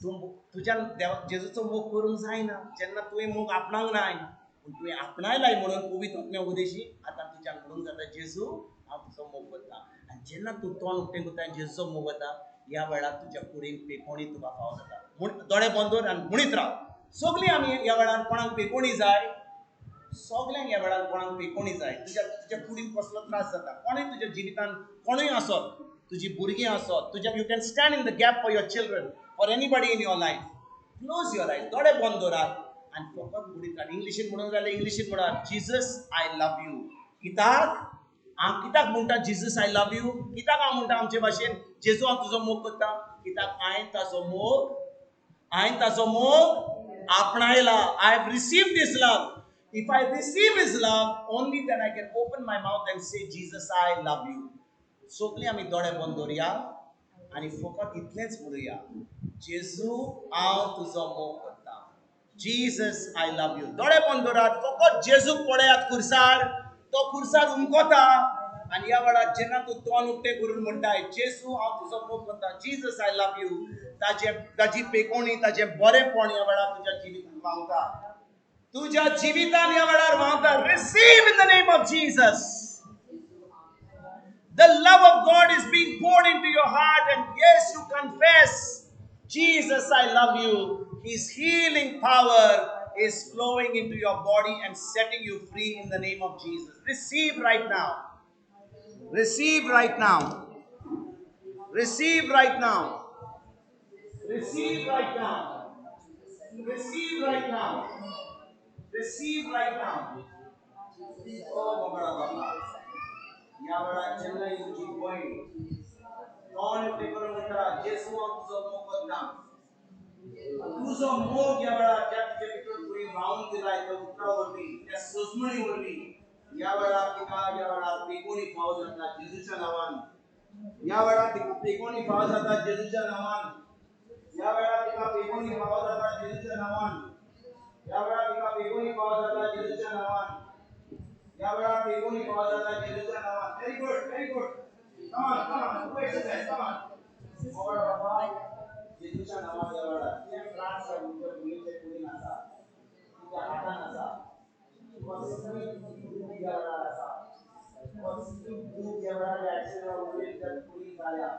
तूं तुज्यान देवा जेजूचो मोग करूंक जायना जेन्ना तुवें मोग आपणाक नाय, पूण तुवें आपणायलाय म्हणून पवित्र आत्म्या उदेशी आतां तुज्यान म्हणूंक जाता जेजू हांव तुजो मोग करता. आनी जेन्ना तूं तोंड उक्तें करता आनी जेजूचो मोग वता, ह्या वेळार तुज्या कुडीन पेकोणी तुका फावो जाता. म्हूण दोळे बंद दवर आनी म्हणीत राव. सगळीं आमी ह्या वेळार कोणाक पेकोणी जाय, सगल्यांक ह्या वेळार कोणाक पेकोणी जाय. तुज्या तुज्या कुडीन कसलो त्रास जाता, कोणूय तुज्या जिवितान कोणूय आसत, तुजी भुरगीं आसत, तुज्या you can stand in the gap for your children, for anybody in your life. Close your eyes, दोळे बंद दवरात आनी फकत म्हणीत राव. इंग्लिशीन म्हणूंक जाल्यार इंग्लिशीन म्हणात, जीजस I love you. कित्याक हांव कित्याक म्हणटा जीजस I love you? कित्याक हांव म्हणटा आमचे भाशेन जेजू हांव तुजो मोग करता? कित्याक हांवें ताजो मोग, हांवें ताजो मोग आपणायला. I have received his love. If I receive his love, only then I can open my mouth and say Jesus I love you. सगळीं आमी दोळे बंद दवरया आनी फकत इतलेंच म्हणुया, जेजू हांव तुजो मोग करता, जीजस I love you. दोळे बंद दवरात, फकत जेजूक पळयात खुर्सार, तो खुर्सार उमकता. आनी ह्या वेळार जेन्ना तूं तोंड उक्तें करून म्हणटाय जेजू हांव तुजो मोग करता, जीजस I love you, ताजे ताजी पेकोणी, ताजें बरेंपण ह्या वेळार तुज्या जिवितान व्हांवता, तुज्या जिवितान ह्या वेळार व्हांवता. Receive in the name of Jesus. The love of God is being poured into your heart, and yes, you confess, Jesus, I love you. His healing power is flowing into your body and setting you free in the name of Jesus. Receive right now. Receive right now. Receive right now. Receive right now. Receive right now. Receive right now. Oh, Baba. ह्या वेळार जेन्ना तुजी भयण तोंड उक्तें करून म्हणटा जेजू हांव तुजो मोग करता, तुजो मोग ह्या वेळार ज्या तुजे भितर तुवें व्हांवन दिलाय त्या उतरा वरवीं, त्या सजमणी वरवीं, ह्या वेळार तिका ह्या वेळार पेकोणी फावो जाता जेजूच्या नांवान. ह्या वेळार तिका पेकोणी फावो जाता जेजूच्या नांवान. ह्या वेळार तिका पेकोणी फावो जाता जेजूच्या नांवान. ह्या वेळार तिका पेकोणी फावो जाता जेजूच्या नांवान. ह्या वेळार पेकोणी फावो जाता जेजूच्या नांवान. Very good, very good. Come on, come on, do exercise, come on. मोगळ बाबा, जेजूच्या नांवान ह्या वेळार जे त्रास तुमच्या भुरग्याच्या कुडीन आसा, तुज्या हातान आसा, कसली दूख ह्या वेळार आसा, कसली दूख ह्या वेळार ह्या एक्सिडंटा वरवीं तुज्या कुडीन जाल्या,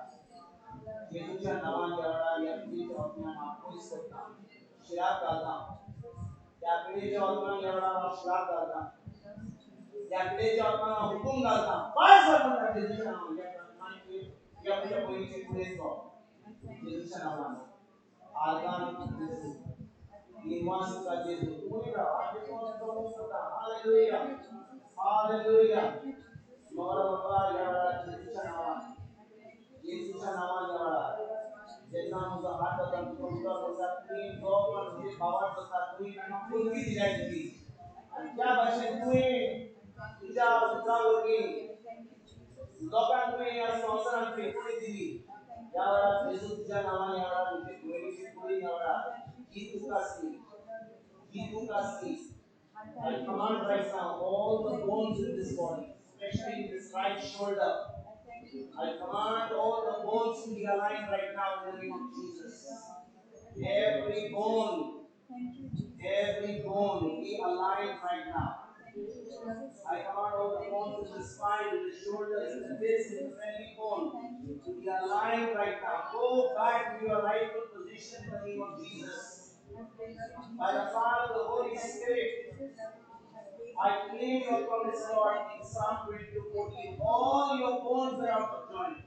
जेजूच्या नांवान ह्या वेळार ह्या पिडेच्या आत्म्याक हांव पयस करता, शिराप घालता. ह्या पिडेच्या आत्म्याक ह्या वेळार हांव शिराप घालता, ह्या पिडेच्या आत्म्याक हांव हुकूम घालता. पांय सर म्हणटा जेजूच्या नांवान ह्या तुज्या पयलींचे कुडीन तो जेजूच्या नांवान. आर्गान जेजू, निवास तुका जेजू. तूं म्हणीत राव, हांव जेजू तुजो मोग करता. Hallelujah, hallelujah. मोगरा बाबा, ह्या वेळार जेजूच्या नांवान, जेजूच्या नांवान ह्या वेळार जेन्ना म्हजो हात वता तुका उतर करता, तुवें जो कोण तुजे भावाक करता, तुवें तांकां पदवी दिल्या तुजी, आनी त्या भाशेन तुवें तुज्या उतरा वरवीं लोकांक तुवें ह्या संवसारांत पेकोणी दिली. ह्या वेळार जेजू तुज्या नांवान ह्या वेळार तुजे भयणीची कुडीन ह्या वेळार जी दूख आसली, जी दूख आसली, I command right now all the bones in this body, especially in this right shoulder, I command all the bones to be aligned right now in the name of Jesus. Every bone be aligned right now. I command all the bones in the spine, in the shoulders, in the disc, in the belly bone to be aligned right now. Go back to your rightful position in the name of Jesus. By the power of the Holy Spirit, I claim your promise, Lord, in Psalm 22:14. All your bones are out of joint.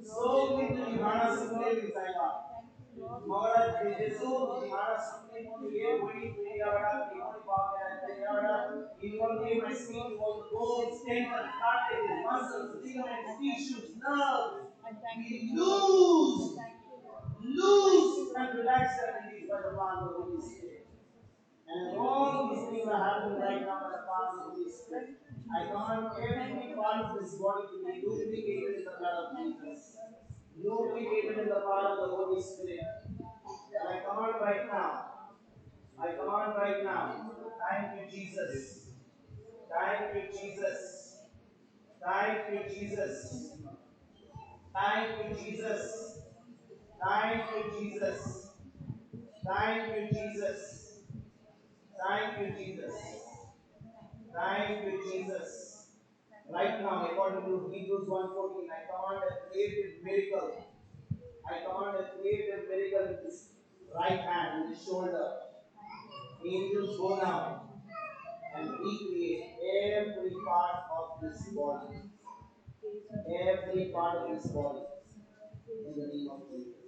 So तुझी सुकलेली सायबा. मगराज जेजू तुझी हाडां सुकली म्हणून हे भयणी तुझी ह्या वेळार कोणी पावल्या त्या वेळार in your name I speak to all the bones, tendons, cartilages, muscles, ligaments, tissues, nerves. Be loose, loose and relax and release by the power of the Holy Spirit. And all these things are happening right now by the power of the Holy Spirit. I command every part of this body to be lubricated in the blood of Jesus. Lubricated in the power of the Holy Spirit. And I command right now. I command right now. Thank you, Jesus. Thank you, Jesus. Thank you, Jesus. Thank you, Jesus. Thank you, Jesus. Thank you, Jesus. Thank you, Jesus. Thank you, Jesus. Right now, according to Hebrews 1:14, I command a creative miracle. I command a creative miracle with this right hand, with this shoulder. Angels, go now and recreate every part of this body. Every part of this body. In the name of Jesus.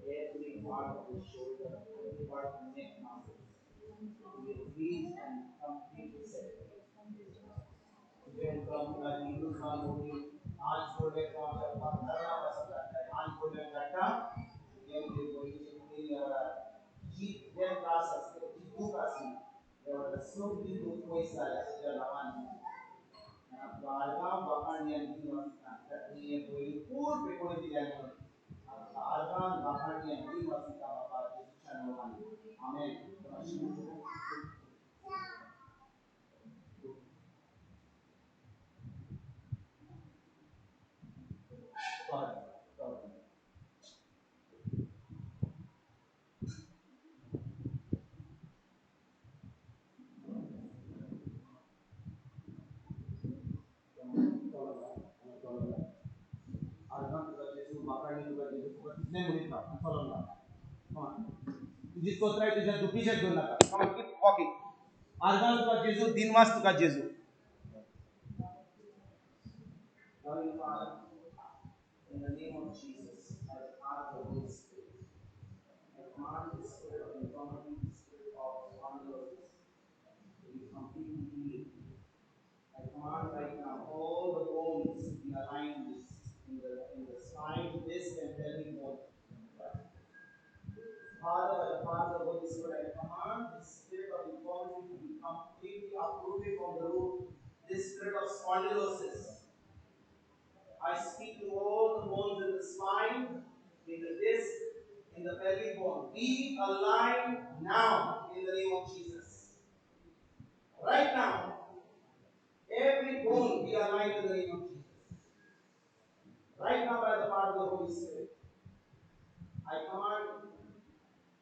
Every part of the shoulder, every part of the neck muscles be released and completely set free. Amen. तुझी स्तोत्राय तुझ्या दुखीचेर घेवन नाका. Come on, keep walking. आर्गां तुका जेजू, दिनवास तुका जेजू. In the name of Jesus, by the power of the Holy Spirit, I command the spirit of infirmity, the spirit of spondylosis, to be completely healed. I command right now all the bones to be aligned in the spine, disc, and pelvic bone. Father, by the power of the Holy Spirit, I command the spirit of infirmity to be completely uprooted from the root. This spirit of spondylosis. I speak to all the bones in the spine, in the disc, in the pelvic bone. Be aligned now in the name of Jesus. Right now, every bone be aligned in the name of Jesus. Right now, by the power of the Holy Spirit, I command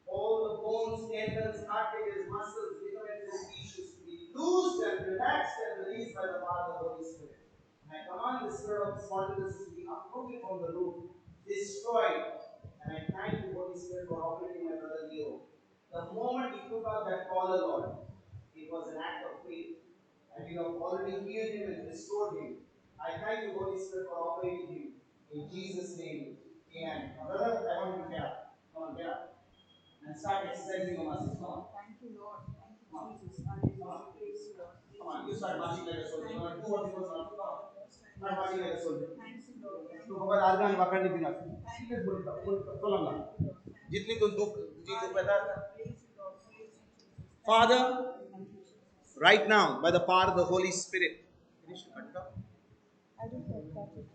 all the bones, tendons, cartilages, muscles, ligaments, and tissues to be loosed and relaxed and released by the power of the Holy Spirit. And I command the spirit of spondylosis to be uprooted from the root, destroyed. And I thank you, Holy Spirit, for operating my brother Leo. The moment he took out that collar, Lord, it was an act of faith. And you have already healed him and restored him. I thank you, Holy Spirit, for operating him. In Jesus' name, amen. Brother, I want you to get up. Come on, get up. And start exercising your muscles. Come on. Thank you, Lord. Thank you, Jesus. Hallelujah. Praise you, Lord. Come on, you start marching like a soldier. Come on, do what you want. Come on. Start marching like a soldier. Thank you, Lord. तू फकत argon वाखाणणी दिना. चलो ना. जितली तू दुख तुझी दुख येता. Praise you, Lord. Praise you, Jesus. Father, right now, by the power of the Holy Spirit, Did she cut it off? I don't know. Cut it.